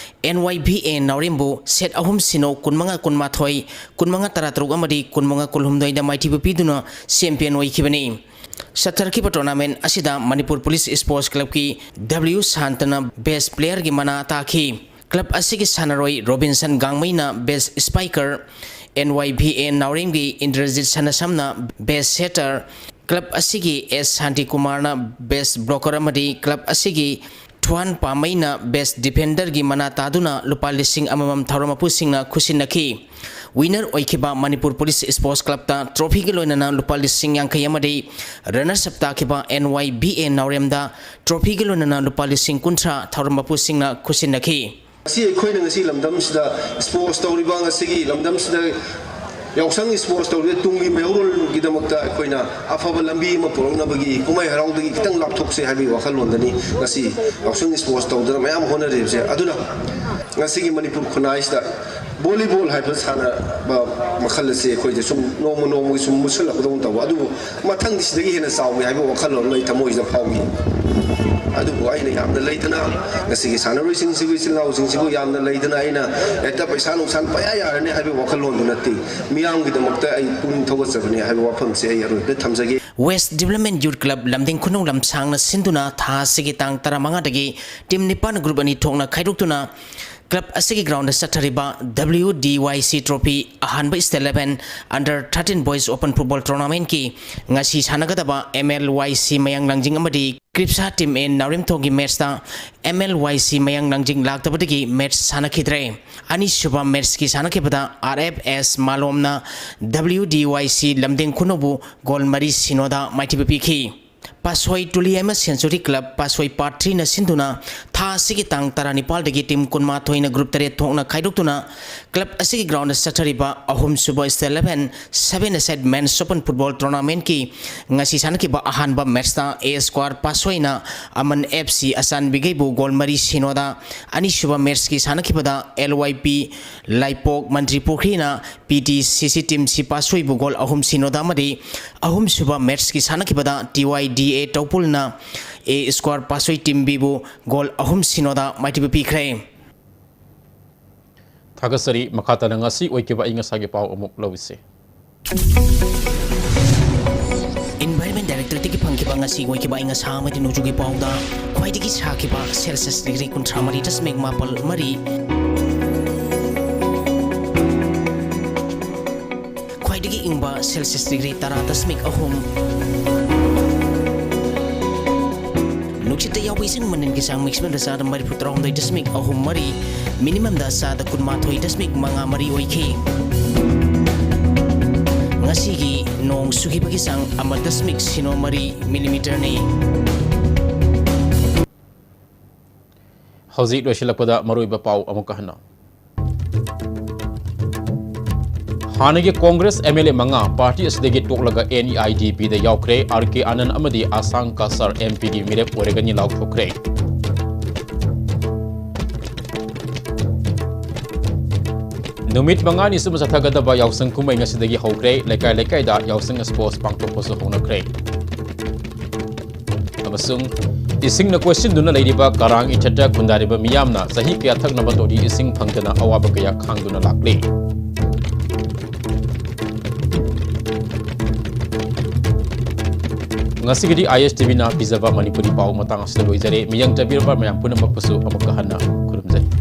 ꯑꯦꯟ ꯋꯥꯏ ꯚꯤ ꯑꯦ ꯅꯥꯎꯔꯦꯝꯕꯨ ꯁꯦꯠ ꯑꯍꯨꯝ ꯁꯤꯅꯣ, ꯀꯨꯟꯃꯉꯥ ꯀꯨꯟꯃꯥꯊꯣꯏ, ꯀꯨꯟꯃꯉꯥ ꯇꯔꯥꯇꯔꯨꯛ ꯑꯃꯗꯤ ꯀꯨꯟꯃꯉꯥ ꯀꯨꯟꯍꯨꯝꯗꯣꯏꯗ ꯃꯥꯏꯊꯤꯕ ꯄꯤꯗꯨꯅ ꯆꯦꯝꯄꯤꯌꯟ ꯑꯣꯏꯈꯤꯕꯅꯤ꯫ ꯆꯠꯊꯔꯛꯈꯤꯕ tournament ꯑꯁꯤꯗ ꯃꯅꯤꯄꯨꯔ ꯄꯨꯂꯤꯁ ꯁ꯭ꯄꯣꯔꯠꯁ ꯀ꯭ꯂꯕꯀꯤ ꯗꯕ꯭ꯂꯤꯌꯨ ꯁꯥꯟꯇꯅ best playerꯒꯤ ꯃꯅꯥ ꯇꯥꯈꯤ꯫ ꯀ꯭ꯂꯕ ꯑꯁꯤꯒꯤ ꯁꯥꯟꯅꯔꯣꯏ ꯔꯣꯕꯤꯟꯁꯟ ꯒꯥꯡꯃꯩꯅ best striker, N Y V A ꯅꯥꯎꯔꯦꯝꯒꯤ ꯏꯟꯗ꯭ꯔꯖꯤꯠ ꯁꯅꯥꯁꯝꯅ best setter, ꯀ꯭ꯂꯕ ꯑꯁꯤꯒꯤ ꯑꯦꯁ ꯁꯥꯟꯇꯤꯀꯨꯃꯥꯔꯅ best blocker ꯑꯃꯗꯤ ꯀ꯭ꯂꯕ ꯑꯁꯤꯒꯤ ꯊ꯭ꯋꯥꯟ ꯄꯥꯃꯩꯅ best defenderꯒꯤ ꯃꯅꯥ ꯇꯥꯗꯨꯅ ꯂꯨꯄꯥ ꯂꯤꯁꯤꯡ ꯑꯃꯃꯝ ꯊꯧꯔꯝ ꯃꯄꯨꯁꯤꯡꯅ ꯈꯨꯠꯁꯤꯟꯅꯈꯤ꯫ Winner ꯑꯣꯏꯈꯤꯕ ꯃꯅꯤꯄꯨꯔ ꯄꯨꯂꯤꯁ ꯁ꯭ꯄꯣꯔꯠꯁ ꯀ꯭ꯂꯕꯇ trophyꯒ ꯂꯣꯏꯅꯅ ꯂꯨꯄꯥ ꯂꯤꯁꯤꯡ ꯌꯥꯡꯈꯩ ꯑꯃꯗꯤ runners up ꯇꯥꯈꯤꯕ ꯑꯦꯟ ꯋꯥꯏ ꯚꯤ ꯑꯦ ꯅꯥꯎꯔꯦꯝꯗ trophyꯒ ꯂꯣꯏꯅꯅ ꯂꯨꯄꯥ ꯂꯤꯁꯤꯡ ꯀꯨꯟꯊ꯭ꯔꯥ ꯊꯧꯔꯝ ꯃꯄꯨꯁꯤꯡꯅ ꯈꯨꯠꯁꯤꯟꯅꯈꯤ꯫ ꯉꯁꯤ ꯑꯩꯈꯣꯏꯅ ꯉꯁꯤ ꯂꯝꯗꯝꯁꯤꯗ sports ꯇꯧꯔꯤꯕ, ꯉꯁꯤꯒꯤ ꯂꯝꯗꯝꯁꯤꯗ ꯌꯥꯎꯁꯪ sports ꯇꯧꯔꯤꯕ ꯇꯨꯡꯒꯤ ꯃꯩꯍꯧꯔꯣꯜꯒꯤꯗꯃꯛꯇ ꯑꯩꯈꯣꯏꯅ ꯑꯐꯕ ꯂꯝꯕꯤ ꯑꯃ ꯄꯨꯔꯛꯅꯕꯒꯤ ꯀꯨꯝꯍꯩ ꯍꯔꯥꯎꯗꯒꯤ ꯈꯤꯇꯪ ꯂꯥꯞꯊꯣꯛꯁꯦ ꯍꯥꯏꯕꯒꯤ ꯋꯥꯈꯜꯂꯣꯟꯗꯅꯤ ꯉꯁꯤ ꯌꯥꯎꯁꯪ sports ꯇꯧꯗꯅ ꯃꯌꯥꯝ ꯍꯣꯠꯅꯔꯤꯕꯁꯦ꯫ ꯑꯗꯨꯅ ꯉꯁꯤꯒꯤ ꯃꯅꯤꯄꯨꯔ ꯈꯨꯟꯅꯥꯏꯁꯤꯗ volleyball ꯍꯥꯏꯕ ꯁꯥꯟꯅꯕ ꯃꯈꯜ ꯑꯁꯤ ꯑꯩꯈꯣꯏꯗ ꯁꯨꯝ ꯅꯣꯡꯃ ꯅꯣꯡꯃꯒꯤ ꯁꯨꯝ ꯃꯨꯠꯁꯤꯜꯂꯛꯄꯗꯧꯅ ꯇꯧꯕ, ꯑꯗꯨꯕꯨ ꯃꯊꯪꯗꯤ ꯁꯤꯗꯒꯤ ꯍꯦꯟꯅ ꯆꯥꯎꯒꯦ ꯍꯥꯏꯕ ꯋꯥꯈꯜꯂꯣꯟ ꯑꯃ ꯑꯩ ꯊꯃꯣꯏꯁꯤꯗ ꯐꯥꯎꯈꯤ꯫ ꯑꯗꯨꯕꯨ ꯑꯩꯅ ꯌꯥꯝꯅ ꯂꯩꯇꯅ ꯉꯁꯤꯒꯤ ꯁꯥꯟꯅꯔꯣꯏꯁꯤꯡꯁꯤꯕꯨ, ꯏꯆꯤꯜ ꯏꯅꯥꯎꯁꯤꯡꯁꯤꯕꯨ ꯌꯥꯝꯅ ꯂꯩꯇꯅ ꯑꯩꯅ ꯍꯦꯛꯇ ꯄꯩꯁꯥ ꯅꯨꯡꯁꯥꯅ ꯄꯪꯌꯥ ꯌꯥꯔꯅꯤ ꯍꯥꯏꯕꯒꯤ ꯋꯥꯈꯜꯂꯣꯟꯗꯨ ꯅꯠꯇꯦ꯫ ꯃꯤꯌꯥꯝꯒꯤꯗꯃꯛꯇ ꯑꯩ ꯄꯨꯛꯅꯤꯡ ꯊꯧꯒꯠꯆꯕꯅꯤ ꯍꯥꯏꯕ ꯋꯥꯐꯝꯁꯦ ꯑꯩ ꯑꯔꯣꯏꯕꯗ ꯊꯝꯖꯒꯦ꯫ West Development Youth Club ꯂꯝꯗꯤꯡ ꯈꯨꯅꯧ ꯂꯝꯁꯥꯡꯅ ꯁꯤꯟꯗꯨꯅ ꯊꯥ ꯑꯁꯤꯒꯤ ꯇꯥꯡ ꯇꯔꯥꯃꯉꯥꯗꯒꯤ team ꯅꯤꯄꯥꯟ group ꯑꯅꯤ ꯊꯣꯛꯅ ꯈꯥꯏꯗꯣꯛꯇꯨꯅ club ꯑꯁꯤꯒꯤ ground ꯆꯠꯊꯔꯤꯕ W D Y C trophy ꯑꯍꯥꯟꯕ state eleven under thirteen boys open football tournamentꯀꯤ ꯉꯁꯤ ꯁꯥꯟꯅꯒꯗꯕ M L Y C ꯃꯌꯥꯡ ꯂꯥꯡꯖꯤꯡ ꯑꯃꯗꯤ ꯀ꯭ꯔꯤꯞꯁꯥ team A ꯅꯥꯎꯔꯦꯝꯊꯣꯡꯒꯤ matchꯇ M L Y C ꯃꯌꯥꯡ ꯂꯥꯡꯖꯤꯡ ꯂꯥꯛꯇꯕꯗꯒꯤ match ꯁꯥꯟꯅꯈꯤꯗ꯭ꯔꯦ꯫ ꯑꯅꯤꯁꯨꯕ matchꯀꯤ ꯁꯥꯟꯅꯈꯤꯕꯗ R F S ꯃꯥꯂꯣꯝꯅ W D Y C ꯂꯝꯗꯤꯡ ꯈꯨꯅꯧꯕꯨ goal ꯃꯔꯤ ꯁꯤꯅꯣꯗ ꯃꯥꯏꯊꯤꯕ ꯄꯤꯈꯤ꯫ ꯄꯥꯁꯣꯏ ꯇꯨꯂꯤꯌꯥꯏꯃ Century Club ꯄꯥꯁꯣꯏ Part Threeꯅ ꯁꯤꯟꯗꯨꯅ ꯊꯥ ꯑꯁꯤꯒꯤ ꯇꯥꯡ ꯇꯔꯥꯅꯤꯄꯥꯜꯗꯒꯤ team ꯀꯨꯟꯃꯥꯊꯣꯏꯅ group ꯇꯔꯦꯠ ꯊꯣꯛꯅ ꯈꯥꯏꯗꯣꯛꯇꯨꯅ club ꯑꯁꯤꯒꯤ ground ꯆꯠꯊꯔꯤꯕ ꯑꯍꯨꯝꯁꯨꯕ state eleven seven-a-side men's open football tournamentꯀꯤ ꯉꯁꯤ ꯁꯥꯟꯅꯈꯤꯕ ꯑꯍꯥꯟꯕ matchꯇ A Square ꯄꯥꯁꯣꯏꯅ Amman F C ꯑꯆꯥꯟꯕꯤꯒꯩꯕꯨ goal ꯃꯔꯤ ꯁꯤꯅꯣꯗ, ꯑꯅꯤꯁꯨꯕ matchꯀꯤ ꯁꯥꯟꯅꯈꯤꯕꯗ L Y P ꯂꯥꯏꯄꯣꯛ ꯃꯟꯇ꯭ꯔꯤ ꯄꯨꯈ꯭ꯔꯤꯅ P T C C team C ꯄꯥꯁꯣꯏꯕꯨ goal ꯑꯍꯨꯝ ꯁꯤꯅꯣꯗ ꯑꯃꯗꯤ ꯑꯍꯨꯝꯁꯨꯕ matchꯀꯤ ꯁꯥꯟꯅꯈꯤꯕꯗ T Y D A ꯇꯧꯄꯨꯜꯅ A Square ꯄꯥꯁꯣꯏ team Bꯕꯨ goal ꯑꯍꯨꯝ ꯁꯤꯅꯣꯗ ꯃꯥꯏꯊꯤꯕ ꯄꯤꯈ꯭ꯔꯦ꯫ ꯊꯥꯒꯠꯆꯔꯤ꯫ ꯃꯈꯥ ꯇꯥꯅ ꯉꯁꯤ ꯑꯣꯏꯈꯤꯕ ꯑꯏꯪ ꯑꯁꯥꯒꯤ ꯄꯥꯎ ꯑꯃꯨꯛ ꯂꯧꯁꯤ꯫ Environment Directorate-ꯇꯒꯤ ꯐꯪꯈꯤꯕ ꯉꯁꯤ ꯑꯣꯏꯈꯤꯕ ꯑꯌꯤꯡ ꯑꯁꯥ ꯑꯃꯗꯤ ꯅꯣꯡꯖꯨꯒꯤ ꯄꯥꯎꯗ ꯈ꯭ꯋꯥꯏꯗꯒꯤ ꯁꯥꯈꯤꯕ Celsius degree ꯀꯨꯟꯊ꯭ꯔꯥ ꯃꯔꯤ ꯗꯁꯃꯤꯛ ꯃꯥꯄꯜ ꯃꯔꯤ, ꯈ꯭ꯋꯥꯏꯗꯒꯤ ꯏꯪꯕ Celsius degree ꯇꯔꯥ ꯗꯁꯃꯤꯛ ꯑꯍꯨꯝ, ꯅꯨꯡꯁꯤꯠꯇ ꯌꯥꯎꯕ ꯏꯁꯤꯡ ꯃꯅꯤꯜꯒꯤ ꯆꯥꯡ maximum-ꯗ ꯆꯥꯗ ꯃꯔꯤꯐꯨ ꯇꯔꯥꯍꯨꯝꯗꯣꯏ ꯗꯁꯃꯤꯛ ꯑꯍꯨꯝ ꯃꯔꯤ, minimum-ꯗ ꯆꯥꯗ ꯀꯨꯟꯃꯥꯊꯣꯏ ꯗꯁꯃꯤꯛ ꯃꯉꯥ ꯃꯔꯤ ꯑꯣꯏꯈꯤ꯫ ꯉꯁꯤꯒꯤ ꯅꯣꯡ ꯆꯨꯈꯤꯕꯒꯤ ꯆꯥꯡ ꯑꯃ ꯗꯁꯃꯤꯛ ꯁꯤꯅꯣ ꯃꯔꯤ millimeter-ꯅꯤ꯫ ꯍꯧꯖꯤꯛ ꯂꯣꯏꯁꯤꯜꯂꯛꯄꯗ ꯃꯔꯨꯑꯣꯏꯕ ꯄꯥꯎ ꯑꯃꯨꯛꯀ ꯍꯟꯅ꯫ ꯍꯥꯟꯅꯒꯤ Congress M L A ꯃꯉꯥ party ꯑꯁꯤꯗꯒꯤ ꯇꯣꯛꯂꯒ N E I D P-ꯗ ꯌꯥꯎꯈ꯭ꯔꯦ꯫ R K Anand ꯑꯃꯗꯤ ꯑꯁꯥꯡ ꯀꯁꯔ M P-ꯒꯤ ꯃꯤꯔꯦꯞ ꯑꯣꯏꯔꯒꯅꯤ ꯂꯥꯎꯊꯣꯛꯈ꯭ꯔꯦ꯫ ꯅꯨꯃꯤꯠ ꯃꯉꯥꯅꯤ ꯆꯨꯞꯅ ꯆꯠꯊꯒꯗꯕ ꯌꯥꯎꯁꯪ ꯀꯨꯝꯍꯩ ꯉꯁꯤꯗꯒꯤ ꯍꯧꯈ꯭ꯔꯦ꯫ ꯂꯩꯀꯥꯏ ꯂꯩꯀꯥꯏꯗ ꯌꯥꯎꯁꯪ sports ꯄꯥꯡꯊꯣꯛꯄꯁꯨ ꯍꯧꯅꯈ꯭ꯔꯦ꯫ ꯑꯃꯁꯨꯡ ꯏꯁꯤꯡꯅ ꯀꯣꯏꯁꯤꯟꯗꯨꯅ ꯂꯩꯔꯤꯕ ꯀꯔꯥꯡ ꯏꯊꯠꯇ ꯈꯨꯟꯗꯥꯔꯤꯕ ꯃꯤꯌꯥꯝꯅ ꯆꯍꯤ ꯀꯌꯥ ꯊꯛꯅꯕ ꯇꯣꯇꯤ ꯏꯁꯤꯡ ꯐꯪꯗꯅ ꯑꯋꯥꯕ ꯀꯌꯥ ꯈꯥꯡꯗꯨꯅ ꯂꯥꯛꯂꯤ꯫ ꯉꯁꯤꯒꯤꯗꯤ I S T V-ꯅ ꯄꯤꯖꯕ ꯃꯅꯤꯄꯨꯔꯤ ꯄꯥꯎ ꯃꯇꯥꯡ ꯑꯁꯤꯗ ꯂꯣꯏꯖꯔꯦ꯫ ꯃꯤꯌꯥꯝ ꯆꯠꯄꯤꯔꯕ ꯃꯌꯥꯝ ꯄꯨꯝꯅꯃꯛꯄꯨꯁꯨ ꯑꯃꯨꯛꯀ ꯍꯟꯅ ꯈꯨꯔꯨꯝꯖꯔꯤ꯫